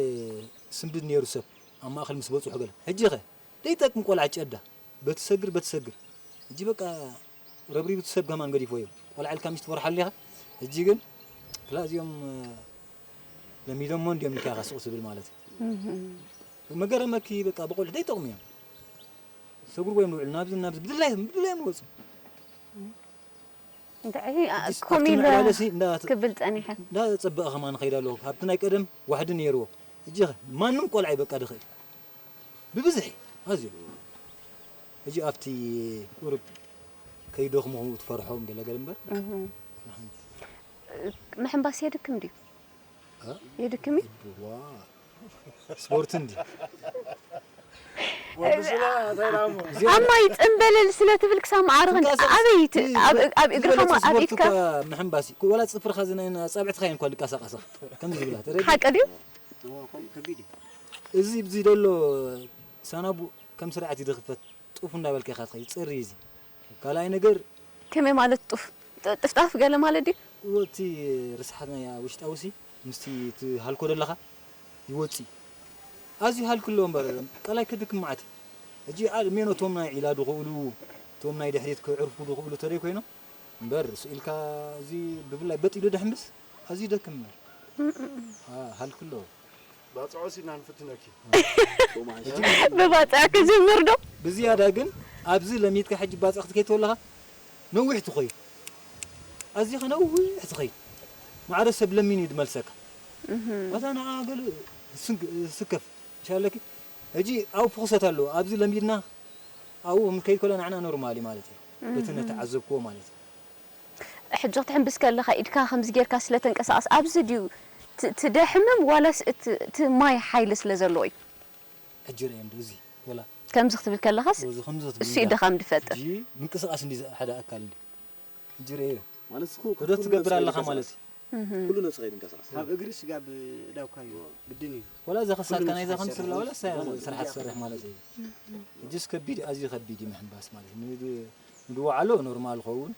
ስንብድ ነይሩ ሰብ ኣብ ማእከል ምስ በጽሑ ገለ። ሕጂ ኸ ዘይጠቅም ቆልዓ ጨዳ በትሰግር በትሰግር። ሕጂ በቃ ረብሪቡ እቲ ሰብ ከማን ገዲፎ እዩ። ቆልዓ ኢልካ ምሽ ትፈርሓሉ ኢኻ። ሕጂ ግን ክላ እዚኦም ለሚዶሞ እንዲዮም ኢልካ ኢኻ ስቕ ትብል ማለት እዩ። እህ። መገረመኪ በቃ ብቆልዑ ዘይጠቕሙ እዮም። ሰጉርዎ እዮም ዝውዕሉ ናብዚ ናብዚ ብድላይ ብድላይ እዮም ዝወፁ። እንታይ፣ አ፣ ሕጂስ ከምኡ ኣብቲ ኢለ ምዕባለሲ እንዳ-፣ ክብል ጸኒሐ። እንዳጸበቐ ከማን ንኸይድ ኣለኹ። ኣብቲ ናይ ቀደም ዋሕዲ ነይርዎ። ሕጂ ኸ ማንም ቆልዓ እዩ በቃ ድኽእል። ብብዝሒ፣ ኣዝዩ። ሕጂ ኣብቲ ቁሩብ ከይደኽሙ ትፈርሖም ገለ ገለ እምበር። እህ። ምሕንባስ የድክም ድዩ? እ? የድክም እዩ? ዋ፣ ስፖርት እንዲ። ወዲ ስለ እንታይ ደኣ እሞ? እዚኣ ኣብ ማይ ጽምበለል ስለ ትብል ክሳብ መዓርኽን ትንቀሳቐስ ኣበይ ት-፣ እ፣ ኣብ፣ ኣብ እግርኻ ዝበለጸ ማ-፣ ኣብ ስፖርት ኢድካ? እኳ ምሕንባስ እዩ። ወላ ጽፍርኻ ዝነ-፣ ኣጻብዕትኻ እየን እኳ ዝንቀሳቐሳ። ከምዚ ዝብላ፣ ተረዲእ? ሓቂ ድዩ? እዎ፣ ከምኡ ከቢድ እዩ። እዚ፣ እዚ ደሎ ሳናቡ ከም ስርዓት እዩ ዝኽፈት። ጡፍ እንዳበልካ ኢኻ ትኸይድ፣ ጽሪ እዚ። ካልኣይ ነገር ከመይ ማለት ጡፍ? ጥ-፣ ጥፍጣፍ ገለ ማለት ድዩ? እዎ፣ እቲ ርስሓት ናይ ውሽጣዊ ሲ፣ ምስቲ እቲ ሃልኮ ደለኻ ይወጽእ። ኣዝዩ ሃልኪ ኣለዎ እምበር፣ ቀላይ ከድክም መዓት። ሕጂ ኣ-፣ ሜኖ እቶም ናይ ዒላ ድኽእሉ፣ እቶም ናይ ድሕሪት ክዕርፉ ድኽእሉ ተደይ ኮይኖም፣ እምበር፣ ስኢልካ እዚ ብፍላይ በጢሉ ደሕምብስ፣ ኣዝዩ ደክም እምበር። እም፣ እም፣ እም። ኣ፣ ሃልኪ ኣለዎ። ባጽዖ ሲና ንፍትነኪ። ብባጽዕ ክጅምር ዶ? ብዝያዳ ግን ኣብዚ ለሚድካ ሕጂ ባጽዕ ክትከይድ ከለኻ ነዊሕ ትኸይድ። ኣዚኻ ነዊሕ ትኸይድ። ማዕረ ሰብ ለሚኑ እዩ ዝመልሰካ። እህ። ኣታ ንዓ ገለ ስንክ-፣ ስከፍ። ኢንሻለኪ። ሕጂ ኣብኡ ፍኹሰት ኣለዎ። ኣብዚ ለሚድና ኣብኡ ክንከይድ ከሎ ንዓና ኖርማል እዩ ማለት እዩ። በቲ እህ። ነተዓዘብክዎ ማለት እዩ። ሕጂ ክትሕምብስ ከለኻ ኢድካ ከምዚ ጌርካ ስለ ተንቀሳቐስ ኣብዚ ድዩ ት-፣ ትደሕምም ዋላስ እቲ፣ እቲ ማይ ሓይሊ ስለ ዘለዎ እዩ? ሕጂ ርኣዮ እንዶ እዚ ወላ ከምዚ ክትብል ከለኻስ እዚ ከምዚ ክትብል እሱ እዩ እንዳ ድኻም ዝፈጥር። ሕጂ ምንቅስቓስ እንዲ ሓደ ኣካል እንዲ። ሕጂ ርኣዮ። ማለት እኮ ዑደት ኩሉ ትገብር ነብስኻ ኣለኻ ይንቀሳቐስ። ማለት እዩ። እህ። ኩሉ ነብስኻ ይንቀሳቐስ። ካብ እግሪ ስጋብ ዳውካ እዩ ግድን እዩ። ወላ እዛ ኩሉ ከሳድካ ናይዛ ነብስኻ ከም ይሰርሕ። ትብላ ወላ እሳ እዎ። ስራሕ ትሰርሕ ማለት እዩ። ሕጂስ ከቢድ፣ ኣዝዩ ከቢድ እዩ ምሕንባስ ማለት እዩ። ንድ-፣ ንድወዓሎ ኖርማል ኸውን።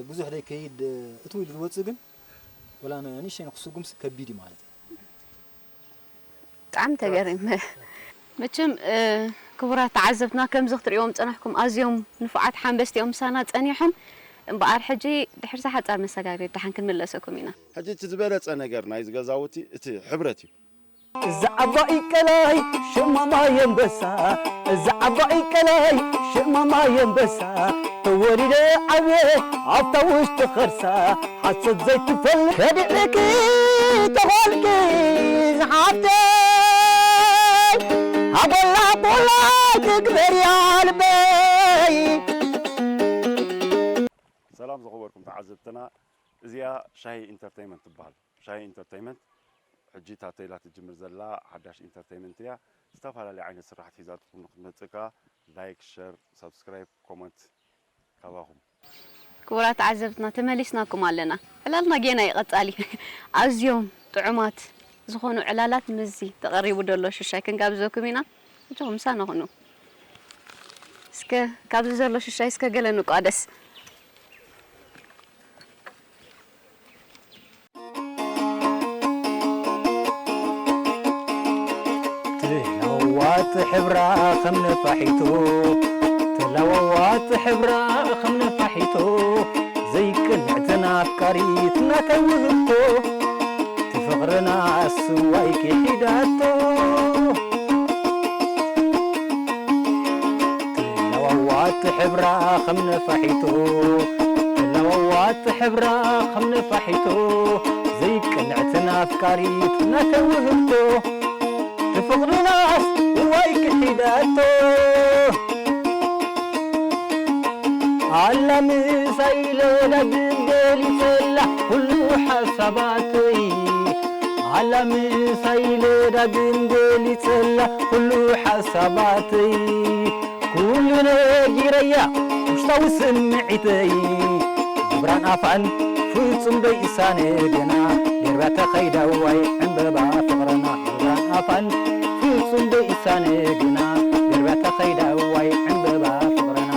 ብዙሕ ደይከይድ እትው ኢሉ ዝወፅእ ግን ወላ ን-፣ ንእሽተይ ንክስጉምስ ከቢድ እዩ ማለት እዩ። ብጣዕሚ ተገሪመ። መቸም፣ እ፣ ክቡራት ተዓዘብትና ከምዚ ክትርእይዎም ዝጸናሕኩም ኣዝዮም ንፉዓት ሓንበስቲ እዮም ምሳና ጸኒሖም። እምበኣር ሕጂ ድሕሪ እዛ ሓጻር መሰጋገሪት ደሓን ክንምለሰኩም ኢና። ሕጂ እቲ ዝበለጸ ነገር ናይዚ ገዛውቲ እቲ ሕብረት እዩ። እዛ ዓባይ ቀላይ ሽማ ማይ ኣንበሳ፣ እዛ ዓባይ ቀላይ ሽማ ማይ ኣንበሳ፣ ተወሊደ ዓብየ ኣብታ ውሽጢ ኸርሳ፣ ሓሶት ዘይትፈልጥ ከድዕኪ ተኾልኪ ዝሓፍተይ፣ ኣጎላ ቆላይ ትግበርያ ልበይ። ዝኸበርኩም ተዓዘብትና፣ እዚኣ ሻሂ ኢንተርተይመንት ትበሃል። ሻሂ ኢንተርተይመንት ሕጂ እታ ተይላ ትጅምር ዘላ ሓዳሽ ኢንተርተይመንት እያ። ዝተፈላለዩ ዓይነት ስራሕቲ ሒዛትኩም ንክትመጽእ ከኣ ላይክ፣ ሸር፣ ሳብስክራይብ፣ ኮመንት ካባኹም። ክቡራት ተዓዘብትና ተመሊስናኩም ኣለና። ዕላልና ጌና እዩ ቀጻሊ። ኣዝዮም ጥዑማት ዝኾኑ ዕላላት ምስዚ ተቐሪቡ ዘሎ ሽሻይ ክንጋብዘኩም ኢና። እጅኹም ምሳና ኩኑ። እስከ ካብዚ ዘሎ ሽሻይ እስከ ገለ ንቋደስ። ትለዋዋጥ ሕብራ ከም ነፋሒቶ ትለዋዋጥ ሕብራ ከም ነፋሒቶ ዘይቅንዕትን ኣፍቃሪት ናተይ ውህብቶ ትፍቕርና ስዋይ ክሒዳቶ ትለዋዋጥ ሕብራ ከም ነፋሒቶ ትለዋዋጥ ሕብራ ከም ነፋሒቶ ዘይቅንዕትን ኣፍቃሪት ናተይ ውህብቶ ትፍቕርናስ እዋይ ክሒዳቶ ኣላ ምሳይ ኢለ ዳግም ገሊጸላ ኩሉ ሓሳባተይ ኣላ ምሳይ ኢለ ዳግም ገሊጸላ ኩሉ ሓሳባተይ ኩሉ ነጊረያ ውሽጣዊ ስምዒተይ ግብራን ኣፋን ፍጹም ደይሳነ ግና ደርብያ ተኸይዳ ዋይ ዕምበባ ፍቕርና ግብራን ኣፋን ፍጹም ደይሳነ ግና ደርብያ ተኸይዳ ዋይ ዕምበባ ፍቕርና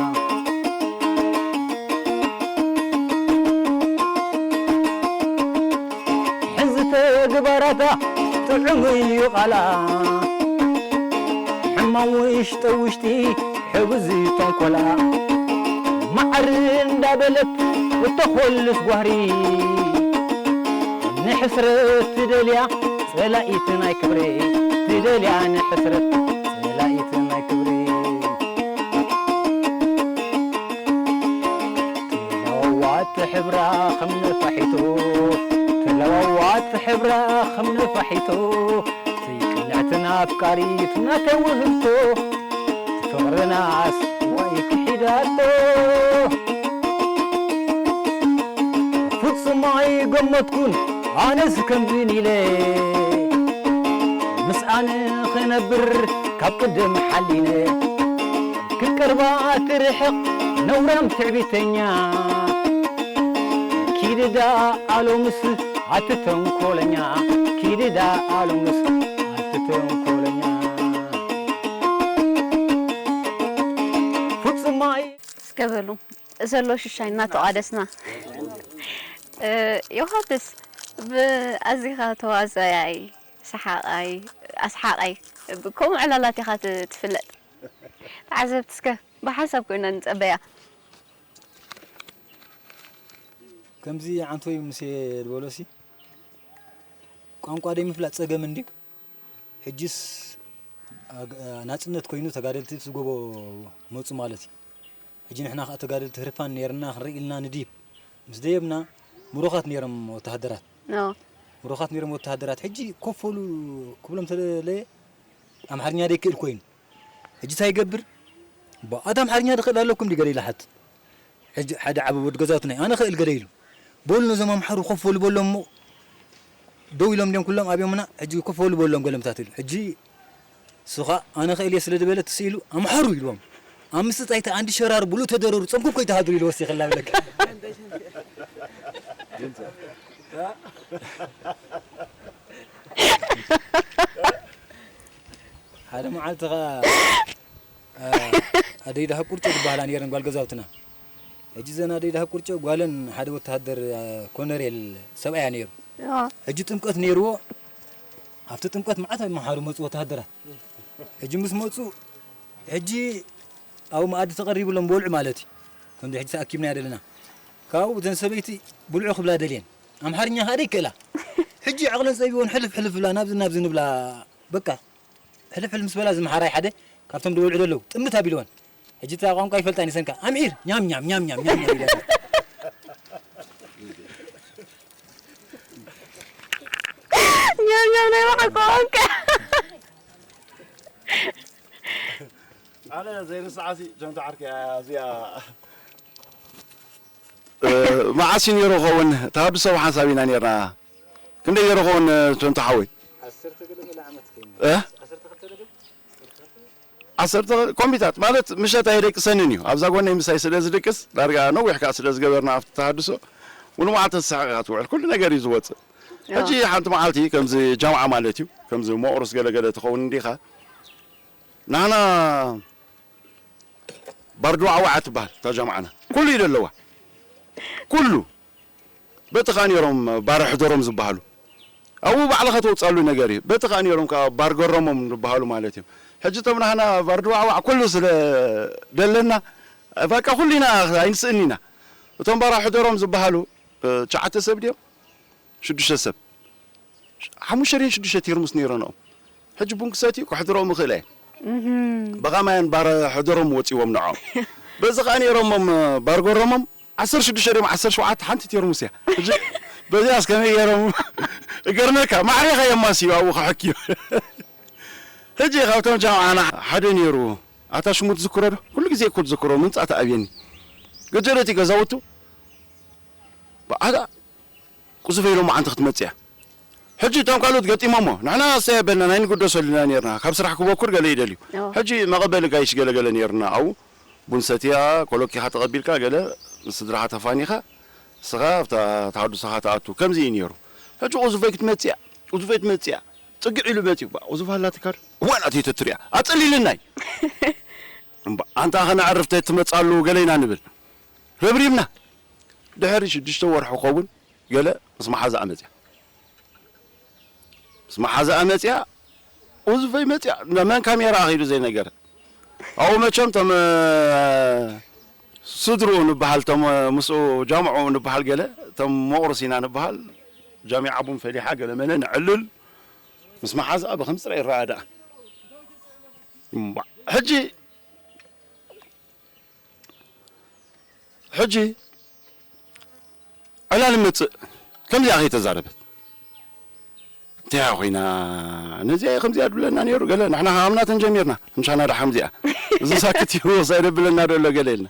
ሕዚ ተግባራታ ጥዑም እዩ ቃላ ሕማም ውሽጠ ውሽጢ ሕብዚ ተንኮላ ማዕር እንዳበለት እተኾልስ ጓህሪ ንሕስረት ትደልያ ጸላኢት ናይ ክብሪ ትደልያ ንሕስረት ጸላኢት ናይ ክብሪ ትለዋዋጥ ሕብራ ከም ነፋሒቶ ትለዋዋጥ ሕብራ ከም ነፋሒቶ ዘይቅንዕትን ኣፍቃሪት ናተይ ውህብቶ ፍቕርናስ ወይ ክሒዳቶ ፍጹም ኣይገመትኩን ኣነስ ከምዝን ኢለ ምስኣን ክነብር ካብ ቅድም ሓሊነ ክቀርባ ትርሕቕ ነውራም ትዕቢተኛ ኪድዳ ኣሎምስ ኣቲ ተንኮለኛ ኪድዳ ኣሎምስ ኣቲ ተንኮለኛ ፍጹም ኣይ እስከ በሉ ዘሎ ሽሻይ እናተቋደስና ዮሃንስ ብኣዚኻ ተዋዛያይ ሰሓቓይ ኣስሓቓይ ከምኡ ዕላላት ኢኻ ትፍለጥ ተዓዘብቲ እስከ ብሓንሳብ ኮይና ንፀበያ ከምዚ ዓንቶይ ሙሴ ዝበሎሲ ቋንቋ ደይ ምፍላጥ ፀገም እንድዩ ሕጅስ ናፅነት ኮይኑ ተጋደልቲ እቲ ዝጎቦ መፁ ማለት እዩ ሕጂ ንሕና ከዓ ተጋደልቲ ህርፋን ነይርና ክንርኢ ኢልና ንድይብ ምስ ደየብና ምሩኻት ነይሮም ወተሃደራት ምሩኻት ነይሮም ወተሃደራት ሕጂ ኮፈሉ ክብሎም ተለየ ኣምሓርኛ ደይክእል ኮይኑ ሕጂ እንታይ ይገብር ኣታ ኣምሓርኛ ድኽእል ኣለኩም ድገለ ኢላ ሓትት ሕጂ ሓደ ዓቢ ወዲ ገዛውትና እዩ ኣነ ኽእል ገለ ኢሉ በሉ ነዞም ኣምሓሩ ኮፍ በሉ በሎም እሞ ደው ኢሎም ድዮም ኩሎም ኣብዮምና ሕጂ ኮፍ በሉ በሎም ገለ ምታት ኢሉ ሕጂ እሱ ኸኣ ኣነ ኽእል እየ ስለ ዝበለ ትስኢሉ ኣምሓሩ ኢልዎም ኣብ ምስጥ ኣይተ ኣንዲ ሸራር ብሉ ተደረሩ ጸንኩብ ከይትሃድሩ ኢሉ ወሲኽላ ብለካ ሓደ መዓልቲ ኸኣ ኣደይ ዳሃብ ቁርጮ ዝበሃላ ነይረን ጓል ገዛውትና ሕጂ ዘን ኣደይ ዳሃብ ቁርጮ ጓለን ሓደ ወተሃደር ኮነሬል ሰብኣያ ነይሩ ሕጂ ጥምቀት ነይርዎ ኣብቲ ጥምቀት መዓት መሓሩ መፁ ወተሃደራት ሕጂ ምስ መፁ ሕጂ ኣብ መኣዲ ተቐሪብሎም በልዑ ማለት እዩ ከምዚ ሕጂ ተኣኪብና ዘለና ካብኡ እተን ሰበይቲ ብልዑ ክብላ ደልየን ኣምሓርኛ ከዓ ደይክእላ ሕጂ ዓቕለን ፀቢቦን ሕልፍ ሕልፍ ብላ ናብዚ ናብዚ ንብላ በቃ ሕልፍ ሕልፍ ምስ በላ ዝመሓራይ ሓደ ካብቶም ድበልዑ ደለዉ ጥምት ኣቢልወን ሕጂ እታ ቋንቋ ይፈልጣ ይሰንካ ኣምሒር ኛም ኛም ኛም ኛም ኛም ኛም ኢለን ኛም ኛም ናይ ባዕልካ ቋንቋ ኣነ ዘይርስዓሲ ጀንቶ ዓርከይ እዚኣ እ፣ መዓስ እዩ ነይሩ ክኸውን? ተሃድሶ ብሓንሳብ ኢና ነይርና። ክንደይ ነይሩ ክኸውን፣ እ፣ ቶንቶ ሓወይ? ዓሰርተ ገለ ገለ ዓመት ኮይኑ። እ? ዓሰርተ ክልተ ገለ? ዓሰርተ ኮምፒታት ማለት ምሸት ኣይደቅሰንን እዩ። ኣብዛ ጎነይ ምሳይ ስለ ዝድቅስ፣ ዳርጋ ነዊሕ ከኣ ስለ ዝገበርና ኣብቲ ተሃድሶ፣ ሙሉ መዓልቲ ተሳሒቕካ ትውዕል። ኩሉ ነገር እዩ ዝወጽእ። ሕጂ ሓንቲ መዓልቲ ከምዚ ጃምዓ ማለት እዩ፣ ከምዚ መቑርስ ገለ ገለ ትኸውን እንዲኻ። ናህና ባርድዋዕዋዕ ትበሃል እታ ጃምዓና። ኩሉ እዩ ዘለዋ። ኩሉ። በቲ ኸኣ ነይሮም ባር ሕደሮም ዝበሃሉ። ኣብኡ ባዕልኻ ተውጻሉ ነገር እዩ። በቲ ኸኣ ነይሮም ከኣ ባር ገረሞም ዝበሃሉ ማለት እዩ። ሕጂ እቶም ናህና ባርድዋዕዋዕ ኩሉ ስለ ደለና፣ በቃ ኩሉ ኢና ኣይንስእን ኢና። እቶም ባር ሕደሮም ዝበሃሉ፣ እ፣ ትሽዓተ ሰብ ድዮም? ሽዱሽተ ሰብ። ሓሙሽተ ድየን ሽዱሽተ ቴርሙስ ነይረንኦም። ሕጂ ቡን ክሰትዩ ከሕድሮም ይኽእል እየ። በኸማያን ባር ሕደሮም ወጺዎም ንዖም። በዚ ኸኣ ነይሮሞም ባር ገረሞም ዓሰርተ ሽዱሽተ ድዮም ዓሰርተ ሸውዓተ ሓንቲ ቴርሙስ እያ። ሕጂ በዚኣስ ከመይ ገይሮም እገርመካ ማዕሬኻ የማስዩ ኣብኡ ክሕክዩ። ሕጂ ካብቶም ጃምዓና ሓደ ነይሩ። ኣታ ሽሙ ትዝክሮ ዶ? ኩሉ ግዜ እኮ ትዝክሮ፣ ምምጻእ ትኣብየኒ። ገጀረት እዩ ገዛውቱ። ብኣታ ቁዝፈ ኢሎም መዓንቲ ክትመጽእ እያ። ሕጂ እቶም ካልኦት ገጢሞሞ፣ ንሕና እሰይ ኣበልና ናይ ንግደሰሉ ኢና ነይርና። ካብ ስራሕ ክበኩር ገለ ይደልዩ። ኣዎ። ሕጂ መቐበሊ ጋይሽ ገለ ገለ ነይርና። ኣብኡ ቡን ሰትያ፣ ኮሎኪኻ ተቐቢልካ ገለ ምስ ስድራኻ ተፋኒኻ፣ ንስኻ ኣብታ ተሃድሶኻ ትኣቱ። ከምዚ እዩ ነይሩ። ሕጂ ቁዝፈይ ክትመጽእ እያ፣ ቁዝፈይ ትመጽእ እያ። ጽግዕ ኢሉ መጺኡ። ባ፣ ቁዝፈ ኣላትካ ዶ? እዋ፣ ናተይ ተትሪኣ። ኣጸሊልናይ። እምባ፣ ኣንታ ኸነዕርፍ ተትመጻሉ ገለ ኢና ንብል። ረብሪብና። ድሕሪ ሽዱሽተ ወርሒ ክኸውን ገለ ምስ መሓዛኣ መጽያ። ምስ መሓዛኣ መጽያ፣ ኡዝፈይ መጽያ፣ መን ካሜራ ኣኺዱ ዘይነገረ። ኣብኡ መቸም እቶም፣ እ፣ ስድርኡ ንበሃል፣ እቶም፣ እ፣ ምስኡ ጃምዕኡ ንበሃል ገለ፣ እቶም መቑርስ ኢና ንበሃል፣ ጃሚዓ ቡን ፈሊሓ ገለ መለ ነዕልል። ምስ መሓዛኣ ብኸምዚ ጥራይ ይረኣ ደኣ። እምባ፣ ሕጂ ሕጂ ዕላል መጽእ ከምዚኣ ከይተዛረበት። እንታይ ኮይና? ነዚኣ ከምዚኣ ድብለና ነይሩ ገለ፣ ንሕና ሃምናተን ጀሚርና፣ ምሻና ደሓ ከምዚኣ። እዚ ሳክት እዩ ወሳይ ደብለና ደሎ ገለ ኢልና።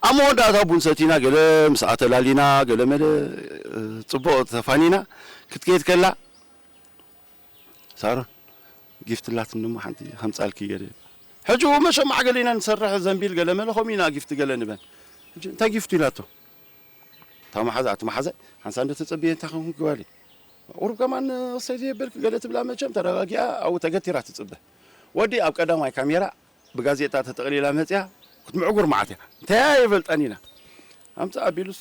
ኣብ መወዳእታ ቡን ሰቲና ገለ፣ ምስኣ ተላሊና፣ ገለ መለ፣ ጽቡቕ ተፋኒና፣ ክትከይድ ከላ፣ ሳሮን፣ ጊፍት ላትኒ እሞ ሓንቲ ከምጻልኪ ገለ። ሕጂ እው መሸማዕ ገለ ኢና ንሰርሕ፣ ዘንቢል ገለ መለ ከምኡ ኢና ጊፍት ገለ ንበን። ሕጂ እንታይ ጊፍት ኢላቶ? እታ መሓዛ፣ እቲ መሓዛይ ሓንሳ እንደ ተጸብየ እንታይ ኸውን ክበል? ቁሩብ ከማን እሰይ ዘየበልኪ ገለ ትብላ መቸም ተረጋጊኣ ኣብኡ ተገቲራ ትጽበ። ወዲ ኣብ ቀዳማይ ካሜራ ብጋዜጣ ተጠቕሊላ መጽያ ክትምዕጉር መዓት እያ። እንታይ እያ ይፈልጠን ኢና። ኣምጽእ ኣቢሉስ፣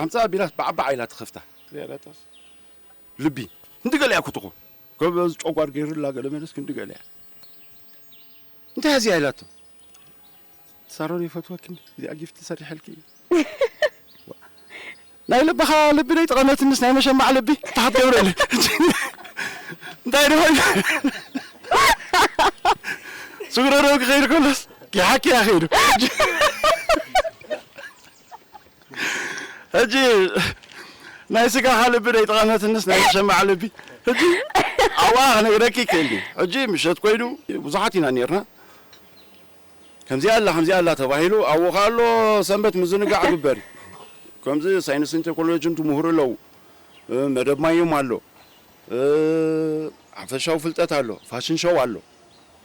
ኣምጽእ ኣቢላስ ባዕባዕ ኢላ ትኸፍታ። ልቢ። ክንዲ ገለ እያ ክትኾን። ጎበዝ ጨጓር ገይሩላ ገለ መለስ ክንዲ ገለ እያ። እንታይ እዚኣ ኢላቶ? ሳሮን ይፈትወኪ። እዚኣ ጊፍት ሰሪሐልኪ። ናይ ልብኻ ልቢ ደይ ጠቐመትንስ ናይ መሸማዕ ልቢ ታሕት ገብረለ። እንታይ ደሆይ? ስግረዶ ክኸይድ ከሎስ ኪሓኪ እያ ከይዱ። ሕጂ ናይ ስጋኻ ልቢ ደይ ጠቐመትንስ ናይ መሸማዕ ልቢ። ሕጂ ኣብኣ ክነግረኪ ይክእል ድዩ? ሕጂ ምሸት ኮይኑ ብዙሓት ኢና ነርና። ከምዚኣ ኣላ፣ ከምዚኣ ኣላ ተባሂሉ ኣብኡ ከኣ ኣሎ ሰንበት ምዝንጋዕ ግበር። ከምዚ ሳይንስን ቴክኖሎጅን ትምህሩ ኣለዉ። እ፣ መደብ ማዮም ኣሎ። እ፣ ሓፈሻዊ ፍልጠት ኣሎ። ፋሽን ሾው ኣሎ።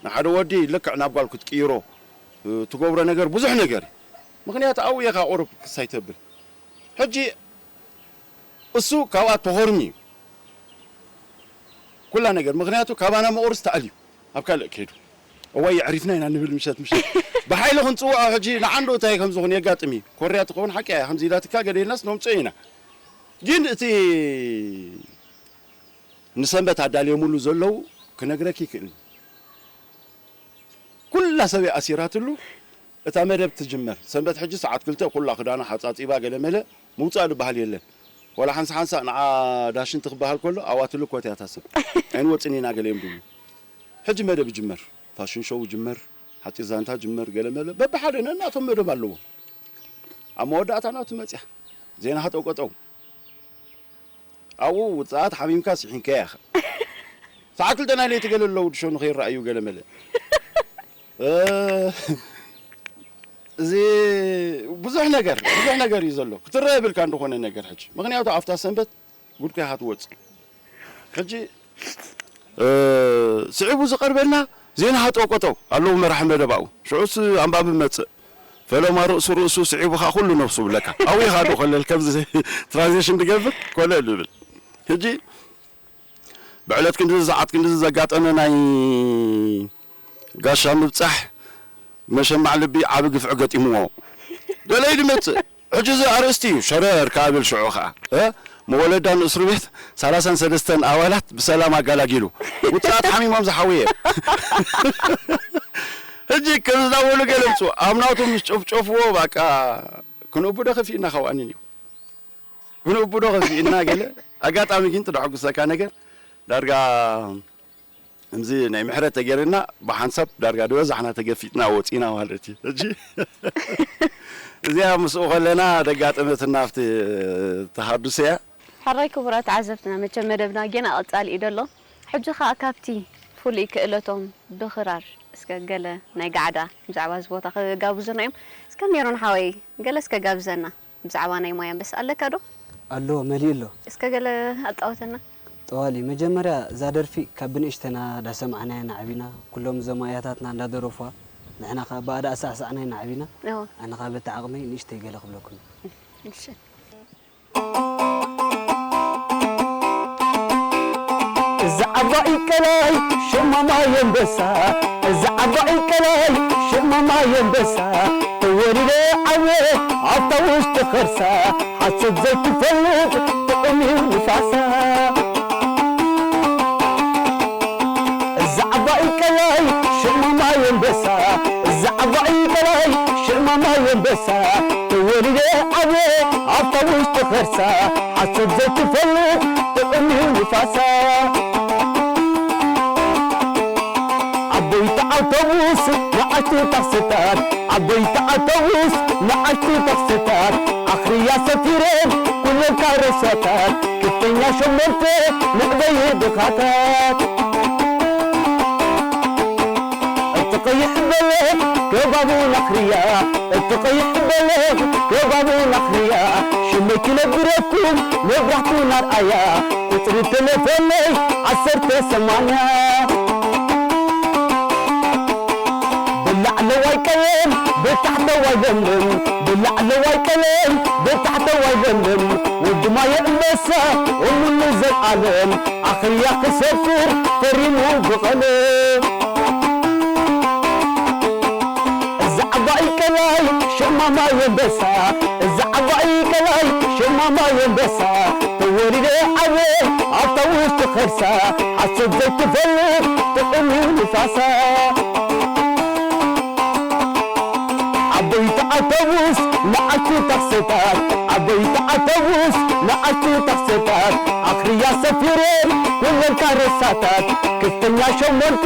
ንሓደ ወዲ ልክዕ ናብ ጓል ክትቅይሮ፣ እ፣ ትገብሮ ነገር ብዙሕ ነገር እዩ። ምኽንያቱ ኣብኡ እየ ከኣ ቁሩብ ክሳይ ተብል። ሕጂ እሱ ካብኣ ተኾርሚ እዩ። ኩላ ነገር፣ ምኽንያቱ ካባና መቑርስ ተኣልዩ ኣብ ካልእ ከይዱ። እዋይ፣ የዕሪፍና ኢና ንብል ምሸት ምሸት። ብሓይሊ ክንጽውዖ ሕጂ ንዓንዶ እንታይ ከም ዝኾነ የጋጥም እዩ። ኮርያ ትኸውን ሓቂ እያ፣ ከምዚ ኢላትካ ገለ ኢልናስ ነምጽኦ ኢና። ግን እቲ ንሰንበት ኣዳልዮምሉ ዘለዉ ክነግረኪ ይክእል። ኩላ ሰብ እያ ኣሲራትሉ። እታ መደብ ትጅመር። ሰንበት ሕጂ ሰዓት ክልተ ኩላ ክዳና ሓጻጺባ ገለ መለ ምውጻእ ዝበሃል የለን። ዋላ ሓንሳ ሓንሳ ንዓ ዳሽን ትክበሃል ከሎ ኣዋትሉ ኮት እያ እታ ሰብ። ኣይንወጽን ኢና ገለ እዮም ድብሉ። ሕጂ መደብ ይጅመር። ፋሽን ሾው ይጅመር። ሓጺር ዛንታ ይጅመር ገለ መለ። በብሓደ ነናቶም መደብ ኣለዎም። ኣብ መወዳእታ ናቱ መጽያ። ዜና ሃጠው ቀጠው። ኣብኡ ውጽኣት ሓሚምካ ስሒንካያ ኢኻ። ሰዓት ክልተ ናይ ለይቲ ገለ ኣለዉ ድሾ ንኸይረኣዩ ገለ መለ። እ፣ እዚ ብዙሕ ነገር ብዙሕ ነገር እዩ ዘሎ ክትረአ የብልካ እንደኾነ ነገር ሕጂ ምክንያቱ ኣብታ ሰንበት ጉድካ ኢኻ ትወፅእ ሕጂ ስዒቡ ዝቐርበልና ዜና ሃጠው ቆጠው ኣለዉ መራሒ መደባኡ ሽዑስ ኣንባቢ መፅእ ፈለማ ርእሱ ርእሱ ስዒቡ ኸዓ ኩሉ ነብሱ ብለካ ኣብኡ ኢኻ ዶ ከለል ከምዚ ትራንዚሽን ትገብር ኮለል ይብል ሕጂ ብዕለት ክንድዚ ሰዓት ክንድዚ ዘጋጠመ ናይ ጋሻ ምብጻሕ መሸማዕ ልቢ ዓቢ ግፍዒ ገጢምዎ። ገለ እዩ ድመጽእ። ሕጂ እዚ ኣርእስቲ እዩ ሸረር ክኣብል ሽዑ ኸኣ እ መወለዳ ንእስሩ ቤት ሰላሳን ሰለስተን ኣባላት ብሰላም ኣጋላጊሉ። ውጽኣት ሓሚሞም ዝሓውየ። ሕጂ ከም ዝዳወሉ ገለ ምጽኡ ኣብ ናቱ ምስ ጨፍጨፍዎ ባቃ ክንእቡ ዶ ከፊእና ካብ ኣንን እዩ። ክንእቡ ዶ ከፊእና ገለ ኣጋጣሚ ግን ትደሐጉሰካ ነገር ዳርጋ እምዚ ናይ ምሕረት ተገይርና ብሓንሳብ ዳርጋ ድበዛሕና ተገፊጥና ወፂና ማለት እዩ ሕጂ እዚኣ ምስኡ ከለና ደጋጠመትና ኣብቲ ተሃዱሰ እያ ሕራይ ክቡራት ተዓዘብትና መቸም መደብና ጌና ቀጻሊ እዩ ደሎ ሕጂ ከኣ ካብቲ ፍሉይ ክእለቶም ብኽራር እስከ ገለ ናይ ጋዕዳ ብዛዕባ እዚ ቦታ ክጋብዙና እዮም እስከ ሜሮን ሓወይ ገለ እስከ ጋብዘና ብዛዕባ ናይ ማይ ኣንበሳ ኣለካ ዶ? ኣሎ መሊኡ ኣሎ። እስከ ገለ ኣጻውተና። ጠዋሊ፣ መጀመርያ እዛ ደርፊ ካብ ብንእሽተና እንዳሰማዕናያ ኢና ዓቢና፣ ኩሎም እዞም ኣያታትና እንዳደረፉዋ፣ ንሕና ከኣ ብኣዳ ኣሳዕሳዕና ኢና ዓቢና። እወ። ኣነ ከኣ በቲ ዓቕመይ ንእሽተይ ገለ ክብለኩም። እሺ። እዛ ዓባይ ቀላይ ሽማ ማይ ኣንበሳ እዛ ዓባይ ቀላይ ሽማ ማይ ኣንበሳ ተወሊደ ዓብየ ኣብታ ውሽጢ ከርሳ ሓሶት ዘይትፈልጥ ጥዑም እዩ ንፋሳ እዛ ዓባይ ቀላይ ሽማ ማይ ኣንበሳ እዛ ዓባይ ቀላይ ሽማ ማይ ኣንበሳ ተወሊደ ዓብየ ኣብታ ውሽጢ ከርሳ ሓሶት ዘይትፈልጥ ጥዑም እዩ ንፋሳ ዓበይቲ ኣውቶቡስ ንኣሽቱ ታክስታት ዓበይቲ ኣውቶቡስ ንኣሽቱ ታክስታት ኣኽርያ ሰፊረን ኩለን ካረሳታት ክፍተኛ ሸሞንተ መዕበዪ ድኻታት እቲ ቀይሕ በለ ከባቡ ናኽርያ እቲ ቀይሕ በለ ከባቡ ናኽርያ ሽመይ ክነግረኩም መብራህቱ ናርኣያ ቁፅሪ ተሌፎነይ ዓሰርተ ሰማንያ ብላዕለዋይ ቀለም ብታሕተዋይ ለምለም ብላዕለዋይ ቀለም ብታሕተዋይ ለምለም ወዲ ማየ እምበሳ እሙን ንዘልኣለም ኣኽርያ ክሰፍር ፈሪሙ ብቐለም እዛ ዓባይ ቀላይ ሽማ ማይ ኣንበሳ እዛ ዓባይ ቀላይ ሽማ ማይ ኣንበሳ ተወሊደ ዓብየ ኣብታ ውሽጢ ከርሳ ሓሶት ዘይትፈልጥ ጥዑም እዩ ንፋሳ ዓበይቲ ኣውቶቡስ ንኣሽቱ ታክስታት ዓበይቲ ኣውቶቡስ ንኣሽቱ ታክስታት ኣኽርያ ሰፊረን ኩለን ካረሳታት ክፍተኛ ሸሞንተ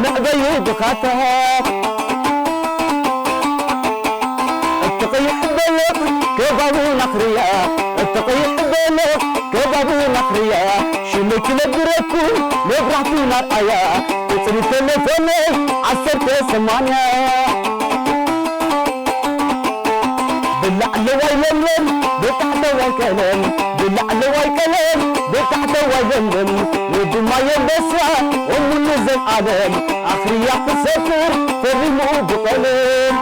መዕበዪ ድኻታት እቲ ቀይሕ በለቕ ከባቡ ናኽርያ እቲ ቀይሕ በለቕ ከባቡ ናኽርያ ሽመይ ክነግረኩም መብራህቱ ናርኣያ ቁፅሪ ተሌፎነይ ዓሰርተ ሰማንያ ብላዕለዋይ ለምለም ብታሕተዋይ ቀለም ብላዕለዋይ ቀለም ብታሕተዋይ ለምለም ወዲ ማይ ኣንበሳ እሙን ንዘልኣለም ኣኽርያ ክሰፍር ፈሪሙ ብቐለም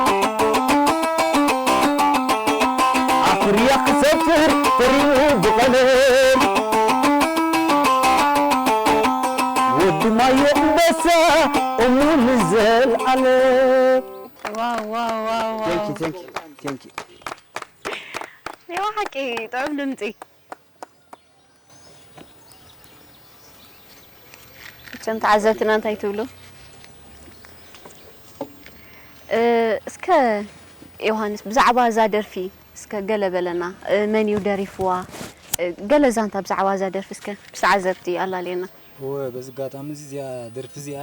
ኣኽርያ ክሰፍር ፈሪሙ ብቐለም ወዲ ማዮ እምበሳ እሙን ንዘልኣለም ዋው ዋው ዋው ዋው Thank you, thank you, thank you. ኔዋ ሓቂ ጥዑም ድምፂ እቶም ተዓዘብትና እንታይ ትብሉ እስከ ዮሃንስ ብዛዕባ እዛ ደርፊ እስከ ገለ በለና መን እዩ ደሪፍዋ ገለ ዛንታ ብዛዕባ እዛ ደርፊ እስከ ምስ ተዓዘብቲ ኣላልየና እወ በዚ ኣጋጣሚ እዚ እዚኣ ደርፊ እዚኣ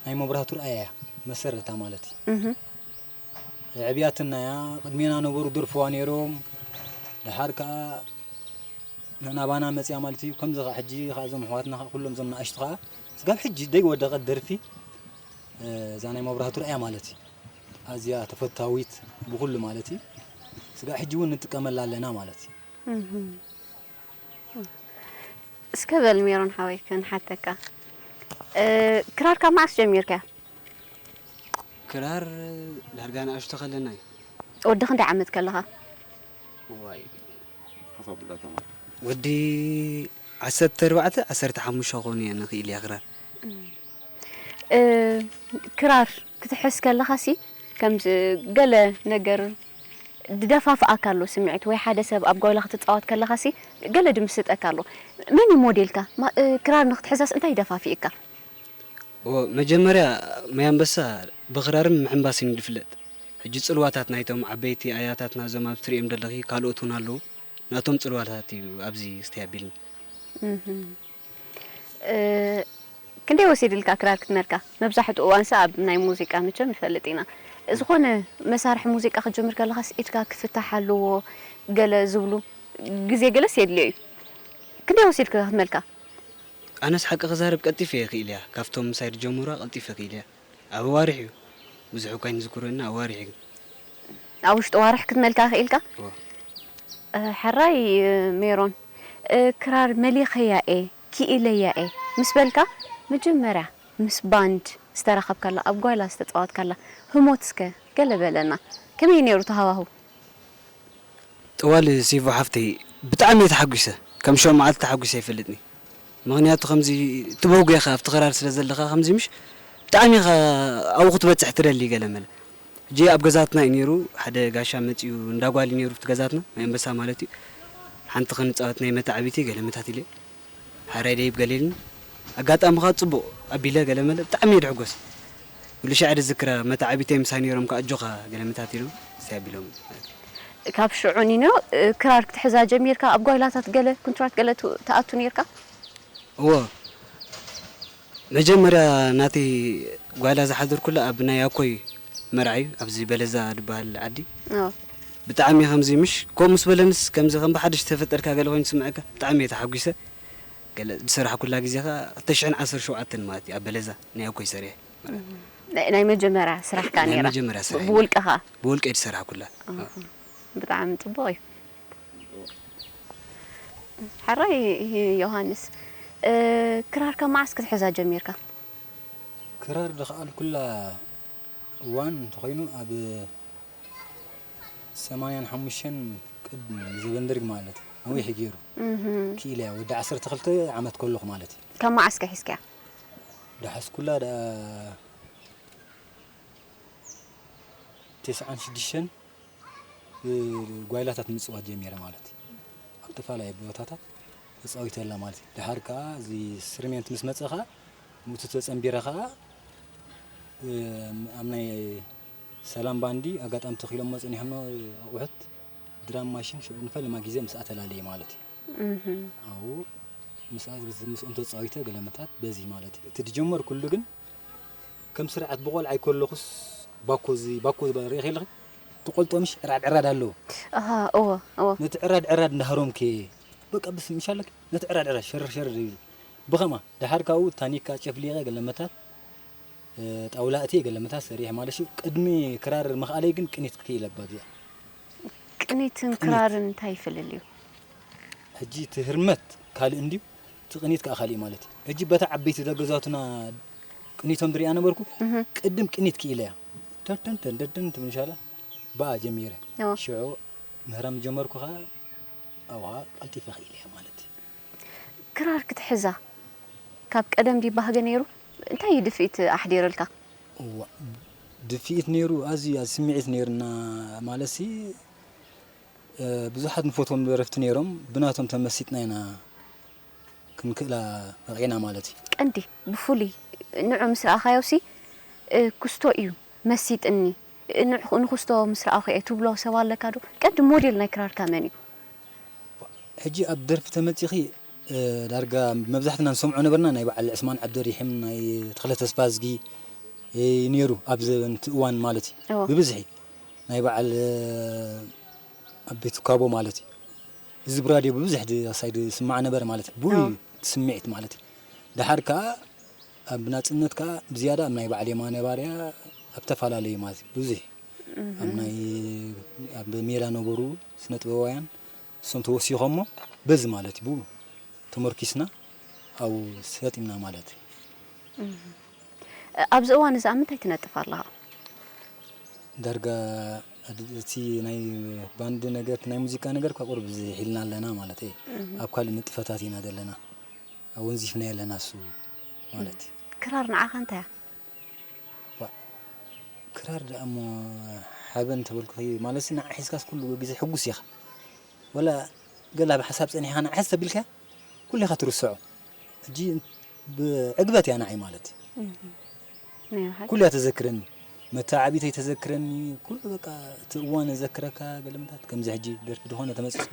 ናይ መብራህቱ ርኣያ እያ መሰረታ ማለት እዩ የዕብያትና እያ ቅድሜና ነበሩ ደርፍዋ ነይሮም ደሓር ከዓ ናባና መፅያ ማለት እዩ ከምዚ ከዓ ሕጂ ከዓ እዞም ኣሕዋትና ከዓ ኩሎም እዞም ንኣሽቱ ከዓ ስጋብ ሕጂ ደይወደቀት ደርፊ እዛ ናይ መብራህቱ ርኣያ ማለት እዩ ኣዝያ ተፈታዊት ብኹሉ ማለት እዩ። ስጋዕ ሕጂ እውን ንጥቀመላ ኣለና ማለት እዩ። እስከ በል ሜሮን ሓወይ ክንሓተካ፣ ክራር ካብ መዓስ ጀሚርካያ? ክራር ዳርጋ ንኣሽቱ ከለና እዩ። ወዲ ክንደይ ዓመት ከለኻ? ዋይ ሓፍ ኣብላ ተማር። ወዲ ዓሰርተ ኣርባዕተ ዓሰርተ ሓሙሽተ ክኾን እየ ንኽእል እያ ክራር። ክራር ክትሕዝ ከለኻሲ ከምዚ ገለ ነገር ድደፋፍኣካ ኣሎ ስምዒት ወይ ሓደ ሰብ ኣብ ጓይላ ክትፃወት ከለኻሲ ገለ ድምስጠካ ኣሎ። መን እዩ ሞዴልካ? ክራር ንክትሕዛስ እንታይ ይደፋፍእካ? መጀመርያ ማይ ኣንበሳ ብኽራርን ምሕንባስን እዩ ዝፍለጥ። ሕጂ ፅልዋታት ናይቶም ዓበይቲ ኣያታትና እዞም ኣብ ትሪኦም ዘለኺ ካልኦት እውን ኣለዉ። ናቶም ፅልዋታት እዩ ኣብዚ ስተይ ኣቢልኒ። ክንደይ ወሲድልካ ክራር ክትመልካ? መብዛሕትኡ እዋንሰ ኣብ ናይ ሙዚቃ መቸም ንፈልጥ ኢና። ዝኾነ መሳርሒ ሙዚቃ ክትጅምር ከለኻስ ኢድካ ክፍታሕ ኣለዎ ገለ ዝብሉ ግዜ ገለስ የድልዮ እዩ። ክንደይ ወሲድካ ክትመልካ? ኣነስ ሓቂ ክዛረብ ቀልጢፈ እየ ክኢል እያ። ካብቶም ምሳይ ዝጀመሩዋ ቀልጢፈ ክኢል እያ። ኣብ ኣዋርሕ እዩ። ብዙሕ እኳ ኣይንዝክሮ ኢና ኣዋርሕ ግን። ኣብ ውሽጢ ዋርሕ ክትመልካ ክኢልካ? ሕራይ ሜሮን፣ ክራር መሊኸያ እየ ክኢለያ እየ ምስ በልካ መጀመርያ ምስ ባንድ ዝተራኸብካላ ኣብ ጓይላ ዝተፃወትካላ ህሞት እስከ ገለ በለና። ከመይ ነይሩ ተሃዋሁ? ጥዋል ሲቮ ሓፍተይ ብጣዕሚ እየ ተሓጒሰ። ከም ሸው መዓልቲ ተሓጒሰ ኣይፈልጥኒ። ምኽንያቱ ከምዚ ትበህጎ ኢኻ ኣብቲ ክራር ስለ ዘለኻ ከምዚ ምሽ ብጣዕሚ ኢኻ ኣብኡ ክትበጽሕ ትደሊ ገለ መለ። ሕጂ ኣብ ገዛትና እዩ ነይሩ ሓደ ጋሻ መጺኡ እንዳ ጓል እዩ ነይሩ ኣብቲ ገዛትና ናይ ኣንበሳ ማለት እዩ። ሓንቲ ክንጻወት ናይ መታዕቢቲ ገለ መታት ኢለ ሓራይ ደይብ ገለ ኢልኒ። ኣጋጣሚ ኸኣ ጽቡቕ ኣቢለ ገለ መለ ብጣዕሚ እየ ድሕጎስ። ኩሉ ሻዕ ድዝክራ መታዕቢተይ ምሳይ ነይሮም ከኣ ኣጆኻ ገለ መታት ኢሎም ምሳይ ኣቢሎም። ካብ ሽዑ ኒኖ ክራር ክትሕዛ ጀሚርካ ኣብ ጓይላታት ገለ ኩንትራት ገለ ትኣቱ ነይርካ? እዎ መጀመርያ ናተይ ጓይላ ዝሓደርኩላ ኣብ ናይ ኣኮይ መርዓ እዩ ኣብዚ በለዛ ዝበሃል ዓዲ። ብጣዕሚ ከምዚ ምሽ ከምኡ ምስ በለንስ ከምዚ ከም ብሓድሽ ዝተፈጠርካ ገለ ኮይኑ ዝስምዐካ ብጣዕሚ እየ ተሓጒሰ። ገለ ዝሰራሕኩላ ግዜ ከኣ ክልተ ሽሕን ዓሰርተ ሸውዓተን ማለት እዩ ኣብ በለዛ ናይ ኣኮይ ሰሪሐ። ናይ መጀመርያ ስራሕካ ነይራ? መጀመርያ ስራሕ ብውልቅኻ? ብውልቀይ ዝሰራሕኩላ። ብጣዕሚ ጽቡቕ እዩ። ሕራይ ዮሃንስ፣ ክራር ካብ መዓስ ክትሕዛ ጀሚርካ? ክራር ዝኸኣልኩላ እዋን እንተኾይኑ ኣብ ሰማንያን ሓሙሽተን ቅድሚ ዘበን ደርግ ማለት እዩ። ነዊሕ ገይሩ ክኢለ ወዲ ዓሰርተ ክልተ ዓመት ከለኹ ማለት እዩ። ካብ መዓስ ከ ሒዝካያ? ዳሓስኩላ ዳ ተስዓን ሽዱሽተን ጓይላታት ምፅዋት ጀሚረ ማለት እዩ። ኣብ ተፈላለየ ቦታታት ተፃዊተ ኣላ ማለት እዩ። ድሓር ከዓ እዚ ስርሜንት ምስ መፀ ከዓ ምእቱ ተፀንቢረ ከዓ ኣብ ናይ ሰላም ባንዲ ኣጋጣሚ ተኺሎሞ ፀኒሖሞ ኣቑሑት ድራም ማሽን ሽዑ ንፈለማ ግዜ ምስኣ ተላለየ ማለት እዩ። ኣብኡ ምስኣ ምስኦም ተፃዊተ ገለመታት በዚ ማለት እዩ። እቲ ዝጀመርኩሉ ግን ከም ስርዓት ብቆልዓ ይከለኹስ ባኮ እዚ ባኮ ዝበሃል ሪኢኺ ኣለኺ? ትቆልጦ ምሽ ዕራድ ዕራድ ኣለዎ። ኣሃ እወ እወ። ነቲ ዕራድ ዕራድ እንዳሃሮምኪ በቃ ብስ ምሽ ኣለኪ ነቲ ዕራድ ዕራድ ሸር ሸር ይብል። ብኸማ ድሓር ካብኡ ታኒካ ጨፍሊቐ ገለመታት ጣውላ እትየ ገለመታት ሰሪሐ ማለት እዩ። ቅድሚ ክራር ምኽኣለይ ግን ቅኒት ክኢለ እባ እዚኣ። ቅኒትን ክራርን እንታይ ይፍልልዩ? ሕጂ እቲ ህርመት ካልእ እንድዩ እቲ ቅኒት ከዓ ካልእ ማለት እዩ። ሕጂ በታ ዓበይቲ ደገዛቱና ቅኒቶም ድሪኣ ነበርኩ። ቅድም ቅኒት ክኢለያ ተርተን ተንደርደን ትብል ሻላ ብኣ ጀሚረ ሽዑ ምህራም ጀመርኩ ከዓ ኣብኣ ቀልጢፈ ክኢለያ ማለት እዩ። ክራር ክትሕዛ ካብ ቀደም ድዩ ባህጊ ነይሩ? እንታይ እዩ ድፍኢት ኣሕዲርልካ? እዋ ድፍኢት ነይሩ፣ ኣዝዩ ኣዝዩ ስምዒት ነይሩና። ማለትሲ ብዙሓት ንፈትዎም ደረፍቲ ነይሮም፣ ብናቶም ተመሲጥና ኢና ክንክእላ በቒዕና ማለት እዩ። ቀንዲ ብፍሉይ ንዑ ምስ ረኣኻዮሲ ክስቶ እዩ መሲጥኒ፣ ንዕኹ ንክስቶ ምስ ረኣኹ እየ ትብሎ ሰብ ኣለካ ዶ? ቀንዲ ሞዴል ናይ ክራርካ መን እዩ? ሕጂ ኣብ ደርፊ ተመጺኺ ዳርጋ መብዛሕትና ንሰምዖ ነበርና ናይ በዓል ዕስማን ዓብደሪሒም ናይ ተኽለ ተስፋዝጊ ነይሩ ኣብዚ እዋን ማለት እዩ። ብብዝሒ ናይ በዓል ኣቤ ትካቦ ማለት እዩ። እዚ ብራድዮ ብብዝሒ ኣሳይ ዝስማዕ ነበረ ማለት እዩ። ብኡ እዩ እቲ ስምዒት ማለት እዩ። ደሓር ከኣ ኣብ ናጽነት ከኣ ብዝያዳ ኣብ ናይ በዓል የማነ ባርያ ኣብ ተፈላለዩ ማለት እዩ። ብዙሕ ኣብ ናይ ኣብ ሜዳ ነበሩ ስነ ጥበባውያን እሶም ተወሲኾሞ በዚ ማለት እዩ ብኡ ተመርኪስና ኣብኡ ሰጢምና ማለት እዩ። ኣብዚ እዋን እዚ ኣብ ምንታይ ትነጥፍ ኣለኻ? ዳርጋ እቲ ናይ ባንድ ነገር ናይ ሙዚቃ ነገር እኳ ቁሩብ ዝሒልና ኣለና ማለት እየ። ኣብ ካልእ ንጥፈታት ኢና ዘለና። ኣወንዚፍናዮ ኣለና እሱ ማለት እዩ። ክራር ንዓኻ እንታይ እያ? ዋ፣ ክራር ደኣ እሞ ሓበን ተበልኩኺ ማለት ንዓ ሒዝካስ ኩሉ ግዜ ሕጉስ ኢኻ። ወላ ገላ ብሓሳብ ጸኒሕካ ንዓ ሕዝ ተቢልካ ኩሉ ኢኻ ትርስዖ። ሕጂ ብዕግበት እያ ንዓይ ማለት እዩ። ናይ ብሓቂ ኩሉ እያ ተዘክረኒ። መተዓቢተይ ተዘክረኒ። ኩሉ በቃ እቲ እዋን ዘክረካ ገለመታት ከምዚ ሕጂ ደርፊ ዝኾነ ተመጽእ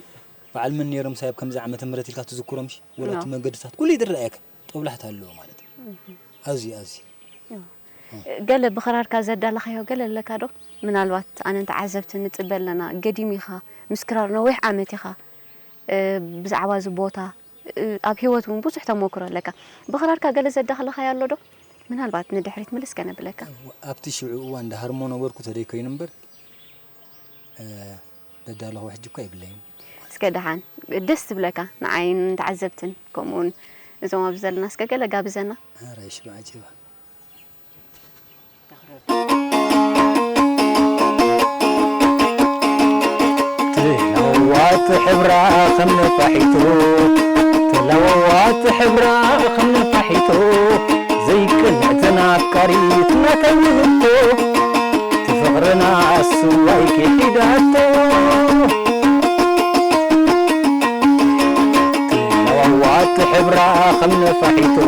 በዓል መን ነይሮም ሳይ ኣብ ከምዚ ዓመተ ምህረት ኢልካ ትዝክሮም ሺ ወላ እቲ መገድታት ኩሉ ይድረኣየካ ጦብላሕታ ኣለዎ ማለት እዩ። ኣዝዩ ኣዝዩ ገለ ብኽራርካ ዘዳለኻዮ ገለ ኣለካ ዶ? ምናልባት ኣነን ተዓዘብትን ንጽበ ኣለና። ገዲም ኢኻ፣ ምስ ክራር ነዊሕ ዓመት ኢኻ። እ፣ ብዛዕባ እዚ ቦታ፣ እ፣ ኣብ ህይወት እውን ብዙሕ ተመክሮ ኣለካ። ብኽራርካ ገለ ዘዳኸለኻዮ ኣሎ ዶ? ምናልባት ንድሕሪት ምልስ ከነብለካ። ኣብቲ ሽዑ እዋን እንዳ ሃርሞ ነበርኩ ተደይ ኮይኑ እምበር፣ እ፣ ዘዳለኹ ሕጂ እኳ የብለይን። እስከ ደሓን ደስ ትብለካ ንዓይን ንተዓዘብትን ከምኡውን እዞም ኣብዚ ዘለና እስከ ገለ ጋብዘና። ኣረ ሽባ ዓጀባ። ትለዋዋጥ ሕብራ ከም ነፋሒቶ፣ ትለዋዋጥ ሕብራ ከም ነፋሒቶ፣ ዘይቅንዕትን ኣፍቃሪት ናተይ ውህብቶ፣ እቲ ፍቕርና ኣስዋይ ክሒዳቶ። ትለዋዋጥ ሕብራ ከም ነፋሒቶ፣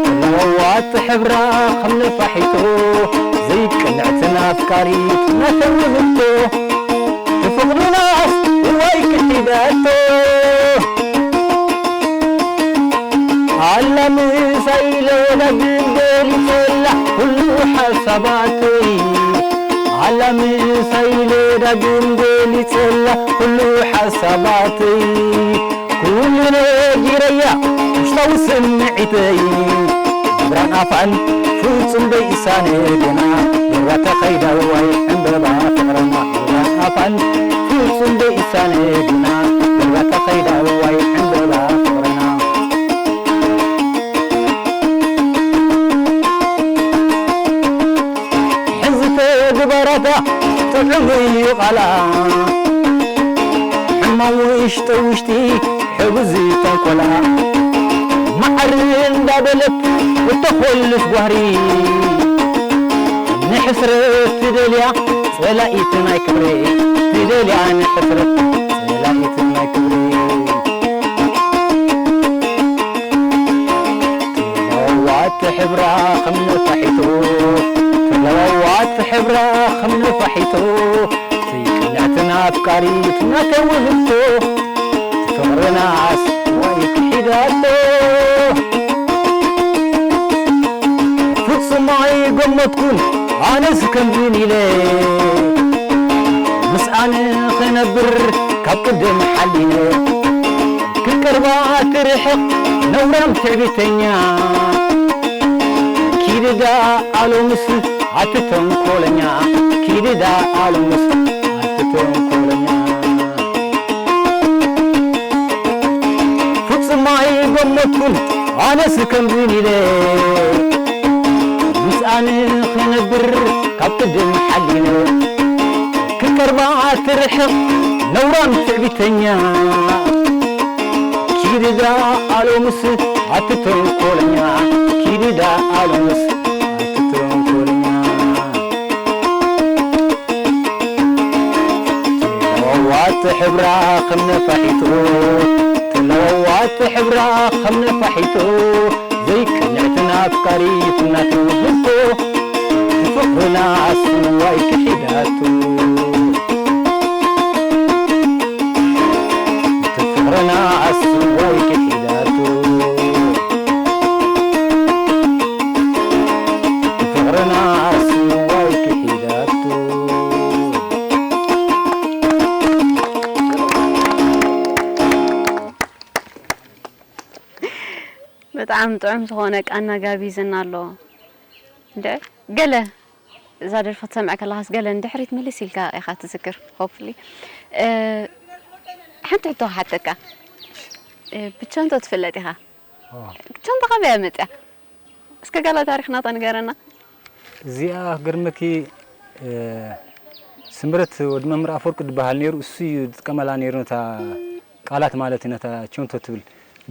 ትለዋዋጥ ሕብራ ከም ነፋሒቶ፣ ዘይቅንዕትን ኣፍቃሪት ናተይ ውህብቶ፣ እቲ ፍቕርናስ እዋይ ክሒዳቶ። ኣላ ምሳይ ኢለ ዳግም ገሊጸላ ኩሉ ሓሳባተይ፣ ኣላ ምሳይ ኢለ ዳግም ገሊጸላ ኩሉ ሓሳባተይ፣ ኩሉ ነጊረያ ውሽጣዊ ስምዒተይ። ብራን ኣፋን ፍጹም ደይሳነ ግና፣ ብራ ተኸይዳ ዋይ ዕምበባ ፍቕርና። ብራን ኣፋን ፍጹም ደይሳነ ግና፣ ብራ ተኸይዳ ዋይ ዕምበባ ፍቕርና። ሕዚ ተግባራታ ጥዑም እዩ ቃላ፣ ሕማም ውሽጢ ውሽጢ ሕጉዚ ተንኮላ፣ ማዕር እንዳበለት እተኾልፍ ጓህሪ፣ ንሕስረት ትደልያ ጸላኢት ናይ ክብሪ፣ ትደልያ ንሕስረት ጸላኢት ናይ ክብሪ። ትለዋዋጥ ሕብራ ከም ነፋሒቶ፣ ትለዋዋጥ ሕብራ ከም ነፋሒቶ፣ ዘይቅንዕትን ኣፍቃሪት ናተይ ውህብቶ፣ ፍቕርናስ ዋይ ክሒዳቶ። ፍጹም ኣይገመትኩን ኣነስ ከምዝን ኢለ፣ ምስኣን ክነብር ካብ ቅድም ሓሊነ፣ ክቀርባ ትርሕቕ ነውራም ትዕቢተኛ፣ ኪድዳ ኣሎምስ ኣቲ ተንኮለኛ፣ ኪድዳ ኣሎምስ ኣቲ ተንኮለኛ። ፍጹም ኣይገመትኩን ኣነስ ከምዝን ኢለ፣ ምስኣን ክነብር ካብ ቅድም ሓሊነ፣ ክቀርባ ትርሕቕ ነውራም ትዕቢተኛ፣ ኪድዳ ኣሎምስ ኣቲ ተንኮለኛ፣ ኪድዳ ኣሎምስ ኣቲ ተንኮለኛ። ትለዋዋጥ ሕብራ ከም ነፋሒቶ፣ ትለዋዋጥ ሕብራ ከም ነፋሒቶ፣ ዘይቅንዕትን ኣፍቃሪት ናተይ ውህብቶ፣ ፍቕርና ኣስዋይ ክሒዳቶ። ፍቕርና ኣስዋይ ክሒዳቶ። ፍቕርና ኣስዋይ ክሒዳቶ። ብጣዕሚ ጥዑም ዝኾነ ቃና ጋቢዝና ኣሎ። እንደ ገለ እዛ ደርፊ ክትሰምዕ ከለኻስ ገለ ንድሕሪት ምልስ ኢልካ ኢኻ ትዝክር? Hopefully። እ፣ ሓንቲ ሕቶ ክሓተካ። እ፣ ብቸንቶ ትፍለጥ ኢኻ። ኦ። ቸንቶ ካበይ እያ መጽያ? እስከ ገለ ታሪኽ ናታ ንገረና። እዚኣ ክገርመኪ፣ እ፣ ስምረት ወዲ መምህር ኣፈወርቂ ዝበሃል ነይሩ፣ እሱ እዩ ዝጥቀመላ ነይሩ ነታ ቃላት ማለት እዩ፣ ነታ ቸንቶ ትብል።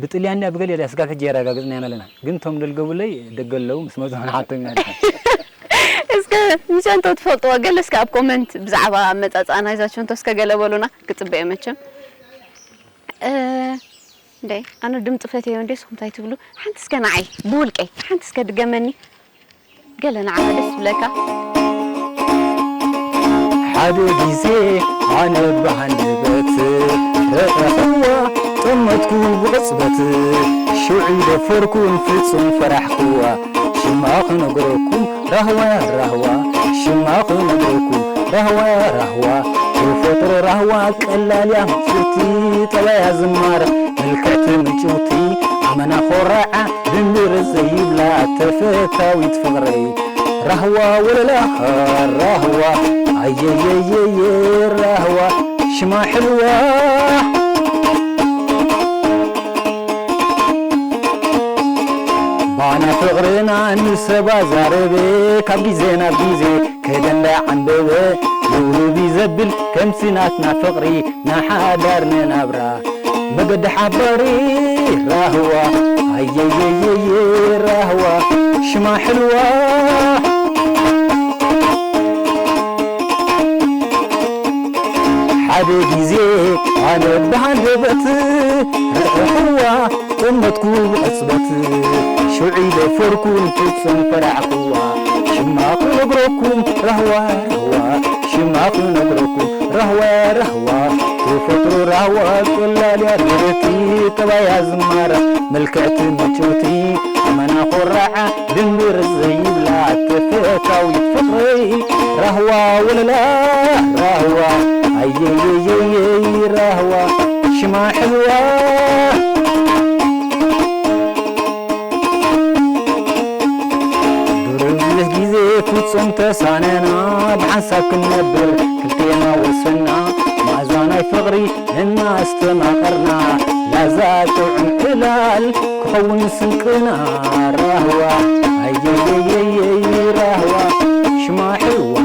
ብጥልያን ድያ ብገለ ድያ ስጋብ ሕጂ ኣየረጋገጽናያን ኣለና። ግን እቶም ደልገቡለይ ደገ ኣለዉ፣ ምስ መጹ ንሓቶም ኢና ድሓን። እስከ ንቸንቶ ትፈልጥዎ ገለ እስከ ኣብ ኮመንት ብዛዕባ ኣመጻጽኣ ናይዛ ቸንቶ እስከ ገለ በሉና፣ ክጽበ እየ መቸም። እ፣ እንዴ፣ ኣነ ድምጺ ፈትየዮ እንዴ፣ ንስኹም እንታይ ትብሉ? ሓንቲ እስከ ንዓይ ብውልቀይ ሓንቲ እስከ ድገመኒ። ገለ ንዓኻ ደስ ዝብለካ። ሓደ ግዜ ኣነ ብሃንደበት ረኣኹዋ፣ ጠመትኩ ብቕጽበት፣ ሽዑ ደፈርኩን ፍጹም ፈራሕኩዋ። ሽማ ክነግረኩም ራህዋ ራህዋ፣ ሽማ ክነግረኩም ራህዋ ራህዋ። ተፈጥሮ ራህዋ ቀላል እያ ምጭውቲ፣ ጠባያ ዝማረ ምልክዕቲ ምጭውቲ፣ ኣመና ኮራዓ ድንብር ዘይብላ ተፈታዊት ፍቕረይ። ራህዋ ወለላ ራህዋ፣ ኣየየየየ ራህዋ፣ ሽማ ሕልዋ። ባና ፍቕርና ንሰብ ኣዛረበ፣ ካብ ግዜ ናብ ግዜ ከደንዳ ዓንበበ። ልውልዊ ዘብል ከምሲ ናትና ፍቕሪ ንሓዳር ንናብራ። መገዲ ሓባሪ ራህዋ፣ ኣየየየየ ራህዋ፣ ሽማ ሕልዋ። ሓደ ግዜ ኣነ ብሃንደበት ረኣኹዋ፣ ጠመትኩ ብቕጽበት፣ ሽዑ ደፈርኩን ፍጹም ፈራሕኩዋ። ሽማ ክነግረኩም ራህዋ ራህዋ፣ ሽማ ክነግረኩም ራህዋ ራህዋ። ተፈጥሮ ራህዋ ቀላል እያ ርህርህቲ፣ ጠባያ ዝማራ ምልክዕቲ ምጭውቲ፣ ኣመና ኮራዓ ድንብር ዘይብላ ተፈታዊት ፍቕረይ። ራህዋ ወለላ ራህዋ፣ ኣየየየየይ ራህዋ፣ ሽማ ሕልዋ። ብዙሕ ግዜ ፍጹም ተሳነና ብሓንሳብ ክንነብር ክልቴና ወሰና፣ መኣዛ ናይ ፍቕሪ እናስተማቐርና፣ ላዛ ጥዑም ዕላል ክኸውን ስንቅና። ራህዋ ኣየየየየይ ራህዋ፣ ሽማ ሕልዋ።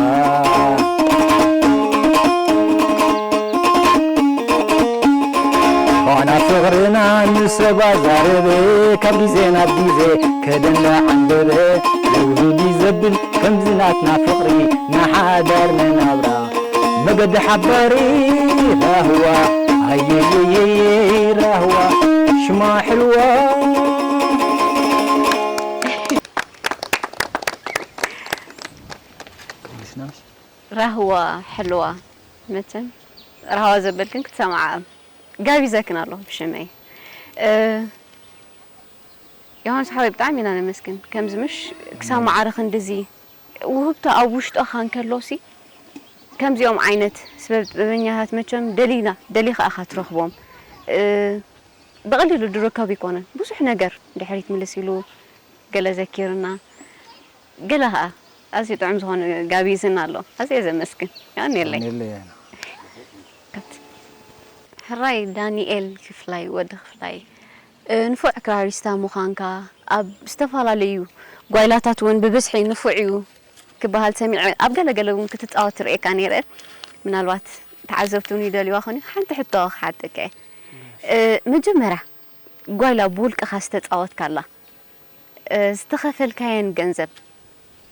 ፋና ፍቕርና ንሰብ ኣዛረበ፣ ካብ ግዜ ናብ ግዜ ከደንዳ ዓንበበ። ልውልዊ ዘብል ከምዚ ናትና ፍቕሪ ንሓዳር ንናብራ። መገዲ ሓባሪ ራህዋ፣ ኣየየየየ ራህዋ፣ ሽማ ሕልዋ። ራህዋ ሕልዋ፣ መቸም ራህዋ ዘበልክን ክትሰምዓ ጋቢዘክን ኣለኹ ብሽመይ። እ፣ ዮሃንስ ሓወይ ብጣዕሚ ኢና ነመስግን። ከምዚ ምሽ ክሳብ ማዕረ ክንድዚ ውህብቶ ኣብ ውሽጥኻ እንከሎሲ ከምዚኦም ዓይነት ስበብ ጥበበኛታት መቸም ደሊና፣ ደሊኻ ኢኻ ትረኽቦም። እ፣ ብቐሊሉ ዝርከብ ኣይኮነን። ብዙሕ ነገር ድሕሪት ምልስ ኢሉ ገለ ዘኪርና፣ ገለ ኸኣ ኣዝዩ ጥዑም ዝኾነ ጋቢዝና ኣሎ። ኣዝየ ዘመስግን። የቐንየለይ። የቐንየለይ ኣነ። ሕራይ ዳንኤል ክፍላይ፣ ወዲ ክፍላይ፣ እ፣ ንፉዕ ክራሪስታ ምዃንካ፣ ኣብ ዝተፈላለዩ ጓይላታት እውን ብብዝሒ ንፉዕ እዩ ክበሃል ሰሚዐ። ኣብ ገለ ገለ እውን ክትጻወት ትርእየካ ነይረ። ምናልባት ተዓዘብቲ እውን ይደልይዋ ኾን፣ ሓንቲ ሕቶ ክሓተካ እየ። እ፣ መጀመርያ ጓይላ ብውልቅኻ ዝተጻወትካላ፣ እ፣ ዝተኸፈልካየን ገንዘብ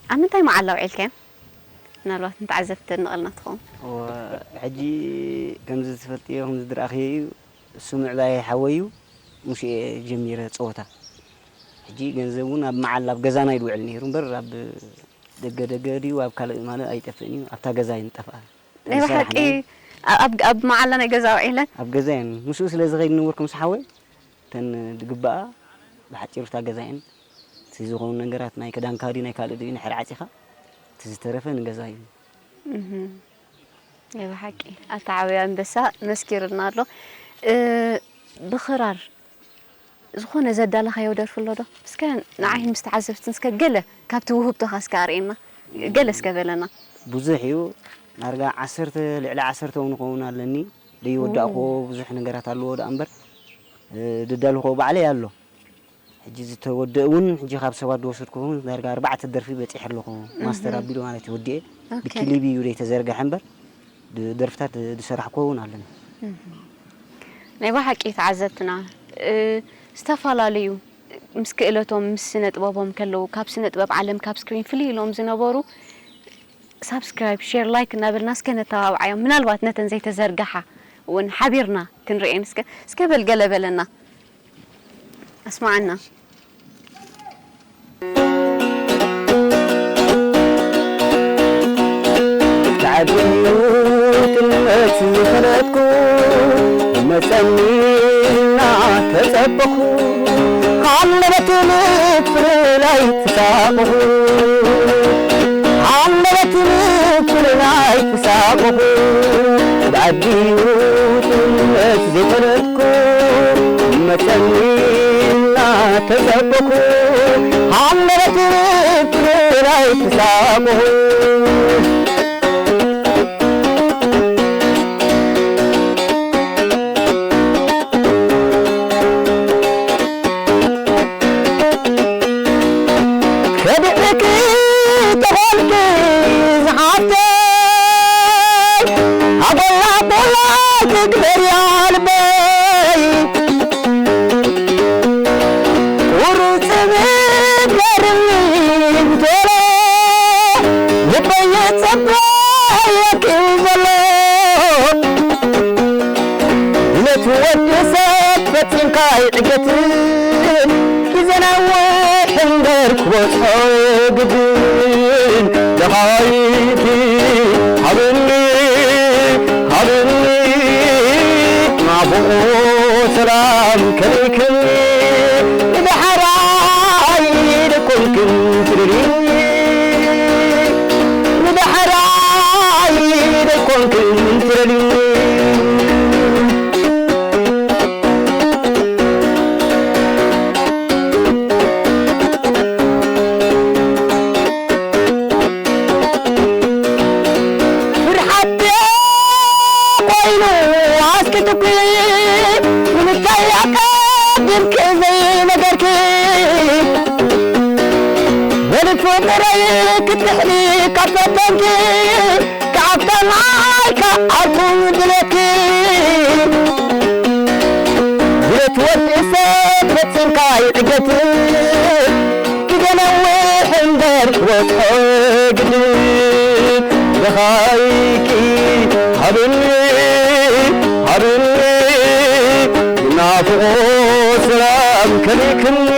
ኣብ ምንታይ መዓላ ኣውዒልካየን? ምናልባት ንተዓዘብቲ ተድንቐልና ትኸውን። እወ፣ ሕጂ ከምዚ ትፈልጥዮ፣ ከምዚ ዝረኣኽዮ እዩ። እሱ ምዕባየ ሓወይ እዩ። ምስ እየ ጀሚረ ጸወታ። ሕጂ ገንዘብ እውን ኣብ መዓላ ኣብ ገዛና እዩ ዝውዕል ነይሩ እምበር፣ ኣብ ደገ ደገ ድዩ ኣብ ካልእ ማለት ኣይጠፍእን እዩ። ኣብታ ገዛ እየን ዝጠፍኣ። ናይ ብሓቂ ዝሰራሕናየን ኣብ፣ ኣብ መዓላ ናይ ገዛ ኣውዒለን? ኣብ ገዛ እየን። ምስኡ ስለ ዝኸይድ ዝነበርኩ ምስ ሓወይ፣ እተን ዝግብኣ ብሓጺሩ እታ ገዛ እየን። እቲ ዝኸውን ነገራት ናይ ክዳንካ ድዩ ናይ ካልእ ድዩ ንድሕር ዓጺኻ፣ እቲ ዝተረፈ ንገዛ እዩ። እህ። ናይ ብሓቂ ኣታ ዓብይ ኣንበሳ መስኪርና ኣሎ። እ፣ ብኽራር ዝኾነ ዘዳለኻዮ ደርፊ ኣሎ ዶ? እስከ ንዓይ ምስ ተዓዘብትን እስከ ገለ ካብቲ ውህብቶኻ እስከ ኣርእየና። ገለ እስከ በለና። ብዙሕ እዩ። ዳርጋ ዓሰርተ፣ ልዕሊ ዓሰርተ እውን ክኸውን ኣለኒ። ደይወዳእክዎ ብዙሕ ነገራት ኣለዎ ደኣ እምበር፣ እ፣ ደዳልኽዎ ባዕለይ ኣሎ። ሕጂ ዝተወደእ እውን፣ ሕጂ ካብ ሰባት ዝወሰድኩ እውን ዳርጋ ኣርባዕተ ደርፊ በጺሐ ኣለኹ። ማስተር ኣቢሉ ማለት እዩ፣ ወዲኤ። ኦኬ። ብክሊብ እዩ ዘይተዘርግሐ እምበር፣ ድ-፣ ደርፍታት ዝሰራሕኩዎ እውን ኣለኒ። ናይ ብሓቂ ተዓዘብትና፣ እ፣ ዝተፈላለዩ ምስ ክእለቶም፣ ምስ ስነ ጥበቦም ከለዉ፣ ካብ ስነ ጥበብ ዓለም፣ ካብ ስክሪን ፍልይ ኢሎም ዝነበሩ፣ ሳብስክራይብ፣ ሼር፣ ላይክ እናበልና እስከ ነተባብዓዮም። ምናልባት ነተን ዘይተዘርግሓ እውን ሓቢርና ክንርእየን እስከ፣ እስከ በል ገለ በለና። ኣስምዓና። ብዓቢኡ ጥልመት ዝፈለጥኩ፣ መጸኒ እናተጸበኹ፣ ሃንደበት ብፍርላይ ተሳቐኹ፣ ሃንደበት ብፍርላይ ተሳቐኹ፣ ብዓቢኡ ጥልመት ዝፈለጥኩ፣ መጸኒ እናተጸበኹ፣ ሃንደበት ብፍርላይ ተሳቐኹ። ከድዕኪ ተኾንኪ ዝሓፍተይ፣ ኣጎላ ኣጎላ ትግበርያ ልበይ። ቁርጽ ብገርኒ ብቶሎ ልበይ የጸባየኪ ዘሎ። ድሌት ወዲ ሰብ ፈጺምካ ይዕገትን፣ ግዜ ነዊሕ እምበር ክበጽሖ ግድን። ደሃይኪ ሃብኒ፣ ሃብኒ ናፍቖት ሰላም ከሊክኒ፣ ንዳሕራይ ደይኮንክን ትደልይኒ፣ ንዳሕራይ ደይኮንክን ትደልይኒ። ፍርሓት ኮይኑ ኣስኪትኪ፣ ንምንታይ ኣቀዲምኪ ዘይነገርኪ? በሊ ፍቕረይ ክትድሕኒ ካብ ፈተንኪ፣ ክዓብተን ኣይከኣልኩን ድሌትኪ። ድሌት ወዲ ሰብ ፈጺምካ ይዕገት፣ ግዜ ነዊሕ እምበር ክበጽሖ ግድን። ደሃይኪ ሃብኒ፣ ሃብኒ ናፍቖት ሰላም ከሊክኒ።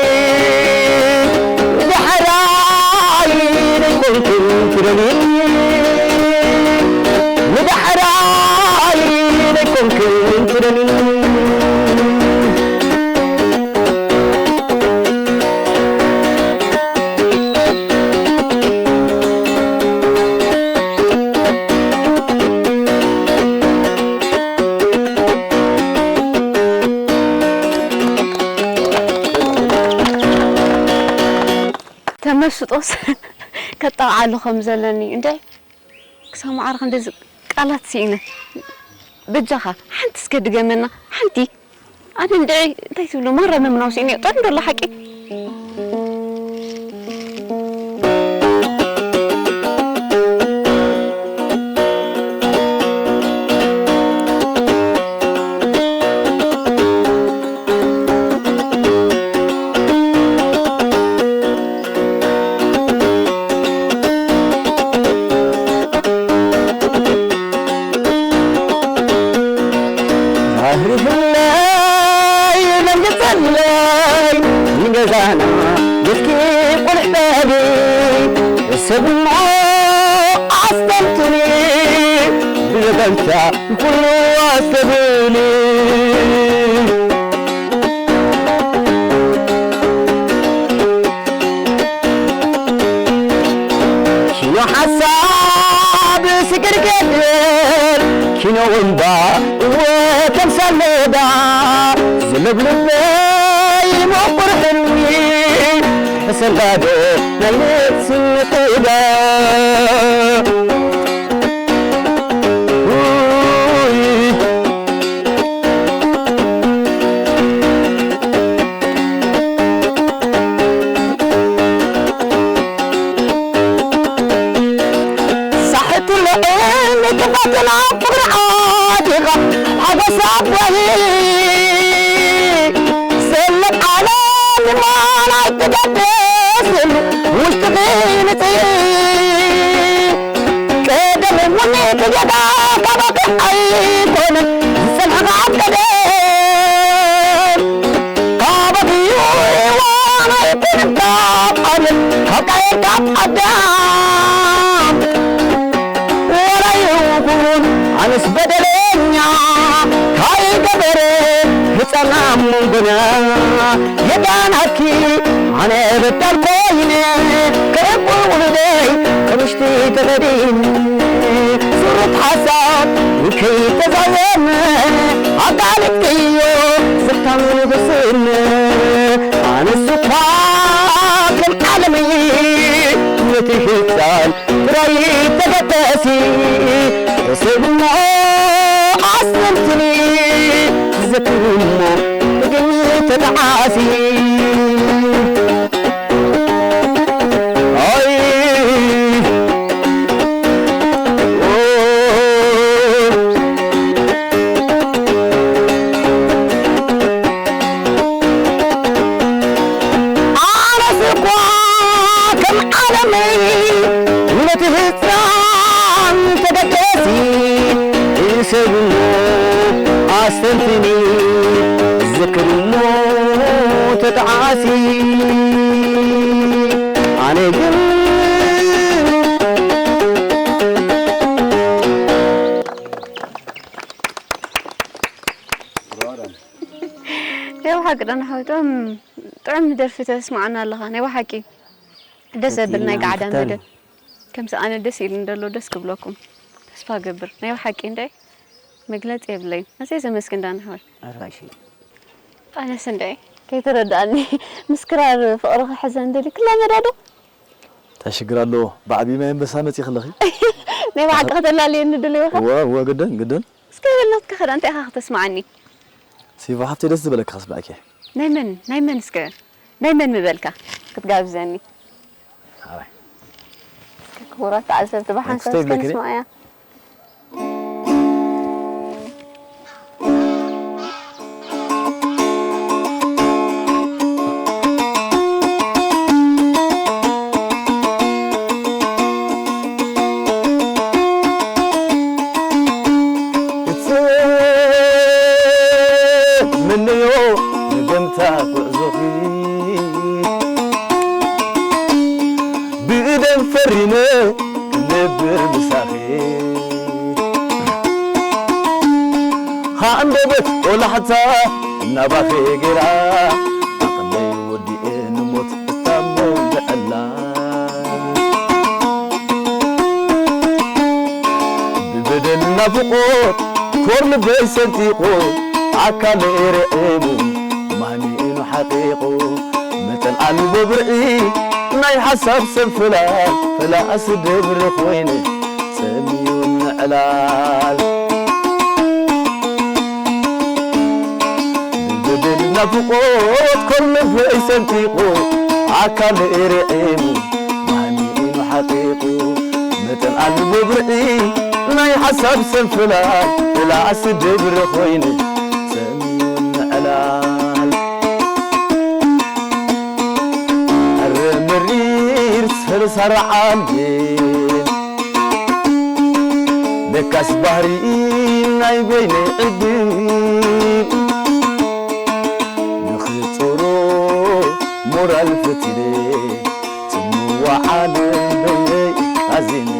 ንዳሕራይ ደይኮንክን ትደልይኒ፣ ንዳሕራይ ደይኮንክን ትደልይኒ። ተመስጦስ ከጣውዓሉ ከም ዘለኒ እንደ ክሳብ መዓር ክንደዚ ቃላት ስኢነ። በጃኻ ሓንቲ እስከ ድገመና፣ ሓንቲ። ኣነ እንድዒ እንታይ ትብሉ ማራ ምምናው ስኢነ። ጠንዶ ኣሎ ሓቂ። ኣህሪፍለይ ደንግጸለይ ንገዛና ገስኪ ቁልሕ በሊ፣ ሰብ እሞ ኣስተንትኒ ብዘበንታ ንኹሉ ኣስተብህሊ። ኪኖ ሓሳብ ስግር ገድል፣ ኪኖ እምባ እወ ተምሳል ሜዳ፣ ዝለብልበይ ምቑር ሕልሚ፣ ሕሰላዶ ናይ ነፍሲ ሳሕቱ ልዕል ክፋትና ፍቕሪ ዓዲኻ ሓጎስ ኣቦይ። ስለ ዓለም ማን ኣይትገድስን ውሽጥኺ ንጽሂ። ቀደም እውን ክገዳ ካባኺ ኣይኮነን ዝጸንሐኻ ኣብ ቀደም። ካባኺ እዩ ዋናይ ክርከብ ኣብ ካብ ቃየል ካብ ኣዳም። ዋላ ይኹን ኣነስ በደለኛ ካይገበረ ህፃን ኣብ መንጎና የዳናኪ ኣነ በዳል ኮይነ ከእቡ ውሉደይ ከምሽቲ ተኸዲን ስሩት ሓሳብ ከይተዛዘመ ኣቃልጥዮ ዝታምኑ ብስነ ኣነስ እኳ ከም ዓለመይ ነቲ ህፃን ጥራይ ተገደሲ ሰብ እሞ ኣስተንትኒ ዘክር እሞ ግን ተጣዓሲ ኣይ ኣነስ እኳ ከም ዓለመይ ነቲ ህፃን ተገደሲ ሰብ እሞ ኣስተንትኒ ዝክር እሞ ተጣዓሲ ኣነ ግን ናይ ብሓቂ ደህና ሓወይ ጥዑም ጥዑም ደርፊ ተስምዓና ኣለኻ ናይ ብሓቂ ደስ ዘብል ናይ ጋዕዳ መደብ ከምዚ ኣነ ደስ ኢሉኒ ዘሎ ደስ ክብለኩም ተስፋ ገብር ናይ ብሓቂ እንደ መግለፂ የብለይን ኣዝየ ዘመስግን ደህና ሓወይ ኣርባዕተ ሺሕ ኣነስ እንደ ከይተረድኣኒ ምስ ክራር ፍቕርኺ ሕዘን ደልዩ ክላመዳ ዶ እንታይ ሽግር ኣለዎ ብዓብዪ ማይ ኣንበሳ መፂእኺ ኣለኺ ናይ ብሓቂ ከተላልየኒ ድልዎ ኢኻ እወ እወ ግድን ግድን እስከ በል ናትካ ኸዳ እንታይ ኢኻ ክተስምዓኒ? ሲፎ ሓፍተይ ደስ ዝበለኪ ከስምዓኪ እየ። ናይ መን ናይ መን እስከ ናይ መን ምበልካ ክትጋብዘኒ? ሓራይ እስከ ክቡራት ተዓዘብቲ ብሓንሳብ እስከ ንስማዓያ። እትምነዮ ንደምታ ጉዕዞኺ ብደም ፈሪመ ክነብር ምሳኺ ሃንደበት ቆላሕታ ናባኺ ገይራ ዓቕለይ ወዲኤ ንሞት እታሞ ብዕላ ብበደል ናፍቖት ኮር ልበይ ሰንጢቑ ኣካለይ ርዒሙ ማሚ ኢሉ ሓቒቑ መጠን ኣልቦ ብርዒ ናይ ሓሳብ ሰንፈላል ፈላእሲ ደብሪ ኮይነ ጸምዩ ንዕላል ብበደል ናፍቖት ኮር ልበይ ሰንጢቑ ኣካለይ ርዒሙ ማሚ ኢሉ ሓቒቑ መጠን ኣልቦ ብርዒ ናይ ሓሳብ ሰንፈላል ፈላእሲ ደብሪ ኮይነ ጸምዩ ንዕላል ኣረ መሪር ሰርሳር ዓንዴል ለካስ ባህሪ ናይ በይነይ ዕድል ንኽጾሮ ሞራል ፈቲነ ጽምዋ ዓለም በይነይ ኣዚነ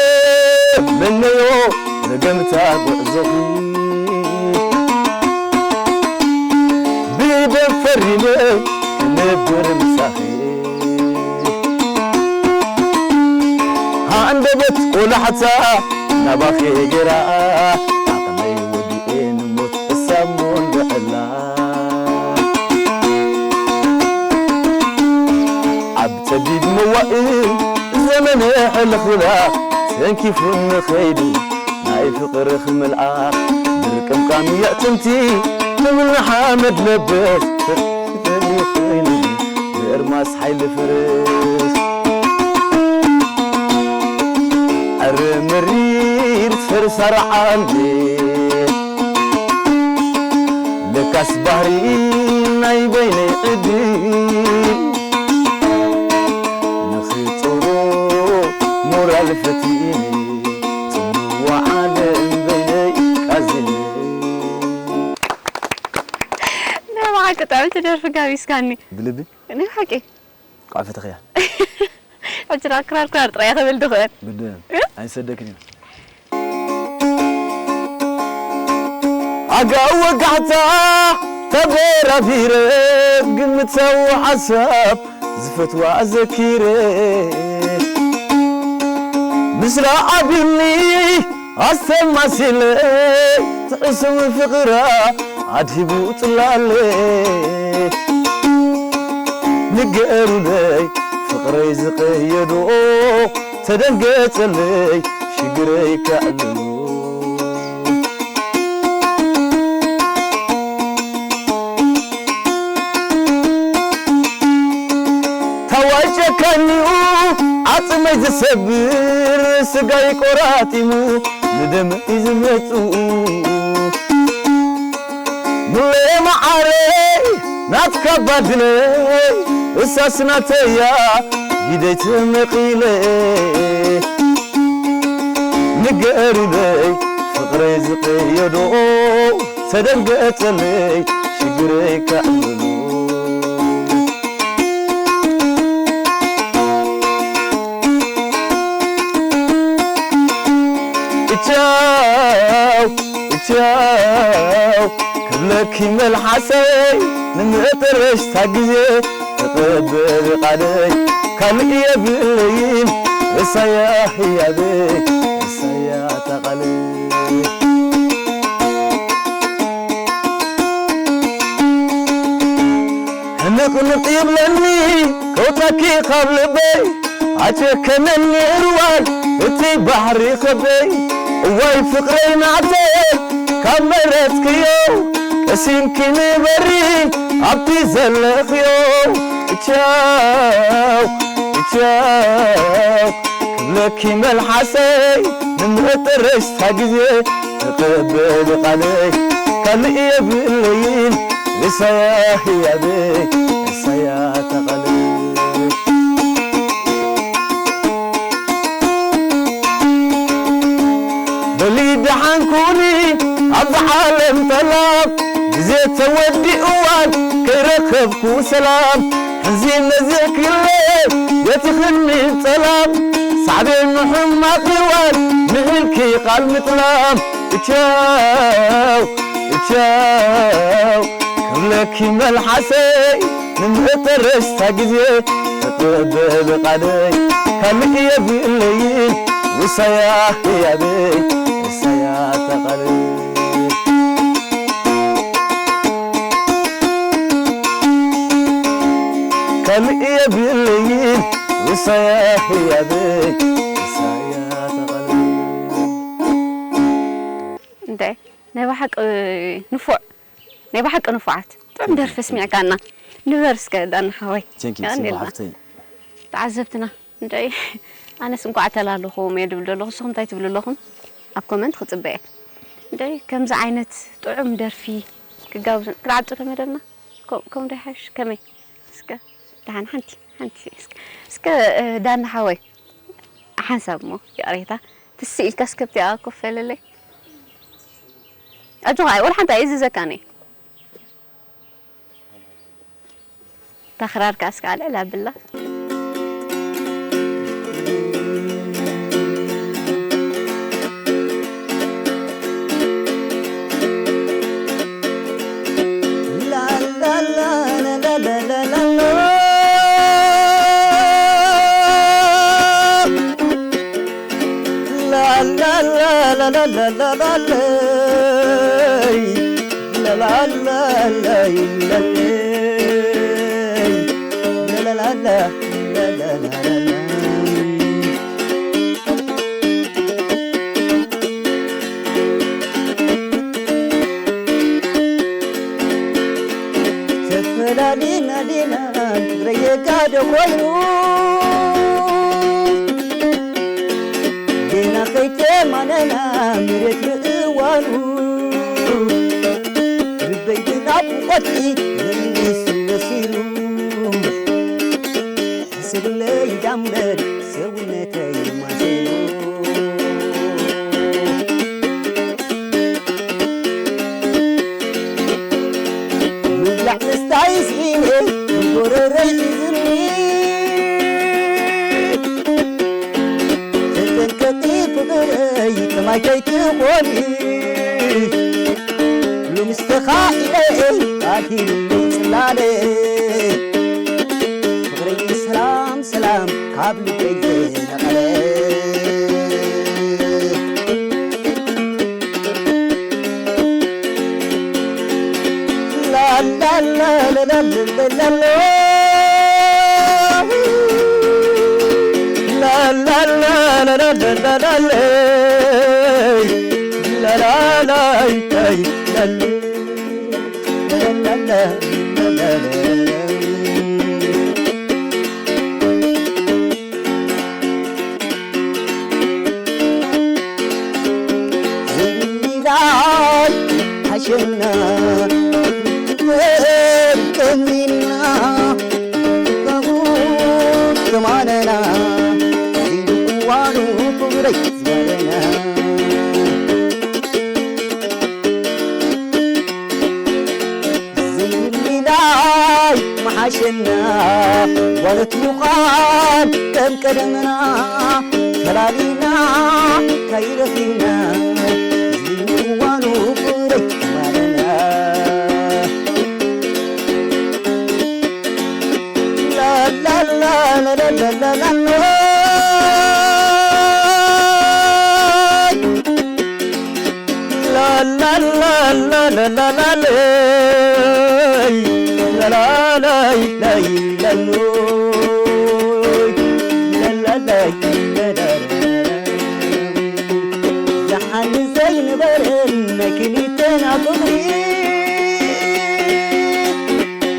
እተመነዮ መገምታ ጉዕዞኺ ብደም ፈሪመ ክነብር ምሳኺ ሃንደበት ቆላሕታ ናባኺ ገይራ ዓቕመይ ወዲኤ ንሞት እሳሞ እንድዕላ። ኣብ ጸቢብ መዋእል ዘመነ ሕልኽላ ተንኪፉኒ ኸይዱ ናይ ፍቕርኺ መልኣኽ። ብርቅምቃም የዕጽምቲ ትምኒ ሓመድ ለበስ ፍርቂ ኮይኑ ብእርማስ ሓይሊ ፈረስ። ዕረ መሪር ፈርስ ኣርዓልቲ ለካስ ባህሪ ናይ በይነይ ዕድል። ንኽጾሮ ሞራል ፈቲኒ ጽምዋ ዓለም በይነይ ቃዚኒ። ናይ ብሓቂ ጥዕምቲ ደርፊ ጋቢስካኒ። ብልቢ? ናይ ብሓቂ። ቋዕ ፈተኽያ። ሕጂ ደኣ ክራር ክራር ጥራይ እየ ክብል ድኽእል። ግድን። እ? ኣይንሰደክን ኢና። ኣጋ ወጋሕታ ተበራቢረ ግምታዊ ሓሳብ ዝፈትዋ ኣዘኪረ ምስላ ዓብኒ ኣስተማሲለ ትዕስም ፍቕራ ኣድሂቡ ጽላለ። ንገሩለይ ፍቕረይ ዝቐየዶ ተደንገጸለይ ሽግረይ ከዕልሎ። ታዋይ ጨካኒኡ ዓጽመይ ዝሰብር ስጋይ ቆራጢሙ ንደመይ ዝመጽኡ። ምለየ መዓረይ ናትካ ባድለይ እሳስ ናተያ ጊደይ ተመቒለ። ንገሩለይ ፍቕረይ ዝቐየዶ ተደንገጸለይ ሽግረይ ከዕልሎ። እቻው እቻው ክብለኪ መልሓሰይ ንምእጥረሽታ ግዜ ተቐበሊ ቃለይ ካልእ የብለይን እሳያ ህያበይ እሳያ ታቓለይ። ሕንቕንቕ ይብለኒ ከውጻኪ ካብ ልበይ ኣጨከነኒ እርዋን እቲ ባሕሪ ከበይ። እዋይ ፍቕረይ ናተይ ካብ መረጽክዮ ቀሲንኪ ንበሪ ኣብቲ ዘለኽዮ። እቻው እቻው ክብለኪ መልሓሰይ ንምእጥረሽታ ግዜ ተቐበሊ ቃለይ ካልእ የብለይን እሳያ ህያበይ እሳያ ተቓለይ። በሊ ደሓን ኩኒ ኣብዚ ዓለም ጠላም ግዜ ተወዲኡ እዋን ከይረኸብኩ ሰላም ሕዚ ነዚ ክለ የትኽኒ ጸላም ሳዕቤን ንሕማቕ እዋን ንእልኪ ቃል ምጥላም። እቻው እቻው ክብለኪ መልሓሰይ ንምእጥረሽታ ግዜ ተቐበሊ ቃለይ ካልእ የብለይን ውሳያ ህያበይ ውሳያ ተቓለይ። ካልእ የብለይን ውሳያ ህያበይ ውሳያ ተቓለይ። እንታይ ናይ ብሓቂ ንፉዕ ናይ ብሓቂ ንፉዓት ጥዑም ደርፊ ስሚዕካና ንበር እስከ ዳና ሓወይ። Thank you፣ ጽቡቕ ሓፍተይ። ተዓዘብትና እንድዒ ኣነስ እንኳዕ ተላለኹም እየ ድብል ዘለኹ። ንስኹም እንታይ ትብሉ ኣለኹም? ኣብ ኮመንት ክጽበ እየ። እንድዒ ከምዚ ዓይነት ጥዑም ደርፊ ክጋብዙ ክዓብጡ ዶ መደብና? ከም ከም ዶ ይሓይሽ? ከመይ? እስከ ደሓን ሓንቲ ሓንቲ እስከ እስከ እ፣ ዳና ሓወይ ሓንሳብ እሞ ይቕሬታ ትስእ ኢልካ እስከ ኣብቲኣ ኮፍ በለለይ። ኣጆኻ፣ ወላ ሓንቲ ኣይእዝዘካን እየ። እታ ክራር ከኣ እስከ ኣልዕል ኣብላ። ተፈላሊና ዲና ፍቕረይ የጋደ ኮይኑ፣ ጌና ከይተማነና መሬት ምእዋኑ፣ ልበይ ብናፍቖትኪ መሊሱ መሲሉ፣ ሕስብለይ ዳምበር ሰውነተይ ማሲሉ። ምብላዕ ምስታይ ስኢነ፣ ጎረረይ ሒዝኒ። ተጠንቀቂ ፍቕረይ፣ ከማይ ከይትኾኒ። ሎምስ ተኻኢለ፣ ኣኪልኒ ጽላለ። ፍቕረይ ሰላም ሰላም ካብ ልበይ ዝነቐለ። ላላላላላላላ። ላላላላላላላ። ላላላይ ላላ። ዘይምልላይ ሓሸና ቀሚና፣ ባቡ ተማነና፣ ዘይድቁዋኑ ፍቕረይ ዝባለና። ዘይምልላይ መሓሸና፣ ጓለት ምዃን ከም ቀደምና፣ ፈላሊና ከይረኺብና፣ ዝምዋኑ ፍቕረይ ማለና። ላላላላላላላ። ላላላላላላላይ፣ ላላላይ፣ ላይ፣ ላሎይ፣ ላላላይ፣ ላላላይ። ዝሓልፍ ዘይነበረን ናይ ክልተና ፍቕሪ፣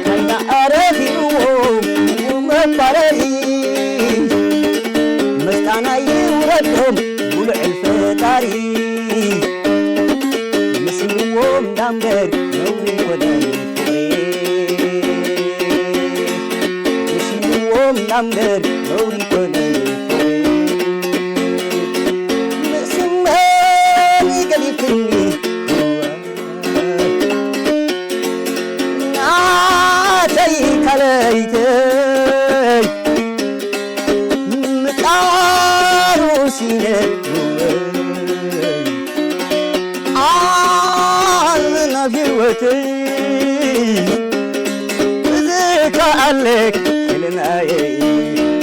ካይና ኣረኺብዎ መባረሪ፣ ምስጋና ይውረዶም ብልዑል ፈጣሪ። ምስልዎም ዳምበር ነውሪ ኮነን ፍቕሪ። ምስልዎም ዳምበር ነውሪ ኮነን ፍቕሪ። ምስመን ይገሊፍኒ ናተይ ካለይተይ ምጣሩ ሲነ ኣብ ናብ ህይወተይ ብዝከኣለክ ህልናየይ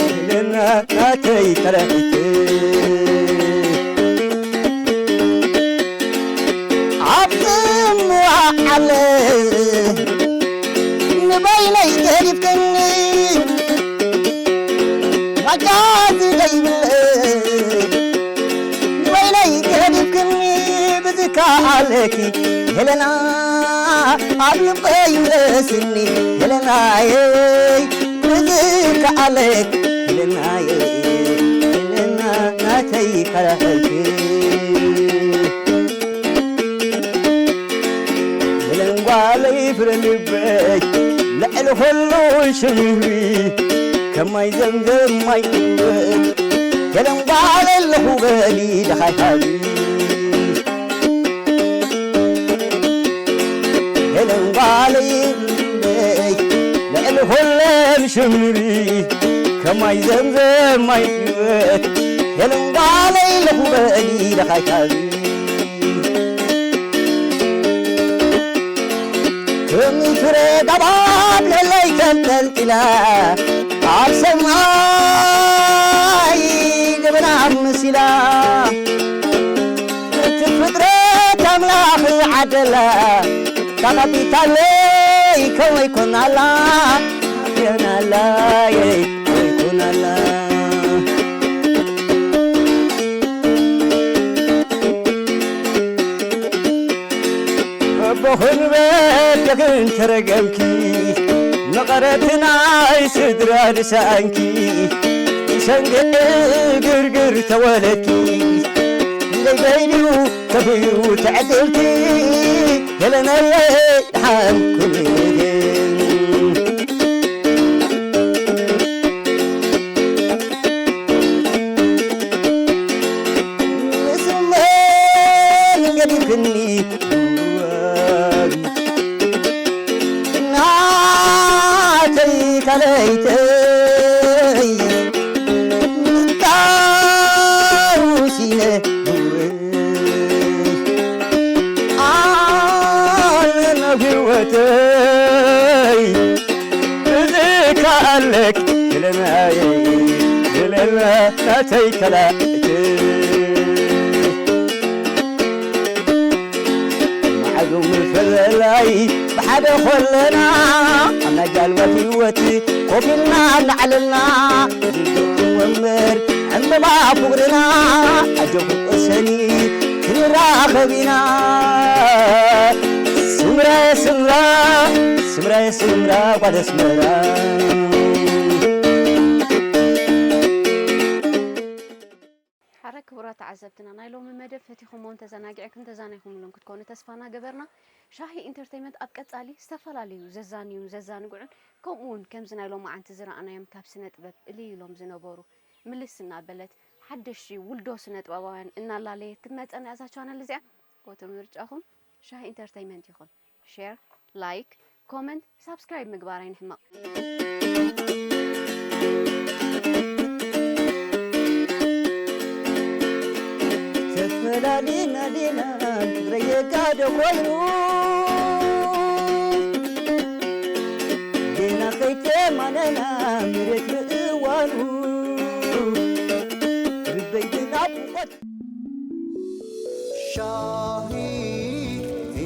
ህልና ናተይ ተረኢት ኣብ ጽምዋ ዓለ ንበይነይ ገዲፍክኒ ዋጃ ዝደይብለይ ንበይነይ ገዲፍክኒ ብዝከኣለኪ ሄለና ኣብ ልበይ ምለስኒ ሄለናየይ ብዝከኣለኪ ሄለናየይ ሄለና ናተይ ከረኸልኪ ሄለን ጓለይ ፍረ ልበይ ልዕሊ ኩሉ ሽም ይህቢ ከማይ ዘምዘም ማይ ጥበት ሄለን ጓለይ ኣለኹ በሊ ደኻይ ሃቢ ሄለን ጓለይ ልዕሊ ኩለን ሽም ይህቢ ከማይ ዘምዘም ማይ ጥበት ሄለን ጓለይ ኣለኹ በሊ ደኻይ ሃቢ ከም ፍረ ጋባብ ለለይ ተንጠልጢላ ኣብ ሰማይ ደበና ኣምሲላ እቲ ኣደላ ካካቢታለይ ከመይ ኮናላ የናላየይ ከመይ ኮናላ ኣቦኽን በደኽን ተረገምኪ መቐረት ናይ ስድራ ንሳኣንኪ ብሰንገ ግርግር ተወለድኪ ንለይበይኑ ከፍዩ ትዕድልቲ የለነየ ድሓን ኩሉ ግን ምስመን ገዲፍኒ ናተይ ካለይተይ ምታውሲነ ኣነ ናብ ህይወተይ እዚ ከኣለክ ክለናየይ ክለና ናተይ ከላእቲ መዓዙ ምፍልላይ ብሓደ ኮለና ኣብ ናይ ጃልባት ህይወት ኮፍ ኢልና እናዕለልና ዝንቱ ወንበር ዕምበባ ፍቕርና ኣጆኹ ቅሰኒ ክንራኸብ ኢና ስምራ ስምራ ስምራ ስምራ ጓል ኣስመራ ሓረ ክቡራት ተዓዘብትና ናይ ሎሚ መደብ ፈቲኹሞን ተዘናጊዕኩም ተዛናይኹምሉን ክትኮኑ ተስፋ እናገበርና ሻሂ ኢንተርተይመንት ኣብ ቀጻሊ ዝተፈላለዩ ዘዛንዩን ዘዛንግዑን ከምኡ እውን ከምዚ ናይ ሎማዓንቲ ዝረኣናዮም ካብ ስነ ጥበብ እልይ ኢሎም ዝነበሩ ምልስ እናበለት ሓደሽቲ ውልዶ ስነ ጥበባውያን እናላለየት ክትመጸና እዛ ቻነል እዚኣ ወትሩ ምርጫኹም ሻሂ ኢንተርተይመንት ይኹን ሼር ላይክ ኮመንት ሳብስክራይብ ምግባር ኣይንሕመቕ ተፈላሊና ዲና ክብረየጋደ ኮይኑ ዲና ከይተማነና መሬት ምእዋኑ ልበይ ብናፍቆት ሻሂ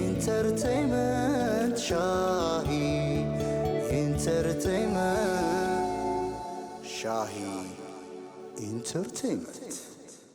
ኢንተርቴይመንት ሻሂ ኢንተርቴይመንት ሻሂ ኢንተርቴይመንት